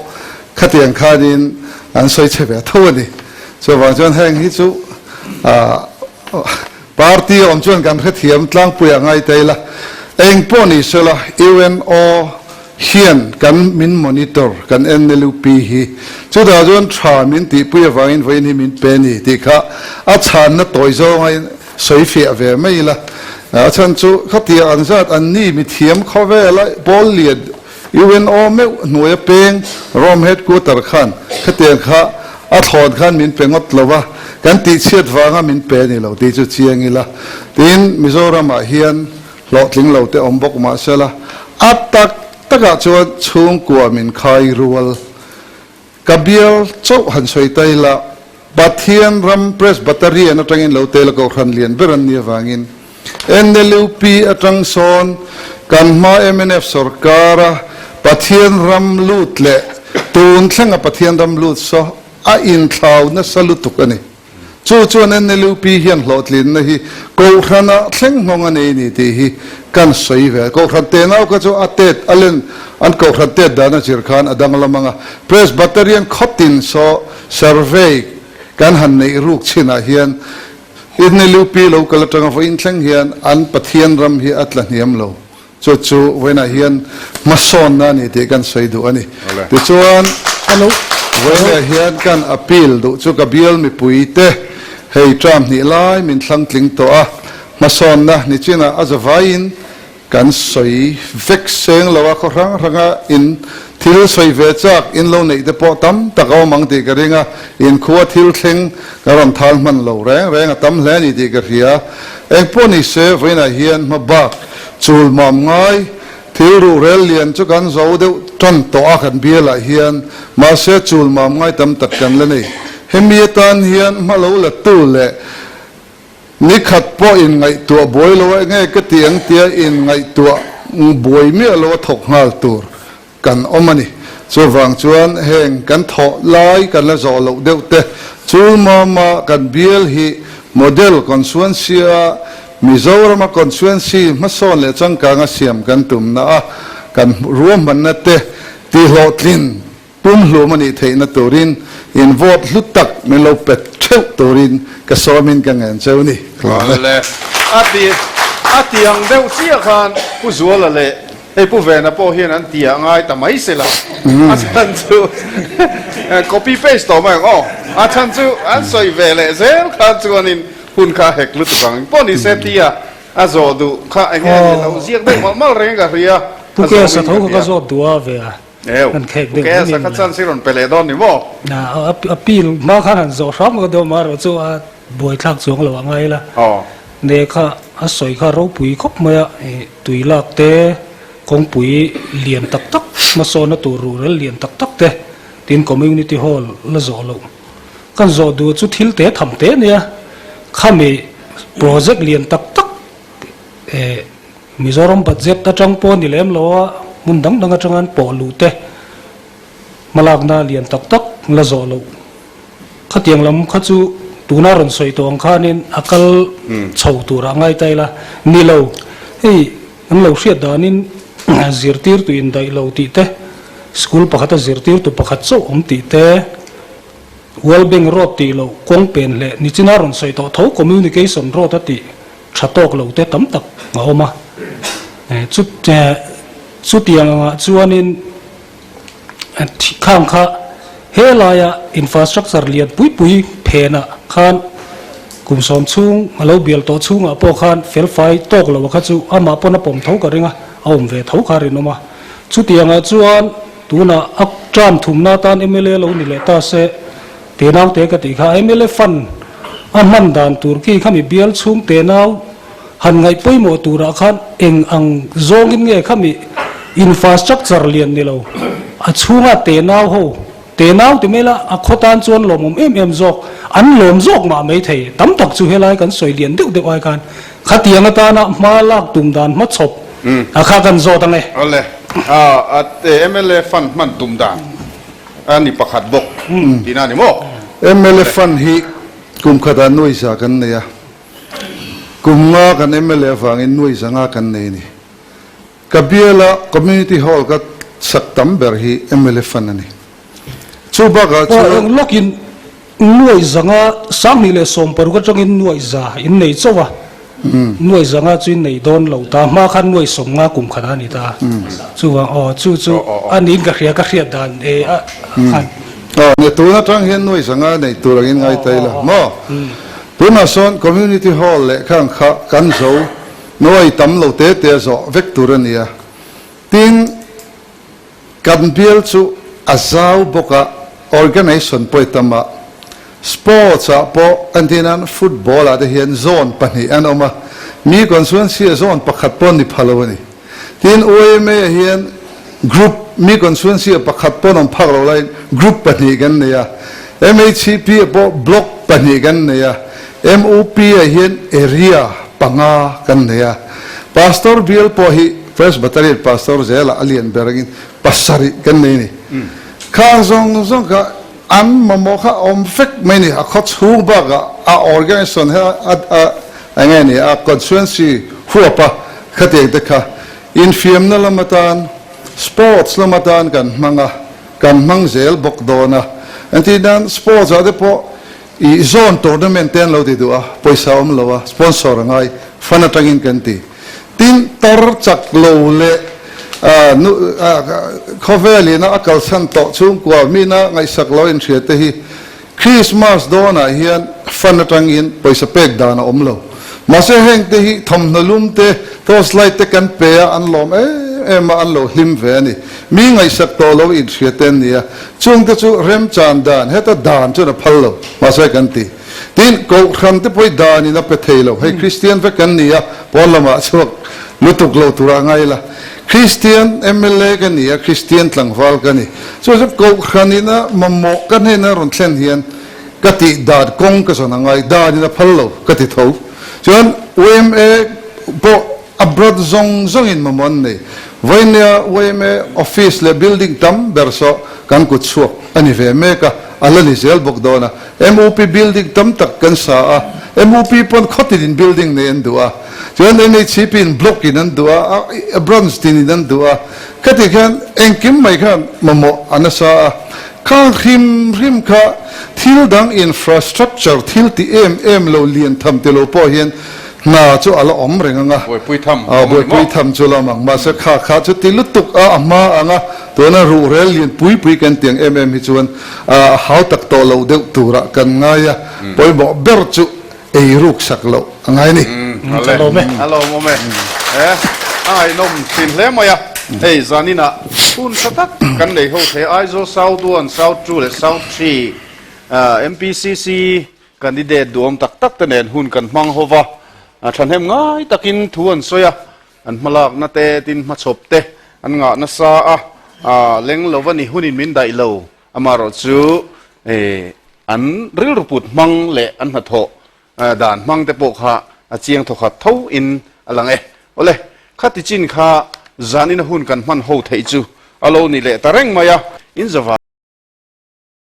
khatiang khanin an sawi chhe ve tho a ni. Chuvang chuan heng hi chu Party awm chuan kan hrethiam tlangpui a ngai ta ila, eng pawh ni sela UNO hian kan min monitor, kan NLUP hi chutah chuan tha min tihpui avangin vawiin hi min pe ni tih kha a chhanna tawi zawnga sawi fiah ve mai ila. A chhan chu khatia ang zat an ni mithiam khawvela pawl lian UNO meuh hnuaia peng Rome headquarter khan khatiang kha a thlawn khan min pe ngawt lo a, kan tihchhiat vanga min pe a ni lo tih chu chiang ila. Tin, Mizoramah hian hlawhtling lo te awm bawk mah sela, a tak takah chuan chhungkua min khai rual. Ka bial chauh han sawi ta ila, Pathian ram Presbyterian atangin lo tel a kohhran lian ber an nih avangin NLUP atang sawn kan hma mnf sorkara Pathian ram lut leh tun thlenga Pathian ram lut saw a inthlau nasa lutuk a ni. Chu chuan NLUP hian hlawhtlinna hi kohhranah thleng nghawng a nei ni tih hi kan sawi ve. Kohhran tenau kha chu a tet a len an kohhran tet dan a zir khan a danglam ang a. Presbyterian khawtin saw survey kan han neih ruk chinah hian NLUP lo kal atanga vawiin thleng hian an Pathian ram hi a tla hniam lo. Chu chu vawiinah hian hmasawnna a ni tih kan sawi duh a ni. Tichuan, vawiinah hian kan appeal duh chu ka bial mipuite hei term hnih lai min thlang tling tawh a, hmasawnna ni chinah a zavaiin. Kan sawi vek seng lo a, khaw hrang hranga in thil sawi ve chak in lo neih te pawh tam tak a awm ang tih ka ring a, in khua thil thleng ka rawn thal hman lo reng reng a tam hle a ni tih ka hria. Engpawh ni se, vawiinah hian hma bak chul mam ngai thil ruhrel lian chu kan zo deuh tan tawh a kan bialah hian, mahse chul mam ngai tam tak kan la nei. Hemi atan hian hma lo la tu leh Ni khat pawh in ngaihtuah buai lo a, enge ka ti ang tia in ngaihtuah buai miah lo a thawk nghal tur kan awm a ni. Chuvang chuan heng kan thawh lai kan la zawh loh deuh te chu mama kan bial hi model constituency a Mizorama constituency hmasawn leh changkanga siam kan tumna a kan ruahmanna te tihlawhtlin Pumhlum a nih theihna turin in vote hlu tak min lo pe theuh turin ka sawmin ka ngen cheu ni. Le a ti a ti ang deuh chiah khan Pu Zuala leh hei Pu Vena pawh hian an ti a ngai ta mai se la, a chhan chu copy paste tawh mai ang aw, a chhan chu an sawi ve leh zel khan chuanin hun kha a hek lutuk ang pawh ni se tia a zawh duh kha enge a ni lo ziak deuh malh malh reng ka hria Pu a Kesa zawmin tho ka kha ka hria. zawt duh a ve a. Eu, Kan khek deuh Pu Kesa kha chance i rawn pe leh dawn ni maw? Na, a pil hma khan han zawh hram ka deuh marawh chu a buaithlak chuang lo a ngai la. Ne kha a sawi kha ropui khawp mai a, tui lak te, kawngpui lian tak tak hmasawna tur ruhrel lian tak tak te, tin community hall la zawh loh. Kan zawh duh chu thil te tham te ania, khami project lian tak tak Mizoram budget atang pawh ni lem lo a, hmun dang dang atanga an pawh luh te hmalakna lian tak tak la zawh loh. Khatiang lam kha chu tuna rawn sawi tawh ang khanin a kal chho turah ngai ta ila ni lo. Hei an lo hriat danin zirtirtu indaih lo tih te, school pakhata zirtirtu pakhat chauh awm tih te, World Bank road tih loh kawng pen leh nichina rawn sawi tawh tho communication road a tih tha tawk lo te tam tak a awm a. Chu chutiang angah chuanin khang kha helaia infrastructure lian pui pui phenah khan kum sawm chhung a lo bial tawh chhungah pawh khan felfai tawk lo kha chu amah pawn a pawm tho ka ring a, a awm ve tho kha a rinawm a. Chutiangah chuan tunah a term thumna atan mla lo ni leh ta se, Tenau te ka tih kha mla fund a hman dan tur khi khami bial chhung tenau han ngaih pawimawh turah khan eng ang zawngin nge khami infrastructure lian ni lo a chhunga tenau ho tenau ti mai la a khaw tan chuan lawmawm em em zawk an lawm zawk mah mai thei tam tak chu helai kan sawi lian deuh deuh ai khan khatiang atana hma lak tum dan hmachhawp a kha kan zawt ang e. Awle, a mla fund hman tum dan. A ni pakhat bawk tihna a ni maw? Mla fund hi kum khatah nuai za kan nei a, kum nga kan mla avangin nuai za nga kan nei a ni. Ka biala community hall ka sak tam ber hi mla fund a ni. Chu bakah Aw chuan. eng lawkin nuai za nga 2016 atangin nuai za in nei chauh a. Nuai zanga chu in nei dawn lo ta, hma khan nuai sawmnga kum khat a ni ta. Chuvang aw chu chu a niin ka hria ka hriat dan e a khan. Aw ne tun atang hian nuai zanga nei tur angin ngai ta ila maw? Tunah sawn community hall leh khang kha kan zo nuai tam lo te te a zawh vek tur a ni a. Tin Kan bial chu a zau bawk a, organization pawh i tam a, sports ah pawh kan tih nan football ah te hian zone pahnih an awm a, mi constituency ah zone pakhat pawh ni pha lo a ni. Tin YMA ah hian group mi constituency ah pakhat pawh an awm phak lo laiin group pahnih kan nei a, MHCP ah pawh block pahnih kan nei a, MUP ah hian area panga kan nei a, Pastor bial pawh hi Presbyterian Pastor zela a lian ber angin pasarih kan nei a ni. Khang zawng zawng kha an mamawh kha a awm vek mai a ni. A khaw chhung bakah a organisation hi a a eng nge ni a constituency huap a khatiang te kha infiamna lam atan sports lam atan kan hmang a, kan hmang zel bawk dawn a. Engtin nan sports ah te pawh i zone tournament te an lo ti duh a, pawisa awm lo a, sponsor a ngai, fund atangin kan ti. Tin, tar chak lo leh khawvelina a kalsan tawh chhungkua mina ngaihsak lo inhria te hi Krismas dawnah hian fund atangin pawisa pek dan a awm lo. Mahse heng te hi thawmhnaw lum te, Torch light te kan pe a, an lawm em em a, an lo hlim ve a ni. Mi ngaihsak tawh lo inhria te an ni a, chungte chu remchan dan, heta dan chuan a phal lo, mahse kan ti. Tin, Kohhran te pawh hi danin a pe thei lo, hei Kristian vek kan ni a, pawn lamah chhuak lutuk lo turah ngai ila. Kristian mla ka ni a, Kristian tlangval ka ni. Chu chu Kohhranin a mamawh ka hnena rawn thlen hian ka tih dan kawng ka zawn a ngai, danin a phal lo ka ti tho. Chuan yma pawh a branch zawng zawngin mamawh an nei. Vawinia yma office leh building tam ber saw kan kut chhuak a ni ve mek a, a la ni zel bawk dawn a. MUP building tam tak kan sa a, MUP pawn khawtin in building nei an duh a, chuan NHCP in block in an duh a, a branch tin in an duh a, khati khan engkim mai khan mamawh a nasa a, khang hrim hrim kha thil dang infrastructure thil ti em em lo lian tham ti lo pawh hian hna chu a la awm reng ang a, Buaipui tham a awm a ni maw? Buaipui tham chu la awm ang, mahse kha kha chu ti lutuk a a hma ang a, tuna ruhrel lian pui pui kan ti ang em em hi chuan A hau tak tawh loh deuh turah kan ngai a, pawimawh ber chu ei ruk sak loh a ngai a ni. A lawm e. A lawmawm e. A ngaihnawm thin hle mai a. Hei zaninah hun tha tak kan nei ho thei Aizawl South 1, South 2 leh South 3 MPCC candidate duhawm tak tak te nen hun kan hmang ho va, thahnem ngai takin thu an sawi a. An hmalakna te, tin hmachhawp te an ngah nasa a, leng lo va ni hunin min daih lo. Amaherawh chu an rilru put hmang leh an hnathawh dan hmang te pawh kha a chiang thawkhat tho in a lang e. Awle, khati chin kha zanin a hun kan hman ho theih chu a lo ni leh ta reng mai a, in zava.